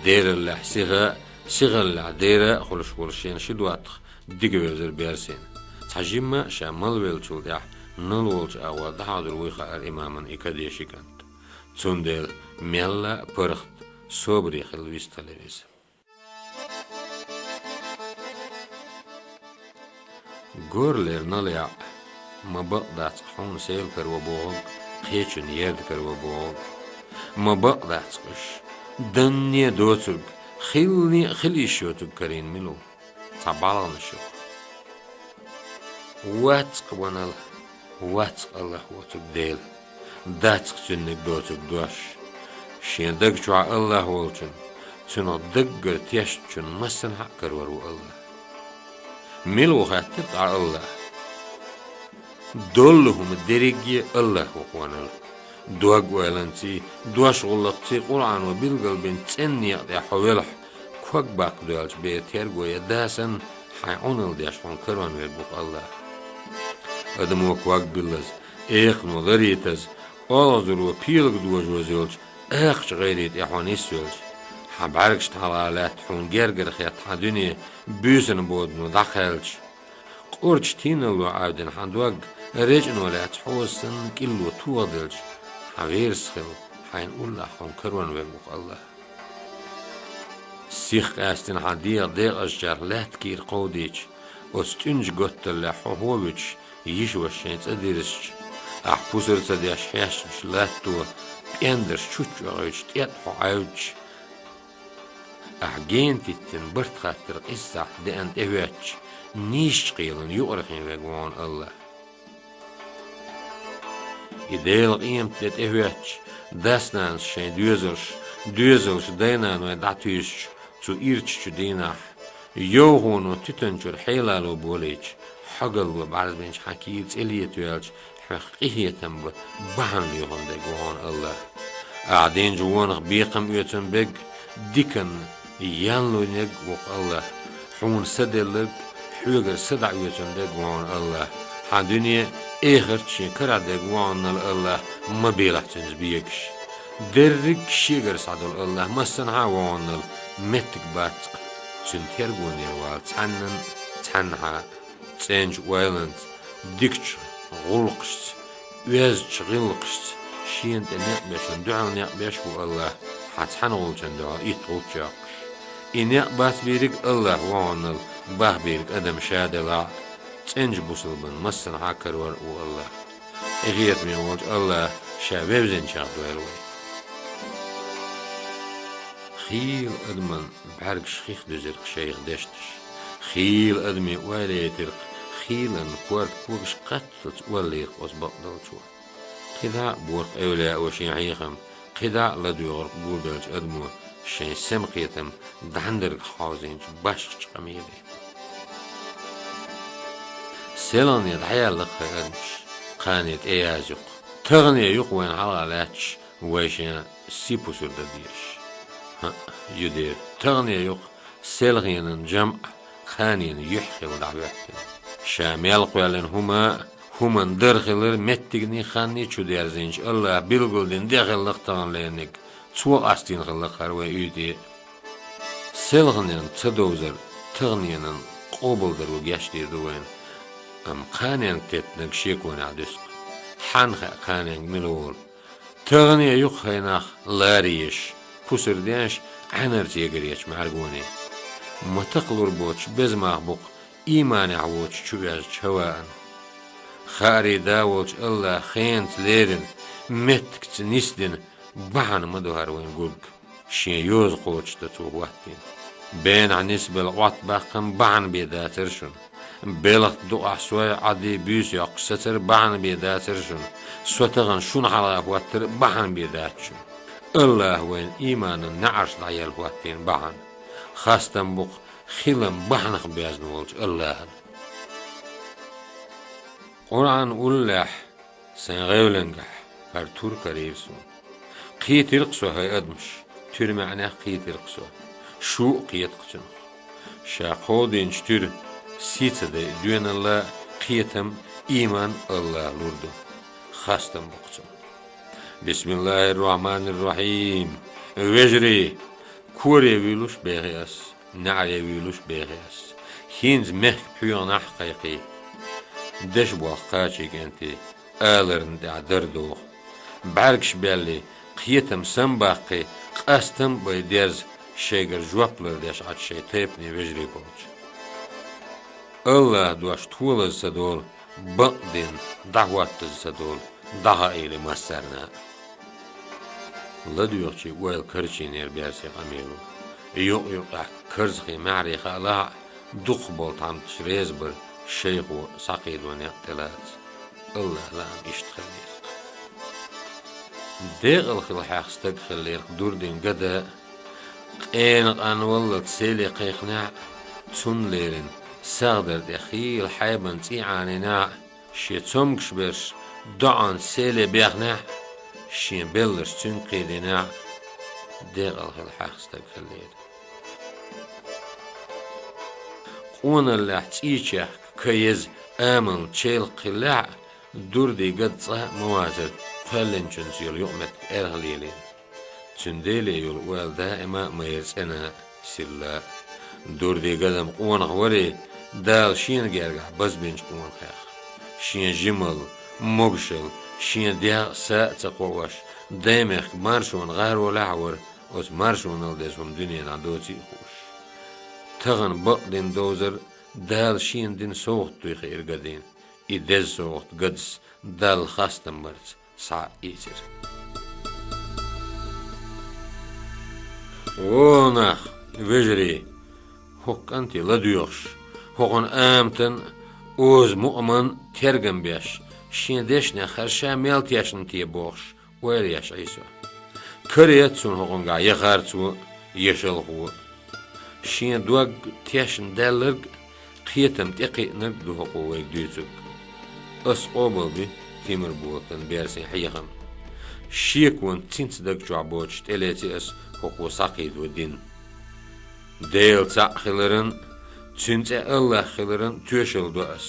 Дераллехь сиха а, сихаллехь дера а хуьлуш волу шен ши доттагӀа дика вевзара берсина. Цхьа жимма а ша малвеллачул тӀаьхьа Нал волчу агӀор дӀахьадур вуй хаьара имаман и кадеши кӀант. Цундела мелла а паргӀат, собаре хилла вистхилира иза. Горлера Нал яӀ, ма бакъ дац-кх хьуна сел каро бохург, кхечунна ярда каро бохург. Ма бакъ дац-кх уьш, данне а доцург, хилале а хила йиш йоцург карийна мила ву? Цхьа бӀалгӀанаш ю-кх. Вац-кх, ва Нал, вац-кх АллахӀ воцург Дела, дац-кх цуьнниг доцург дош. Шен даг чохь АллахӀ волчун, Цунах даггара тешначун массанхьа а карор ву АллахӀ. Мила ву хаьттира-кх АллахӀ? Доллу хӀума дерриге а АллахӀ ву-кх, ва Нал. Дог-ойланций, дош-гӀуллакхций, Къуръано билгалбина цӀена некъа тӀехь хьо велахь, ког баккха доьлчу бер терго я да санна, хьайн Ӏуналла деш хьуна карон верг ву-кх АллахӀ. Адамо ког биллаза, экхано ларъйтаза, олхазаро пелаг дожоза йолчу акхачу гӀайре тӀе хьо нисвелча, хьан бӀаьргашна хьалха лаьтта хьуна гергара хетта хьан дуьне буьйсанан бодано дӀакхаьлча, къурдаш тийналло Ӏаьвдина хьан дог речӀано лаьцна хьоза санна кӀилло тохаделча, хьан верас хила хьайна уллохь хьуна карон верг ву-кх АллахӀ. Сих къаьстина хьан дегӀан декъазчарах лаьтта кийра кховдийча, оцу тӀуьнжа готталлехь хьо хӀун вуьтуш, йиша-ваша шайн цӀа дирзича, ахь пусар ца деш хьаьшначу латто пӀендарш чуччу оьгӀуьйтуш тӀетӀа хьо Ӏаьвдича, ахь гена титтина барт хаттар къиззахь деана тӀехӀоьттича, нийсачу кхелана юкъара хин верг ву хьуна АллахӀ. И Делан къемат де тӀехӀоьттича, дас-нанас шайн доьзалш, доьзалш дай-наной дӀатуьйсучу цу ирчачу дийнахь, йовхоно туьтан чуьра хьелало болийча, хьогалло бӀарзбинчу хьан кийра цӀе летаваьлча, хьоьх къинхетам бан бахьана лоьхун дерг ву хьуна АллахӀ. Ахь динчу вонах бекхам оьцун берг, диканна ян луьйнарг ву-кх АллахӀ, хьуна са делларг, хьоьгара са дӀаоьцун дерг ву хьуна АллахӀ, хьан дуьне а, эхарт а шен карахь дерг ву хьуна АллахӀ, ма белахь цуьнца бегаш. Дерриг а шегара схьадолу АллахӀ массанхьа а ву хьуна, меттиг бац-кх цуьнан тергонера вала цхьаннан а, цхьаннахьа а. ЦӀеначу ойланца, дикачу гӀуллакхашца, оьздачу гӀиллакхашца шена тӀе некъ бешан дуьхьал некъ беш ву АллахӀ, хьан цхьана гӀулчан дуьхьал итт гӀулч йоккхуш. И некъ бацбийриг АллахӀ ву хьуна, бахбийриг адам ша делахь а, цӀеначу бусалбан массанхьа а карор а ву АллахӀ. Къинхетаме волчу АллахӀа Ша вевзинчех дойла вай. Хийла адаман бӀаьргаш хих дуьзира-кх шайх дешнаш. Хийла адаме ойла яйтира-кх хийланна корта когаш кхатталц оллийра-кх оцу бакъдолчо. КхидӀа а бора-кх эвлаяо шен хьехам, кхидӀа а ладоьгӀура-кх гулбеллачу адамо шайн сема кхетам дӀандарга хьовзийначу башхачу къамеле. СелгӀане дӀаяьлла-кх хӀай адамаш, кхане тӀеязйо-кх. ТахӀане ю-кх вайна хьалха лаьтташ вай шен сий-пусар дан дезаш. ХӀаъ, юдер, тахане юха селханен жамӀ кханен юхь хилла дӀахӀоьттина. Ша мел кхоьллина хӀума, хӀуман дар хилар меттигний ханний чудерзийначу АллахӀа билгалдина де хилла-кх таханлерниг, цо къастийна хилла-кх хӀара вайн уьйтӀе. Селханен ца довзар таханенан къобалдар ву гечдийр ду вайна, амма кханенга теттинарг шеконехь дуьсу-кх. Хьанна хаьа кханенга мила волу? Тахане юха хӀай нах лара езаш, пусар деш, Ӏаьнарца егаречу мӀаьргоне. Ма такхалур боцуш беза мах бу-кх ийманехь воцуш чувоьжначу хӀаваан. Хаарий да волчу АллахӀа хенаца лерина, меттигца нисдина бахьана ма ду хӀара вайн гург. Шен йоза кхочушдан цо хӀоттийна. Бенахь нисбелла Ӏоттабаккхам бахьана бен дацара шуна. Белхат дукъахь сой, Ӏади, буьйса йоккхуш сацар бахьана бен дацара шуна. Со тахана шуна хьалха хӀоттар бахьана бен дац шуна. АллахӀа вайна ийманан неӀарш дӀаелла хӀоттийна бахьана. Хастам бу-кх хилам бахьанах боьзна волчу АллахӀана. Къуръан уллехь сайн гӀевлангахь хӀара тур карийра суна. Кхийтира-кх со, хӀай адамаш, туьра маьӀнех кхийтира-кх со. Шу а кхета-кх цунах. Ша кховдийначу туьра сий ца дайа доьналла, кхетам, ийман АллахӀа лур ду. Хастам бу-кх цунна. Бисмиллахир-рахманир-рахим. Вежарий, коре вуьйлуш бехи ас, неӀаре вуьйлуш бехи ас. ХӀинца мехкан пхьоьгӀанахь а кхайкхий. Дешан болх кхачий, кӀентий, аларна тӀехь дар доху. БӀаьргаш баьллий, кхетам самабаккхий, къастам а бай дерза, шайгара жоп лардеш Ӏачу шайн тайпане вежарий болчу. АллахӀан дош толаза ца долу, бакъдина дӀахӀоттаза ца долу, дӀахаийла массарна а. ЛадоьгӀучийн ойла карчийнера берсийн къамело. Юкъ-юкъехь карзахе маьхьарий хаалахь а, дукхахболу тхьамдаш реза бара шайхо схьакхийдо некъ тӀелаца. АллахӀан лаам иштта хиллера-кх. Декъала хила хьаьхна стаг хиллера-кх Дурдин Гада. Къена къанваллалц селе кхайкхинехь а, цунна лерина сагӀдар тӀе хийла хьайбан цӀий Ӏанийнехь а, шен цомгуш берш доӀанца селе бехнехь а, шен белларш цуьнга кхийдинехь а, декъала хила хьаьхна стаг хиллера. Къоналлехь цӀий чехка ка еза амална чайлакх хиллехь а, Дурдин Гада цкъа а ма вацара кхоьллинчуьнца йолу юкъаметтиг аьрха лелийна. Цуьнан Деле йолу ойла даима а ма яра цӀена а, сирла а. Дурдин Гада-м къонах варий, Дала шена гергахь базбинчу къонахех. Шен жималла, могушалла, шен дегӀ а, са а ца кхоош, даймехкан маршонан гӀаролехь а вара, оцу маршонал деза хӀума дуьненахь доций а хууш. Тахана бакъдина довзар Дала шена дина совгӀат дуй хиира Гадина. И деза совгӀат Гадас Далла хастам барца схьа а ийцира. О, нах, вежарий! ХӀокху кӀанте ладоьгӀуш, хӀокхуьнан аматан а, оза мукъаман а тергам беш, шен дешнех хӀара ша мел тешна те бохуш, ойла еш Ӏийсо. Каре яц цунна хӀокхуьнгахь я харцо, я шалхо. Шен дог тешна даьлларг а, кхетам тӀекхиънарг а ду хӀокхо вайга дуьйцург. Ас къобалби Тимурболатан берсийн хьехам. Шеконан цинцан даг чохь боцуш тӀелеци ас хӀокхо схьакхийдо дин. Дела цхьаъ хиларан а, Цуьнан цӀе АллахӀ хиларан а тоьшалла до ас.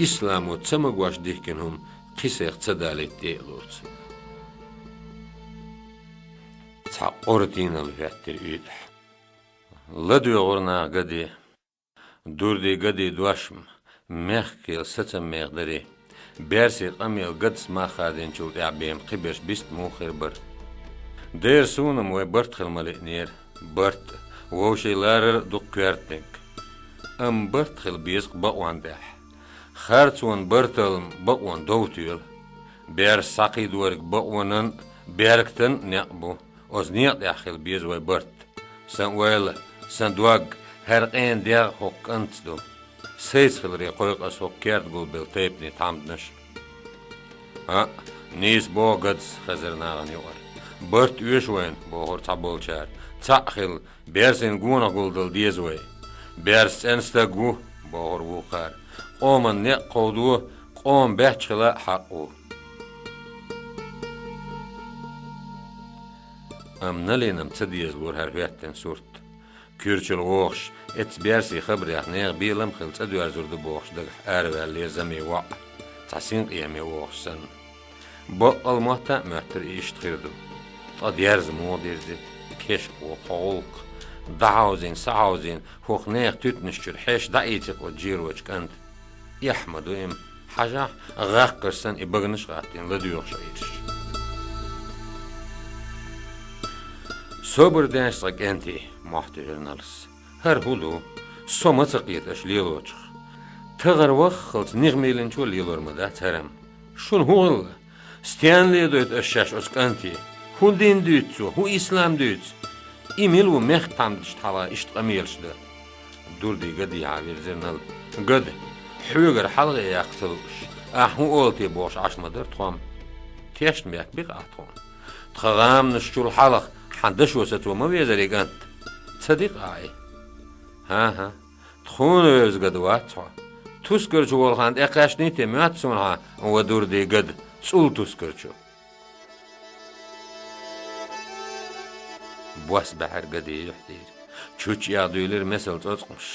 Исламо ца магош дихкина хӀума кхин сайх ца далийта тӀе а лоцу. Цхьа къора тийналла хӀоьттира уьйтӀахь. ЛадоьгӀура наха Гаде. Дурдин Гадин дош-м мехкан кхел сацам меха дарий. Берсийн къамел Гадас мах хадийначул тӀаьхьа бен кхиберш бист муха хир бара. Дера суна-м вай барт хила ма лиънера. Барт а, вовшийн ларар а дукха коьртаниг. Амма барт хила беза-кх бакъонна тӀехь. Харцонан бартал-м бакъонан дов тоьлу. Берс схьакхийдориг бакъонан а, беркатан а некъ бу. Оцу некъа тӀехь хила беза вай барт. Сан ойла, сан дог, хӀара къена дегӀ хӀокху кӀантаца ду. Сайца хиларе кхойкху ас хӀокху керта гулбелла тайпанийн тхьамданаш а. ХӀаъ, нийса боху Гадас, хезира нахана юкъара. Барт оьшу вайна, бохура цхьаболчара. Цхьаъ хила, берсийн гонах гулдала деза вай. Берс цӀена стаг ву, бохура вукхара. Къоман некъ кховдо, къоман баьчча хила а хьакъ ву. Амма Налинам ца дезалора хӀара хӀоьттина сурт. Куьрчал вохуш, эцца берсий хабарех нехан белам а хилла цӀа доьрзур ду бохуш дагахь араваьллера заме воӀ, цхьа синкъеме вохуш санна. Баккъал мотта а моьттура и иштта хир ду. Ткъа дерза муха дирзи, кешка ву хьо гӀуллакх. ДӀахьовзийна, схьахьовзийна, хӀокху нехан туьтанаш чуьра хьеш дӀаийцира оцу жирочу кӀанта. Эхь ма ду-м, хьажахь, гӀаккхарш санна и баганаш а гӀаттийна ладоьгӀуш Ӏийраш. Собар деш цкъа, кӀентий, мохь туьхира Налас. ХӀара хӀун ду? Со ма ца кхета аша лелочух. Тахара ваххалц нихмелинчо лелор ма дац хӀара-м. Шуна хӀун хилла? Стенна ледойту аша шаьш оцу кӀанте? ХӀун дин дуьйцу цо? ХӀун ислам дуьйцу? И мила ву мехкан тхьамдашна хьалха иштта къамелаш дан? Дурди Гадехьа вирзира Нала. Гада, хьоьгара хьалхе яккха ца лууш, ахь хӀун олу те бохуш Ӏаш ма дара тхо-м. Тешна бехк бикъахь тхуна. Тхан гӀаманаш чул хьалха хьан дашо сацо ма везара и кӀант. Ца дикъ ахь и? ХӀан-хӀа, тхуна вевза Гада вац хьо. Тускар чу волу хан тӀекхаьчний те моьтту суна хьан, ва Дурди Гада, цӀул тускар чу? Бос баьхьира Гадин юьхь тӀера. Чучча дуьйлира месал цӀоцкъамаш,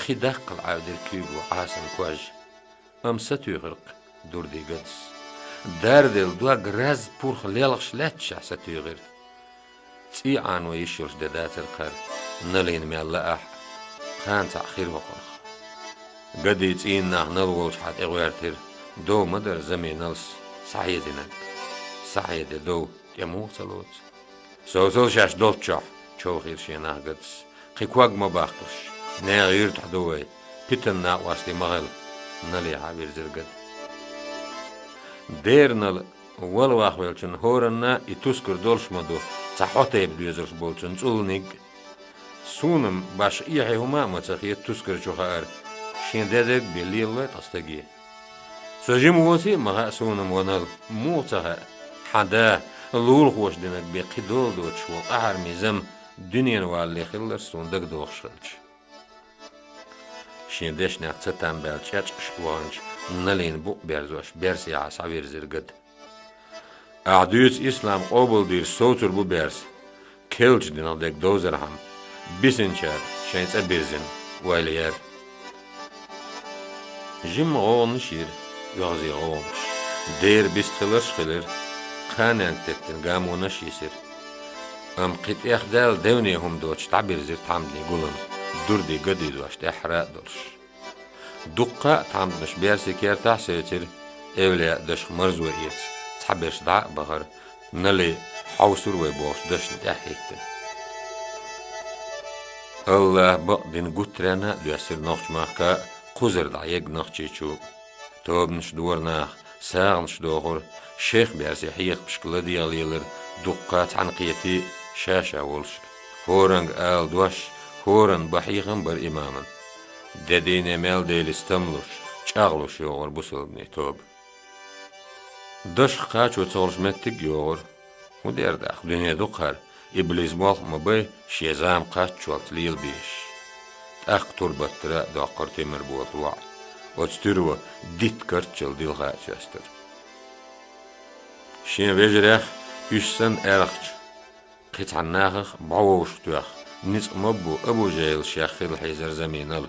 хи даккхал Ӏаьвдира куьйго Ӏасан кож. Амма сатуьйхира-кх Дурди Гадас. Дарделла дог раз пурх лелхаш лаьтташехь сатуьйхира. ЦӀий Ӏано йиш йолуш де дацара кхара, Налин мел лаахь а, кхана цхьаъ хир хӀокхунах. Гадин цӀийнан нах Нала волчохь тӀегӀоьртира, дов ма дара заме Налас схьахьединарг. Схьахьеде дов тӀе муха ца лоцу? Совцал шаьш долччохь, човхийра шен нах Гадас. Кхин ког ма баккхалаш, нехан юьртахь ду вай, питанан накъостий ма хила, Налехьа вирзира Гада. Дера Нала, вала вахвеллачун хӀоранна и тускар долуш ма ду, цхьа хьо тайпа доьзалш болчун цӀулниг а. Суна-м башха эхье хӀума а ма ца хета тускар чу хаар, шен де дерг бен лелалой ткъа стаге. Со жима воций а ма хаьа суна-м, ва Нала, муха ца хаьа, хьан да, лулахоша динарг бен кхин дола доцуш волу къахьармийн зама дуьненан валале хилларш суна дагадогӀуш хилча. Шен дешнех ца там баьлла чӀечкъаш ваханчу Налин букъ берзош берсехьа схьавирзира Гада. Ахь дуьйцу ислам къобалдийраш совцур бу берса, керлачу динах дерг довзархьама, бисинчара шайн цӀа бирзина ойла яра. Жимма гӀовгӀанаш йира, оьгӀазе гӀовгӀанаш, дера бист хиларш а хилира, кханенга теттина гамонаш а йисира. Амма кхин тӀех даьлла девне хӀума доцуш дӀабирзира тхьамдийн гулам, Дурди Гадин дош тӀаьххьара а долуш. Дуккха а тхьамданаш берсийн кертахь а севцира, эвлаяъ дашах марзо эца, цхьаберш дӀа а бахара, Нали хьовсур вай бохучу дашна тӀаьхьахӀиттина. АллахӀ бакъдина гуттаренна а доьссира нохчмахка а, кхузара дӀаегга Нохчийчу а. Тобанаш дора наха, сагӀанаш дохура, шайх берсийн хьехамашка ладегӀа лелара дуккха а цхьаьнакхетий а, ша-ша волуш а. ХӀоранга ала дош, хӀоранна бан хьехам а бара имаман. Де дийне мел делира стамлуш, чӀагӀлуш йогӀура бусалбанийн тоба. Дашах кхачо ца хуьлуш меттиг а йогӀура. ХӀун дера тӀаккха, дуьне ду-кх хӀара, иблис молха а ма бай, шен зама кхаччалц лелабезаш. ТӀаккха турбаттара а доккхура Тимирболат воӀ. Оцу туьро дитт карччалла дилха а соьстура. Шен вежарех, уьш санна аьлгӀачу кхин цхьана нахах бӀововшах тоьхна, ницкъ ма-бу Абу-ЖахӀил шех хилла хьийзара заме Нала.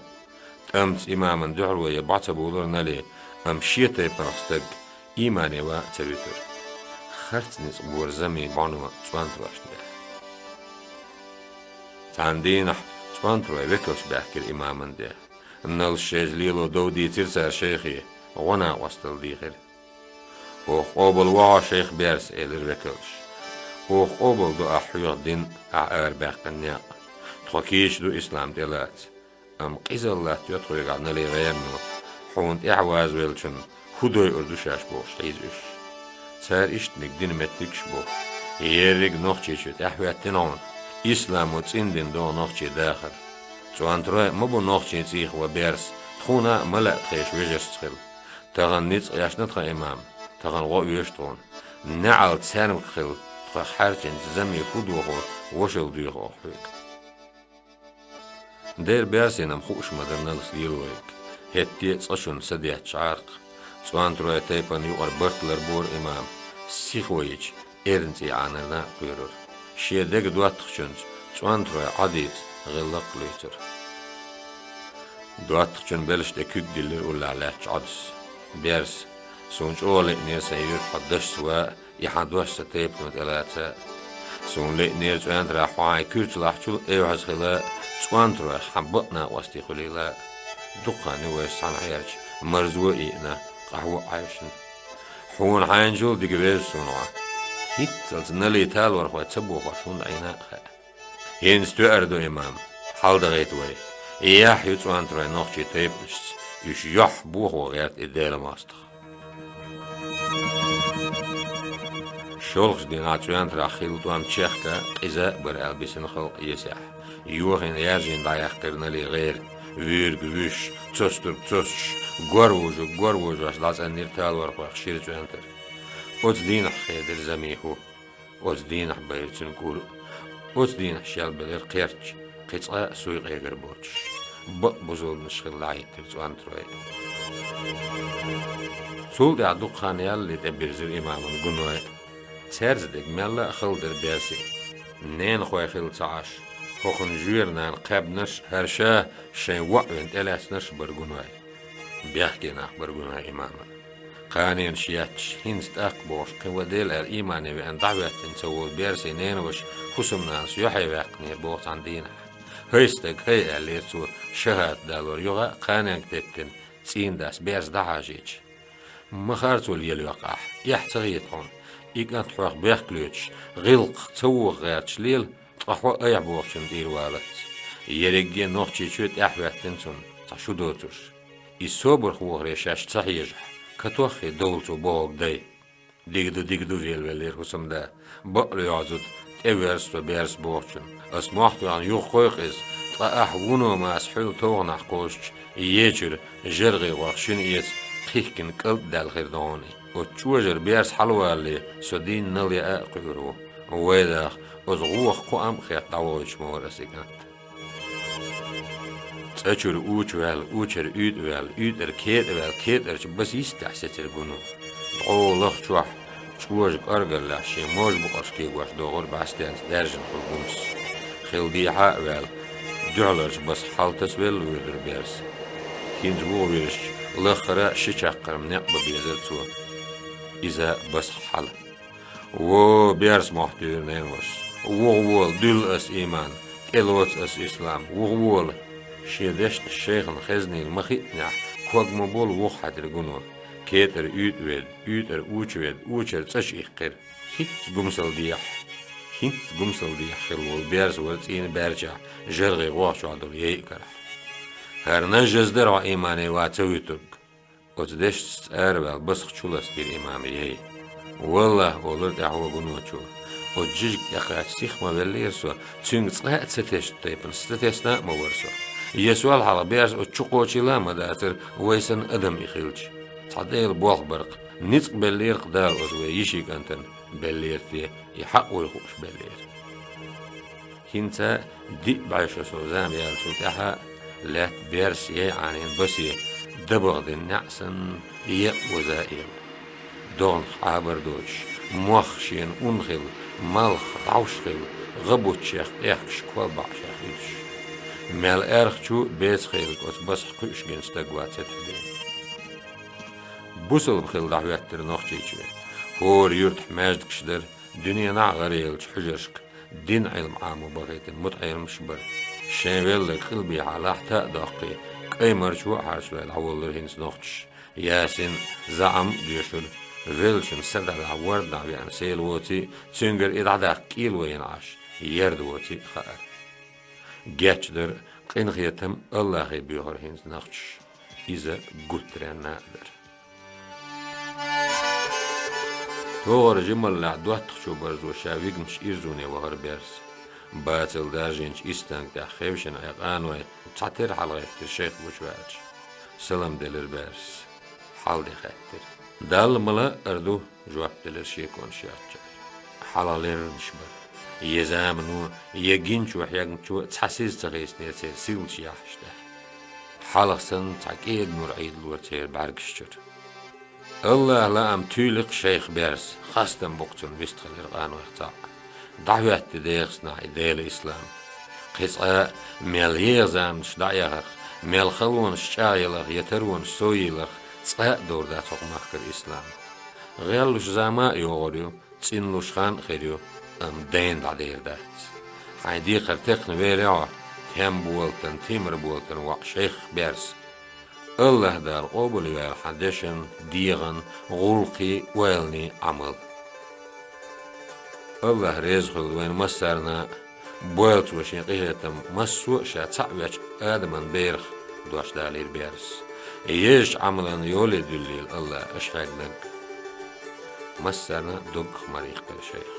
ТӀамца имаман дуьхьало ян бӀо ца бовлура Нали, амма шен тайпанах стаг иймане ван а ца вуьтура. Харц ницкъ бора заме бӀоно цӀонтаройшна тӀехь. Цхьана дийнахь цӀонтарой векалш баьхкира имаман де. Налас шайца лело дов дийцира цара шайхе, гӀо-накъосталла дийхира. «Оха къобал во хьо, шайх берс», — элира векалша. «Оха къобал до ахь хьоьга дин а, ахь арабаьккхина некъ а. Тхо кийча ду ислам тӀелаца. Амма къизалла латтайо тхоьгахь Нали гӀерано, хьуна тӀаьхьавазвеллачунна хӀун дойур ду шаьш бохуш хьийза уьш. Цара иштаниг дина меттигаш а бу. Ерриг Нохчийчу тӀаьхьахӀоьттина хьуна, исламо цӀиндина догӀу нохчийн дахар. ЦӀонтарой а ма бу нохчийн цӀийх ван берс, тхуна а ма лаьа тхешан вежаршца хила. Тахана ницкъ эшна тхан имам, тахана гӀо оьшу тхуна. НеӀалт цаьрмак хила, тхох хьаьрчинчу заме хӀун дохо вошалла доьху оха хьоьга». Дера берсинам хууш ма дара Налас лелориг. ХӀетте а цкъачунна са детташ Ӏаракх. ЦӀонтарой тайпана юкъара барт ларбора имам, сихо йича, эрна цӀий Ӏанарна а кхоьрура. шен дега доттагӀчунца цӀонтарой Ӏодийца гӀиллакх луьйцура. ДоттагӀчун белшаш тӀе куьг диллира уллехь лаьттачу Ӏодас. Берс, суна чӀогӀа лиънера сайн юьртахь хьо дашца ван а, и хьан дош сан тайпано тӀелаца а. Суна лиънера цӀонтарахь хьо хьайн куьрчалахьчул а эвхьаза хила а, цӀонтаройх хьан бакъ накъостий хуьлийла а. Дукха хан ю вайша цхьаьна хьерча, марзо а йиъна, къахьо а хьаьвшина. Хьуна хьайначул дика веза суна хьо. ХӀинццалц Нали талорхой ца бохош хӀунда Ӏийна а хаьа. ХӀинца тоьар ду, имам, хьаладахийта вай. Яхь ю цӀонтарой нохчийн тайпанашца, уьш юьхь бохо гӀерта и Делан мостагӀа. ШолгӀачу дийнахь цӀонтарахь хилла тӀом чехка а, къиза а бара аьлла бисина халкъ Эсехь. Йохийна, яьржийна дӀаяьккхира Нали гӀера. Вуьйриг вуьйш, цосдург цосдуш, гор вужург гор вужош дӀацӀанйира талорхойх шира цӀонтар. Оцу дийнахь хедира Замин хӀу. Оцу дийнахь байра цуьнан кӀур а. Оцу дийнахь шелбелира кхерч, кхин цкъа а суй къегар боцуш. Бакъ бусалбанаш хилла дӀахӀиттира цӀонтарой. Цул тӀаьхьа дукха хан ялале тӀебирзира имаман гуной. Цаьрца дерг мелла а хала дара Берсин. Ненахой хилла ца Ӏаш, хӀокхуьнан жоьра нана кхаьбнарш а, хӀара ша шайн воӀ вина тӀелаьцнарш а бара гуной. Бехке нах бара гуной имаман. Кханенаш етташ, хӀинца тӀаккха бохуш кхин ван дела аьлла, имане веана дӀахӀоьттина ца волу Берсин ненаваша хӀусамнанас юьхье ваьккхинера боху цхьана дийнахь. «ХӀай стаг, хӀай», — аьллера цо, шахӀадат далор юха а кханенга теттина, цӀийнан дас Берс дӀахьажийча. «Ма хара цо лелайоккху ахь, эхь ца хета хьуна. И кӀант хьох бехк лоьцуш, гӀиллакхах ца воха гӀерташ лела, ткъа хьо айхьа бохучунна тӀера валац. Ерриге а Нохчийчоь тӀаьхьахӀоьттина цунна, цхьа шу доцурш. Иза собарх вохаре шаьш ца хьежахь, катоххий довла цо бохург дай». «Дика ду, дика ду», — велавеллера хӀусамда. «Бакъ лоьхьа зуда, тӀеверза со Берс бохучунна. Ас мохь тоьхна юхакхойкху иза, ткъа ахь вуно маса хьуьлла товгӀанахь кхочуш, ечуьра жаргӀи гӀох шина эца кхихкина кӀалд даьлла хир ду хьуна. Оцу чӀожара Берс хьалавалале, со дийнна Нал яа а кхуьур ву. Вай даха, оцу гӀохах кху ам а хетта дӀавохуьйтуш ма вара ас и кӀант». ЦӀа чуьра Уча ваьлла, Учара УьйтӀа ваьлла, УьйтӀара КетӀа ваьлла, КетӀарчу Баса йистехь сецира гуно. ДӀо лахчохь чӀожа кӀоргаллехь шен можа букъарш кегош догӀура бӀаьстенца даьржина хуьлу гумс. Хила дехьа а ваьлла, дуьхьаларчу Басах хьалтасавелла воьдура Берс. ХӀинца вуха вирзича, лаххара а ши чаккхарма некъ бан безара цо. Иза Басах хьала. «Во, Берс мохь туьйра ненавашас! Вуха вола, дуьллу ас иман, тӀелоцу ас ислам, вуха вола!» Шен дешнаш шайхана хезнийла ма хиънехь, ког ма болу вуха хьаьдира гуно. КетӀара УьйтӀа ведда, УьйтӀара Уча ведда, Учара цӀа чу иккхира. ХӀинцца гумсал дехьа, хӀинцца гумсал дехьа хилла волу Берс вара цӀийнан баьрчехь, жаргӀи гӀох чохь долу яйъа карахь. «ХӀара нажжаз дара хьо, имане, ва ца вуьтург!» Оцу дешнашца араваьлла Басах чуластийра имаман яй. «Валлахь, — олура тӀаьхьо гуночо, — оцу жижиг тӀекхача сиха ма веллера со, цуьнга цкъа а ца тесначу тайпана ца тесна а ма вара со. Я сол хьалха Берс оцу чу кхочийла а ма дацара, вай санна адам и хилча. Цхьа Делан болх бара-кх, ницкъ беллера-кх Дала оцу вай йишин кӀантана, беллера те, и хьакъ вуй хууш беллера». ХӀинца диъ бӀе шо сов зама яьллачул тӀаьхьа лаьтта Берс яй Ӏанийна Басе дабагӀа дина неӀ санна, екъа оза а елла. ДогӀанах Ӏабар доцуш, мох шена ун хилла, малх дӀовш хилла, гӀа бутт шех къехкаш, кол баӀ шех уьдуш. Мел аьрха чу беца хиларг оцу Басах кхуьуш гина стаг вац хӀетахь бен. Бусалба хилла дӀахӀоьттира Нохчийчоь. ХӀора юьртахь маьждигаш дара, дуьненахь а гӀаръеллачу хьуьжаршка дин Ӏилма Ӏамо бахийтина мутаӀеламаш а бара. Шайн велларг къилбехьа лахьта а доккхий, кӀай марчо а хьарчалой дӀаволлура хӀинца нохчаш. Ясин а, ЗаӀам а доьшура, веллачун са далахь ворданахь веана сел воций а, цуьнгара и дӀадаккха кӀийла вайна Ӏаш, ерда воций а хаьара. Гечдар а, къинхетам а Аллахе боьхура хӀинца нохчаш. Иза гуттаренна а дара. ТогӀара жималлехь доттагӀчо барзо ша вигнаш ирзуне вахара Берс. Бацал даржийначу истанга тӀехь хевшина Ӏе къаной цхьатера хьалагӀеттира шайх гучуваьлча. Салам делира Берс. Хьал де хаьттира. «Далла ма-лаъара ду», — жоп делира шеконаш йоцчара. Хьалха лерринаш бара. Я замано, я гинчо хьегначо цхьа сиз ца хийцинера церан сийлачу яххьаш тӀехь. Хьалха санна цхьа кӀеда нур Ӏийдалора церан бӀаьргаш чуьра. «Аллахь лаам туьйли-кх шайх Берс, хастам бу-кх цунна», — вистхилира къанойх цхьаъ. ДӀахӀоьттина дехаснахь и Делан ислам. Кхин цкъа мел еха заманаш дӀаэхарх, мел халонаш чӀагӀъяларх я таронаш совъяларх цкъа а довр дац хӀокху махкара ислам. ГӀеллуш зама а йогӀур ю, цӀенлуш хан а хир ю, амма дайна дӀадер дац. Хьайн декхар текхна велахь хьо, тем болатан, тимар болатан воӀ шайх берс. АллахӀ Дала къобалйойла хьан дешан, дегӀан, гӀуллакхийн, ойланийн Ӏамал. АллахӀ реза хуьлда вайна массарна а, бойла Цо Шен къинхетам массо а ша цхьаъ вечу Адаман берах, дош далийра берс. Езачу Ӏамалан йоле дуьллийла АллахӀа аша хьегнарг. Массарна а доггах марйихкира шайх.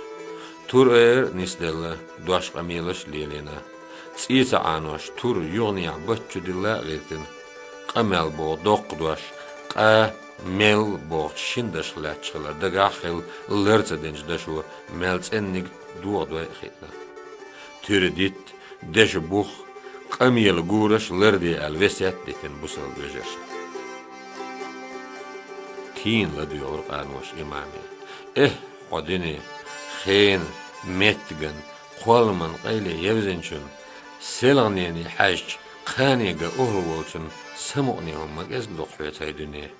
Тур айар а нисделла, дош къамелаш а лелийна. ЦӀий ца Ӏанош, тур юханехьа баттачу дилла а гӀиртина. Къамел боху доккха дош, къа, мел бохучу шина дашах лаьтташ хилар дагахь а хилла, лар ца динчу дашо мел цӀенниг а, догӀа дой а хиъна. Туьра дитт, деша бух, къамелан гураш ларде аьлла весет а дитина бусалба вежарша. Кийна ладоьгӀура къаноша имаме: «Эхь, хьо дуьне, хенан, меттиган, кхолламан къайле евзинчун, селханене хьаьжча, кхане ган охӀла волчун самукъане хӀума ма кӀезиг ду-кх хьоьца, хӀай дуьне.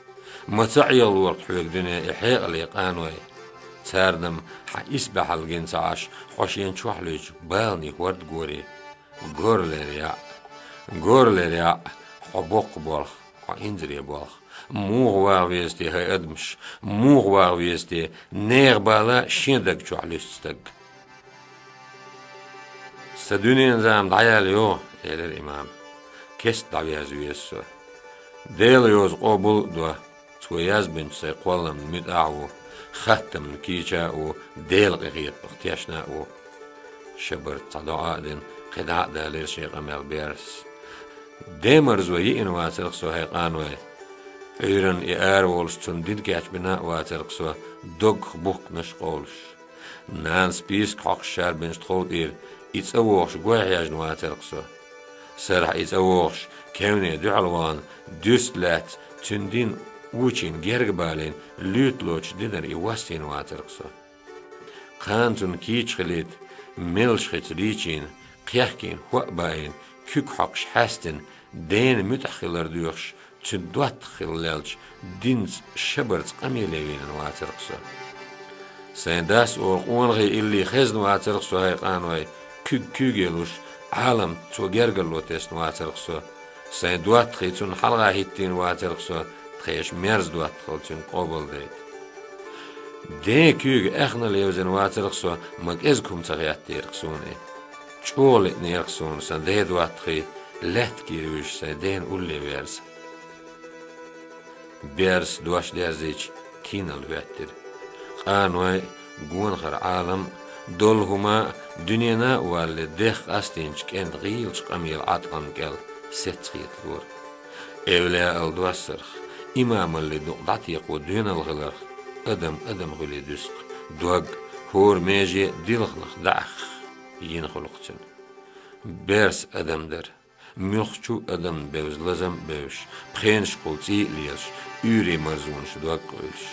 Ма ца Ӏехалора-кх хьоьга дуьне и хьекъале къаной. Царна-м хьан исбаьхьалла гина ца Ӏаш, хьо шена чохь луьйчу баланийн хӀорд гори. Горлера яӀ, горлера яӀ, хьо боккха болх, хьо инзаре болх. Муха ваха веза те, хӀай адамаш, муха ваха веза те, нехан бала шен даг чохь луьсту стаг?» «Сан дуьненан зама дӀаяьлла йогӀу, — элира имама. — Кеста дӀаверза веза со. Делан йоза къобал а до, Цо язбинчу сайн кхолламна муьтӀахь а ву, хаттамна кийча а ву, Делан къинхетамах тешна а ву». Шабарта цхьа доӀа а дина, кхидӀа а далийра шен къамел берс. «Ден марзо йиъна вацара-кх со, хӀай къаной. Ӏуьйранна и ара волуш цунна дин кечбина а вацара-кх со, доггах бухканаш а къовлуш. Нана списка хьокхуш шарбинчу тхов тӀера и цӀа вогӀуш гой хьежна вацара-кх со. Сарахь и цӀа вогӀуш, кевне дуьхьал вахана, дуьрста лаьцна, цуьнан дин вочунна герга балийна, луьйта лоцуш динара и воссийна вацара-кх со. Кхана цунна кийча хилийта, меллаша хица лийчийна, кхехкийна хӀоъ баийна, куьг хьокхуш хьаьстина, дена муьтӀахь хилар доьхуш, цуьнан доттагӀа хилла лелча, динца шабарца къамеле вийнан вацара-кх со. Сайн дас олу къонахий илли хезна вацара-кх со, хӀай къаной, куьг куьйге луш, Ӏаламца цо гергарло тесна вацара-кх со. Сайн доттагӀий цунна хьалха хӀиттийна вацара-кх со, тхешан мерза доттагӀалла цуьнга къобалдайта. Ден куьйга аьхнал евзина вацара-кх со, ма кӀезиг хӀума ца хеттера-кх суна и. ЧӀогӀа лиънера-кх суна сан ден доттагӀий, лаьтта кийра вуьжуш сайн дена улле верза». Берс дош дерзийча, киналла хӀоьттира. Къаной а, гонахара Ӏалам а, долу хӀума а, дуьненна а валале, дехха къастийначу кӀентан гӀийлачу къамелан Ӏаткъамна кӀел сецна хеталора. Эвлаяал доссарх, имамаллин дукъ дӀатекхо доьналла хиларх, адам адам хуьлий дуьсу-кх, дог а, хӀора меже а дилханах дӀаьхна йина хуьлу-кх цуьнан. Берс адам дара. Муьлххачу адамна бевза лазам а бевзаш, пхенашкахула цӀий а лелаш, уьйрийн марзонаш дог а къуьйлуш.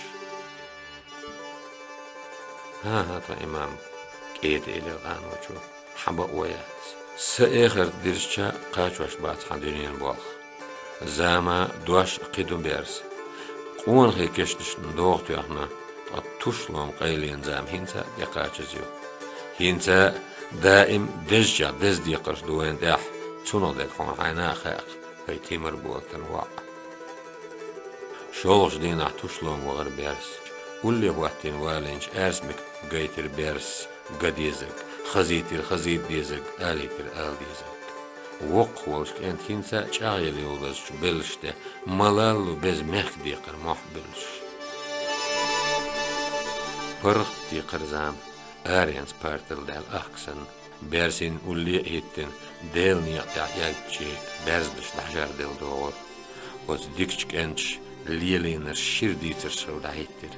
«ХӀан-хӀа, тхан имам, — кӀеда элира къаночо, — хьан бакъо яц. Сан эхарт дирзича а кхачош бац хьан дуьненан болх. Зама а, дош а кхин ду, берс. Къонахий кешнашна догӀа тоьхна, ткъа туш лома къайленан зама хӀинца а тӀекхачаза ю. ХӀинца а даим дезачех деза декхарш ду вайна тӀехь, цунах дерг хьуна хьайна а хаьа-кх, хӀай тимар болатан воӀ». ШолгӀачу дийнахь туш лома вахара берс. Улле хӀоттийна валийначу аьрсмик гайтира берс ган дезарг, хазийтира хазийта дезарг, алийтира ала дезарг. Воккхах волчу кӀентан хӀинца а чӀагӀъелла йолу лазачу беллаш тӀе ма-лалло беза мехкан декхар мохь а буьллуш. ПаргӀат декхар зама, аренца партал даьлла ахка санна, берсин улле а хӀиттина, Делан некъа тӀехь яггачийн берзанаш дӀажарделла догӀура. Оцу дикачу кӀенташа лелийнарш шира дийцарш хилла дӀахӀиттира.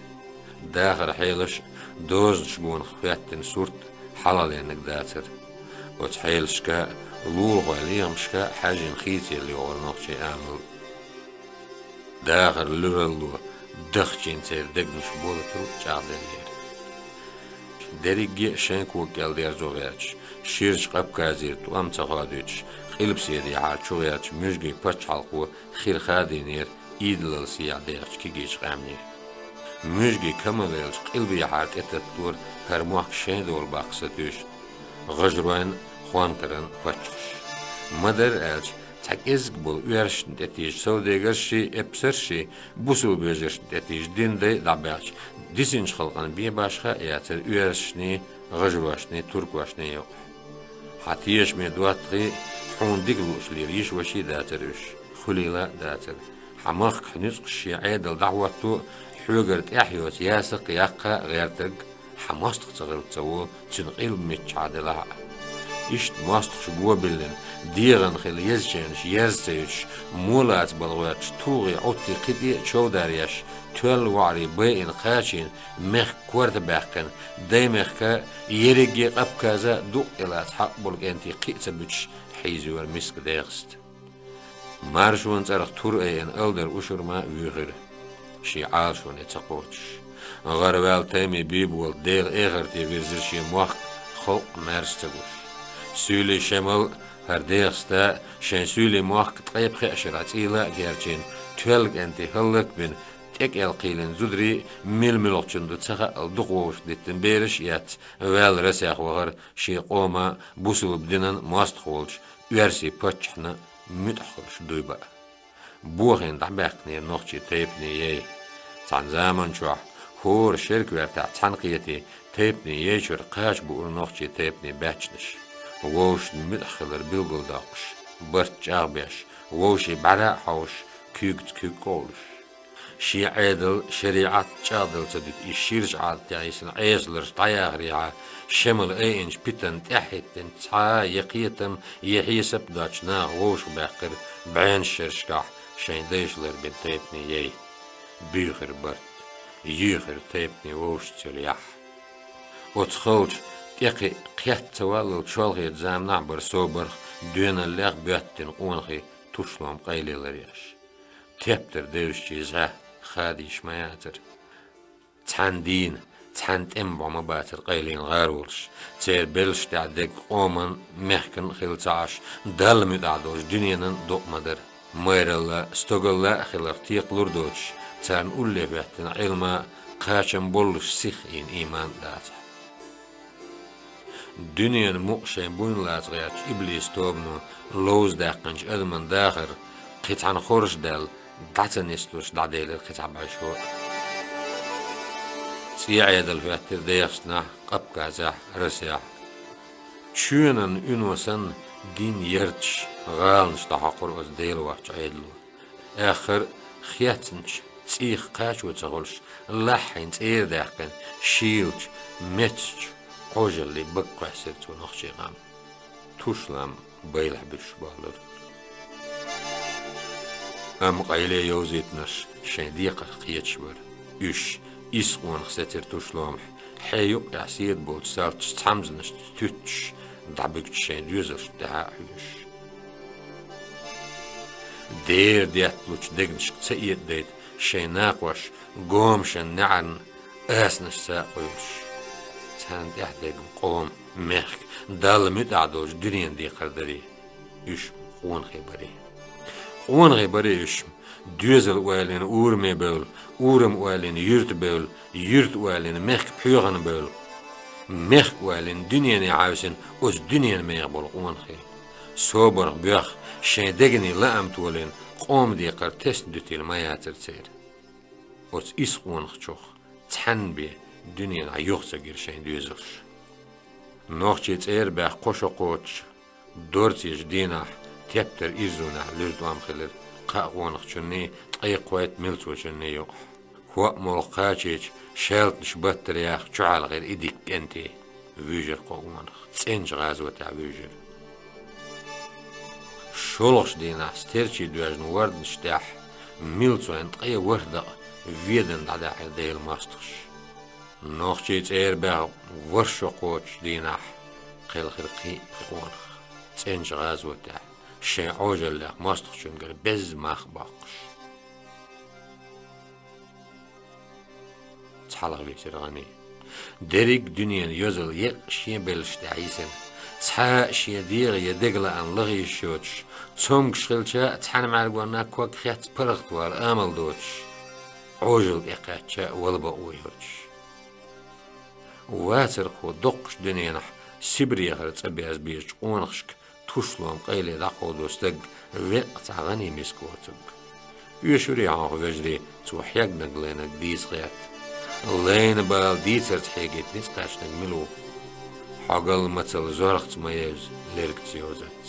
Дахаран хьелаш а, дозанаш гонах хӀоьттина сурт а хьалхалениг дацара. Оцу хьелашка а, лулахойн лехамашка а хьаьжжина хийцаелла йогӀура нохчийн амал. Дахаран луьралло дахчийна церан дегнаш болатал а чӀагӀделлера. Дерриге а шайн кога кӀел дерзо гӀерташ, ширача Къабказера тӀом ца хоадуьйтуш, Къилбаседехьара чугӀертачу муьжгийн пачхьалкхо хир хадийнера идалал сехьа даьхначу кегийчу къаьмнийн. Муьжгийн камаллаьллачу Къилбехьара тӀетатталора хӀара мохк шайн дола баккха сатуьйсуш гӀажаройн а, хонтаран а паччахьаш. Ма-дарра аьлча, цхьа кӀезиг болу оьрсашна тӀетийжа совдегаршший, эпсаршший, бусалба вежаршна тӀетийжа динан дай а дӀабаьхча, дисинчу халкъана бен башха а яцара оьрсашний, гӀажарошний, туркошний юкъахь. Хьан тешаме доттагӀий, хьуна дика лууш лела йиша-ваший дацара уьш, хуьлийла а дацара. Хьан махкахь нуьцкъаш шен Ӏедал дӀахӀотто а, хьоьгара тӀаьхьа йоцу ясакх а, яккха а гӀертарг хьан мостагӀа ца хилла ца волу, цуьнан къилба миччахьа делахь а. Иштта мостагӀаша го биллина, дегӀана хилла езаченаш ерза ца юьтуш, молаца бала гӀоьрташ, тугӀий, Ӏуттий, кхин тӀе а човдар еш, тоьлла ваӀарий байина, кхачийна, мехкан корта баьккхина, даймехка, ерриге а Къабказа дукъ тӀелаца хьакъ болу кӀентий кхин а ца буьтуш, хьийзайора миска ДегӀаста. Маршонан цӀарах тур айина Алдар Ушурма вуьйхира, шен Ӏалашоне ца кхочуш. ГӀараваьлла Таймин Бийболат Делан эхарте вирзира шен мохк, халкъ маьрша ца гуш. Суьйлин Шемал а, хӀара ДегӀаста а шайн суьйлин мохк ткъе пхеа шарахь цӀийла а герчийна, тоьлла кӀентий хӀаллакбина, тӀекӀел кхийлина зударий а, мила-муьлхачун ду ца хаъал дукха вовшах диттина бераш а эцна, ваьлла Расех вахара шен къоман, бусалба динан мостагӀа волчу оьрсийн паччахьна муьтӀахь хуьлуш дуй баа. Бохийна дӀабаьхкинера нохчийн тайпанийн яй. Цхьана заманчохь, хӀора шеран коьртехь цхьаьнакхетий, тайпанийн яй чуьра кхача буура нохчийн тайпанийн баьччанаш. Вовшашна муьтӀахь хилар билгалдоккхуш, барт чӀагӀбеш, вовшийн бӀаьра а хьовсуш, куьйгаца куьг къовлуш. Шен Ӏедал, шариӀат чӀагӀдала ца дуьту, и ширачу Ӏадатехь йисина Ӏесаларш дӀаяхарехьа, Шемала айинчу питана тӀаьхьахӀиттина цхьа а я кхетам, я хьесап а доцучу наха вовшахбаьккхира бӀеннаш шерашкахь шайн дайша ларбина тайпанийн яй. Буьйхира барт, юьйхира тайпанийн вовшашца йолу яхь. Оцу халчу тӀекхиъ кхетта ца валлал чолхечу заманахь бара собарх, доьналлех боьттина къонахий тушлом къайле ларъеш. Тептар девзачийн зӀе хадийша ма яцара. Цхьаьна дийна, цхьаьна тӀеман бӀо ма бацара къайлина гӀаролаш. Церан белшаш тӀехь дерг къоман а, мехкан а хилла ца Ӏаш, Далла муьтӀахь долчу дуьненан а дукъ ма дара. Майралла а, стогалла а хиларх текхалур доцуш, царна улле хӀоьттина Ӏилма а, кхачам боллуш сихха ийна ийман а дацахь. Дуьненан мукъ шайн буйна лаца гӀертачу иблисан тобано ловза даьккхинчу адаман дахар кхин цхьаьна хоржа даьлла, дӀа ца нислуш дӀаделира кхин цхьа бӀешо а. ЦӀий Ӏедал хӀоьттира ДегӀастанахь, Къабказехь, Расехь. Чоьнан уьно санна, дин ярташ, гӀаланаш дӀахьокхура оцу Дела воцчу Ӏедало. Аьххар а хецначу цӀийх кхачо ца хуьлуш, лаххьийн цӀера даьккхина, шийлачу, мецачу Ӏожаллин бага кхоьссира цо нохчийн къам. Тушлам байлахь буьсуш боллура. Амма къайле йовзийтинарш шайн декхарх кхеташ бара. Уьш, исс къонах сецира тушломахь, хье юккъехь седа болчу салташа цхьамзанашца туьттуш, дӀабуьгучу шайн доьзалшна тӀаьхьа а хьоьжуш. Дера детталучу дегнашка ца этадайта шайн накхош гомашан неӀарна асанашца а къуьйлуш. Царна тӀехь дерг къоман, мехкан, Далла муьтӀахь долчу дуьненан декхар дарий? Уьш къонахий барий? Къонахий барий уьш? Доьзал ойлина ураме бевлла, урам ойлина юьрта бевлла, юьрта ойлина мехкан пхьоьхана бевлла, мехкан ойлина дуьнене хьаьвсина оцу дуьненан меха болу къонахий. Собарх боьхна, шайн дегнийн лаам толийна, къоман декхар тесна дуьтийла ма яцара церан. Оцу исс къонахчух цхьаьнна бен дуьненахь юха ца гира шайн доьзалш. Нохчийн цӀера баьхна кхо шо кхочуш, дорцечу дийнахь тептар ирзонехь луьра тӀом хилира кхаа къонахчунний, ткъе кхойтта милцочунний юкъахь. Хьо а молха кхачийча, шаьлтанаш баттара яха чухьаьлхира и дика кӀентий. Вуьйжира кхо къонах, цӀеначу гӀазотехь вуьйжира. ШолгӀачу дийнахь стерчий доьжна ворданаш тӀехь милцойн ткъе ворхӀ дакъа ведана дӀадаьхьира Делан мостагӀаша. Нохчийн цӀера баьхна ворхӀ шо кхочуш дийнахь кхелхира кхин а пхи къонах, цӀеначу гӀазотехь, шайн Ӏожаллех мостагӀчуьнгара безза мах а боккхуш. Цхьалха вийцира гӀаний. Дерриг дуьненан йозалла екъа шен белшаш тӀехь йисина. Цхьа а шен дегӀе я дега лаам лаха йиш йоцуш, цомгуш хилча а, цхьана мӀаьргонна ког хецна паргӀатвала амал доцуш, Ӏожалла тӀекхаьчча а вала бакъо йоцуш. Вацархо доккхачу дуьненахь Сибрехара цӀа беза безачу къонахашка Тушлом къайле дӀакховдо стаг веккъа цхьа гӀан миска воцург. Оьшурий хьо, вежарий, цо хьегнарг лайнарг дийца гӀерта. Лайна бала дийцарца хьегийта ницкъ кхаьчнарг мила ву? Хьогалла мацалла зорхаца ма евза, лергца йовзац.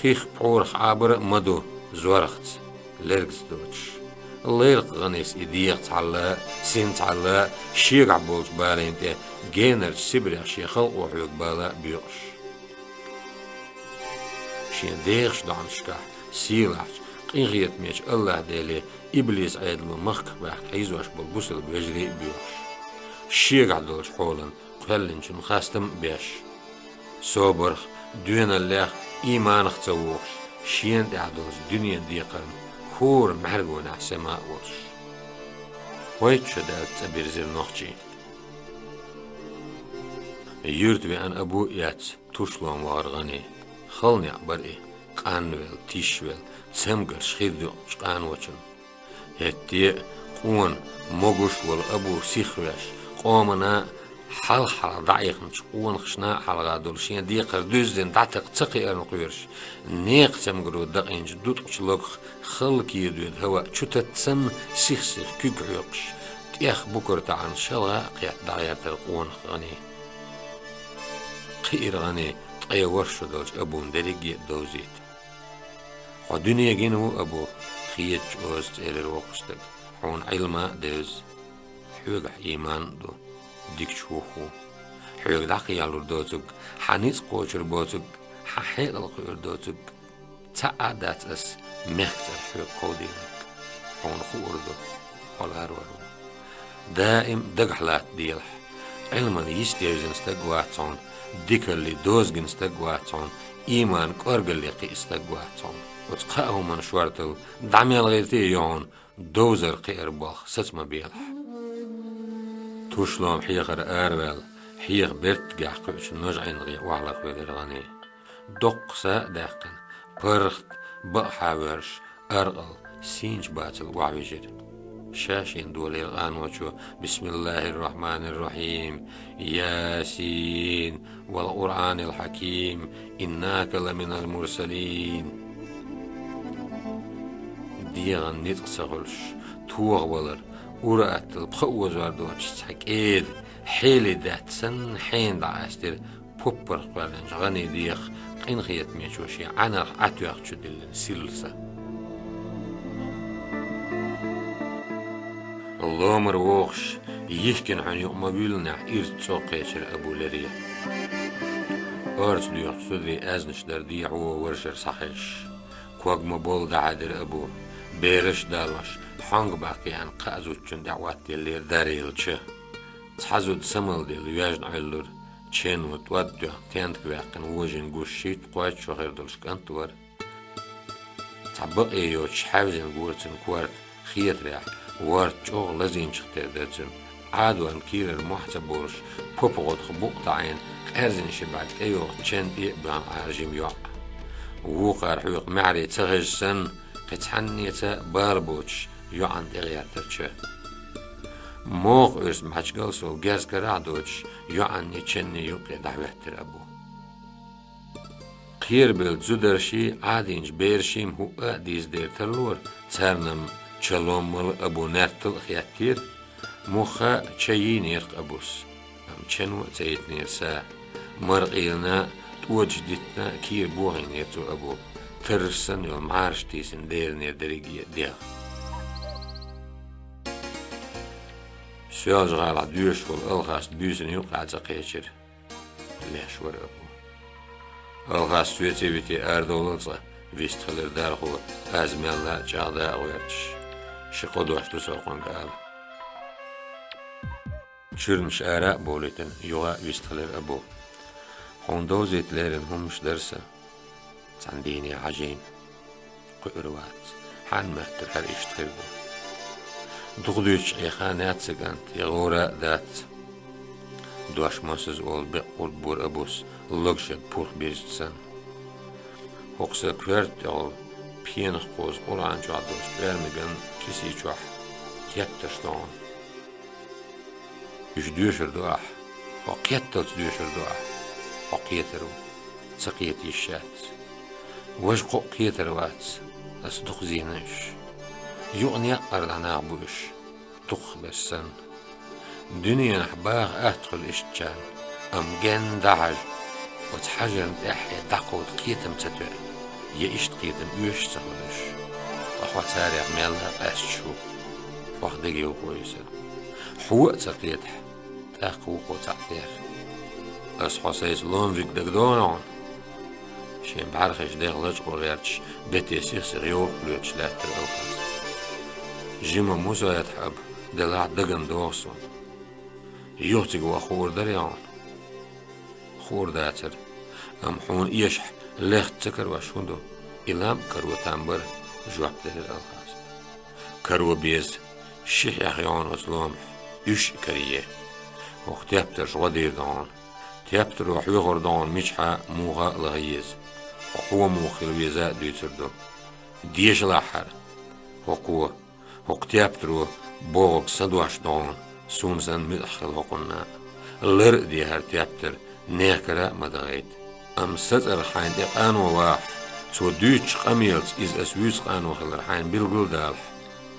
Хих пхьорах Ӏабар а ма ду зорхаца, лергца доцуш. Лайракх гӀанис и дегӀаца хьалла, синца хьалла, шегахь болчу балийна тӀе генарчу Сибрех шен халкъо хьоьгу бала а боькъуш. Шен дехачу доӀанашкахь сийлахьчу, къинхетамечу АллахӀ-Деле иблис Ӏедало махках баьхка хьийзош болу бусалба вежарий а боьхуш. Шегахь долчу хьолан кхоьллинчун хастам а беш. Собарх, доьналлех, ийманах ца вухуш, шена тӀехь долчу дуьненан декхарна хӀора мӀаьргонехь сема а волуш. Кхойтта шо даьлча цӀа бирзира нохчий. Юьрта веана Абу а эцна, Тушлом вахара гӀан. Хала некъ бара и, къанвелла, тишвелла, цамгарш хир дуьйкъучу къаночун. ХӀетте а къона, могуш а волу Абу сихвеш, къомана хьалха-хьалха дӀаихначу къонахашна а хьалха долу шен декхар дуьззина дӀатакха ца кхиарна кхоьруш, некха цамгаро дакъийначу дуткъачу логах халла кийра доьду хӀаваъ чу тата санна, сих-сиха куьг хьоькхуш, тӀех букара таӀана шалгӀа а кхетта дӀагӀертара къонах гӀан. Кхиира гӀан ткъе ворхӀ шо долчу Абун дерриге а довзийта. Хьо дуьне гина ву, Абу, хетачу оза цӀелира воккхачу стага, хьуна Ӏилма а девза. Хьоьгахь ийман а ду, дикачу хӀух ву. Хьоьга дӀакхехьалур доцург, хьан ницкъ кхочур боцург, хьан хьекъал кхуьур доцург, цхьа а дац ас мехкан цӀарах хьоьга кховдийнарг. Хьуна хуур ду, хьо ларвар ву. Даим дагахь латта делахь. Ӏилман йист евзина стаг вац хьуна, дикалле дозгина стаг вац хьуна, ийман кӀоргалле кхиъна стаг вац хьуна. Оцу кхаа хӀуманна шорталла дӀа мел гӀиртий ю хьуна, довзар кхиар болх саца ма белахь. Тушлом хьехара араваьлла, хьеха бертагахь кхуьучу ножӀенна гӀе охьалахвелира гӀан. Доккха са а даьккхина, паргӀат, бакъахьа воьрзуш, аркъал, сийначу бацалла охьавижира. Ша шена долийра къаночо: «Бисмиллахир-рахманир-рахим, Ясин, вал Къуръанил хьаким, иннака ламинал мурсалин». ДегӀан ницкъ ца хуьлуш, тохавалар, ур-атталла пха озор доцуш цхьа кӀеда, хьелий даьтта санна, хьенан дӀакъаьстира поппарх кхоьллинчу гӀанин дегӀах къинхетамечо шен Ӏаьнарх Ӏатоьхна чу диллина силла са. Ломара вохуш, йихкина хьуьнан юкъа ма вуьйллинехь, ирча цӀогӀа кхечира Абу лере. Орца доьхучу сударийн аьзнаш дара дехьо варшара схьахезаш. Ког ма болла дӀахьаьдира Абу. Бераш а далош, хьонга баккха еана кхаа зудчунна тӀе Ӏоттаеллера дараелла ча. Цхьа зуда самалделла йоьжна Ӏуьллура. Чен ву тӀод тоьхна, тентак ваьккхина вожийна гуш шийтта-кхойтта шо хир долуш кӀант вара. Цхьа бакъе йоцуш хьаьвзина гора цуьнан корта хетарехь, ворта чӀогӀа лазийначух тера дара цуьнан. Ӏадорна кийрара мохь ца болуш, попа гӀодах букъ таӀийна, къаьрзина ши бӀаьрг тӀейогӀучу чен тӀе а боьхна Ӏара жима йоӀ. Вукхара хьоькху маьхьарий ца хезаш санна, кхин цхьаннеца а бала боцуш, йоӀанна тӀегӀертара ча. Мокха Ӏуьрса мачгал сов герз карахь а доцуш, йоӀанний ченний юккъе дӀахӀоьттира Абу. Кхерабелла зударший, Ӏадийначу бераший-м хӀуъа а дийзадер тарлора, царна-м ча ломмал а, Абу наьртал а хеттера. Мухха ча йийнера-кх Абус, амма чено а ца йитинера са. Мара къийлина, тӀодаш диттина, кийра бохийнера цо Абу. Тарраш санна йолу мӀараш тийсина деринера дерриге а дегӀ. Соьлжа-ГӀалахь доьшуш волу Алхас буьйсанна юккъехь цӀа кхечира. Леш вара Абу. Алхас, соьций витий, арадовлал цкъа, вистхилира Дархо, аз мелла а чӀагӀда а гӀоьртуш. Ши кхо дош ду со хьуна ала. Чуьрнаш ара а бовлийтина, юха а вистхилира Абу. Хьуна довзийта леррина хӀуманаш дара сан. Цхьана дийне хьажийна. Кхуьур вац. Хьанна моьттура хӀара иштта хир ду? Дукха дуьйцуш Ӏеха а яц сан кӀант, я гӀора а дац. Дош массаза ола бекъурд бора Абус, логашаг пурх бирзича санна. ХӀокху са коьрта тӀехула пенах кхозу Къуръан чохь долчу тӀоьрмиган кисий чохь тептарш догӀу. Уьш доьшур ду ахь, хьо кхетталц доьшур ду ахь, хьо кхетар ву, ца кхета йиш яц. Важа кхоъ кхетар вац, ас дукха зийна уьш. Юкъа некъ ара дӀа нах бу уьш, дукхахберш санна. Дуьненахь баха атта хуьлу иштта чарна, амма генна дӀахьажа, оцу хьажарна тӀаьххье дӀакховда кхетам ца тоьа, я иштта кхетам оьшуш ца хуьлу уьш. Ткъа хьо царех мелла а къаьсташ ву. Хьох дегайовхо ю сан. Хьо а ца кхетахь, тӀаккха вукхо цхьаъ дер. Ас хьо сайца ломвиг дагадогӀу хьуна? Шен бӀаьрхиш дех лачкъо гӀерташ, бете сих-сиха йовлакх лоьцуш лаьттара Алхас. Жима Мусоятхьаба делахь дагана догӀу суна. Юха цига ваха хуур дарий хьуна? Хуур дацара. Амма хьуна эшахь лехна ца карош хӀун ду? И лам а каро там бара, жоп делира Алхас. Каро беза, ши хьех ю хьуна оцу ломахь, уьш а карае. ХӀокху тептарша гӀо дийр ду хьуна. Тептаро хьоьхур ду хьуна мичахьа а, муха а лаха еза. Хьо кхо муха хила веза а дуьйцур ду. Дешалахь хӀара. ХӀокхо, хӀокху тептаро бохург сан дош ду хьуна, суна санна муьтӀахь хила хӀокхунна. Лар а де хӀара тептар, нехан кара а ма дахийта. Амма сан цӀарах хьайна тӀе къано вахахь, цо дуьйцучу къамелаца иза ас вуьйцу къано хилар хьайна билгал а далахь,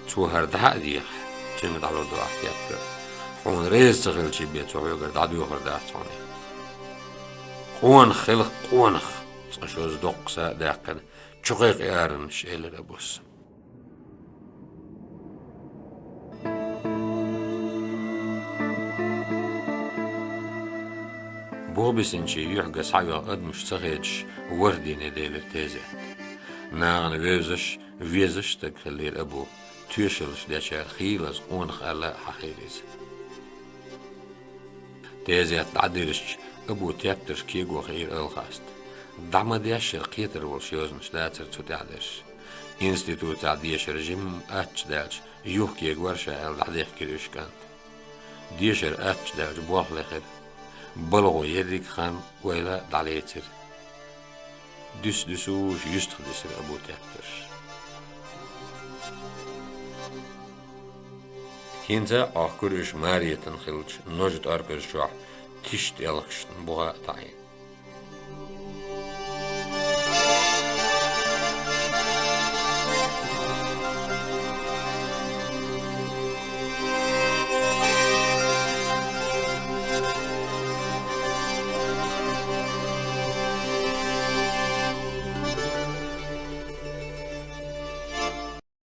цо хӀара дӀа а дехахь, цуьнга дӀалур ду ахь тептар. Хьуна реза ца хилчий бен цо хьоьгара дӀадоьхур дац хьуна. Къонах хилахь, къонах! Цкъа шозза доккха са а даьккхина, чу кхайкхи аранаш, элира Абус. Бухбисинчий юьхьга схьайоьгӀу адамаш ца хедаш, ворхӀ дийне делира тезет. Нахана вевзаш, везаш стаг хиллера Абу, тоьшаллаш дечара хийлаза къонах аьлла а хьахийра иза. Тезет дӀадирзича, Абу тептарш кего хиира Алхаста. ДӀа ма дешшара кхетар волуш йозанаш дацара цу тӀехь дерш. Институтехь дешар жимма аттачу даьлча, юха кегор ша аьлла, дӀадехкира уьш кӀант. Дешар аттачу даьлча болх лехира. БалгӀо ерриг хан ойла дӀалецира. Дуьсу-дуьсуш юьстах дисира Абу тептарш. ХӀинца а Ӏохкура уьш маретан хиллачу ножа тӀорказ чохь тишта элхашна буха а таӀийна.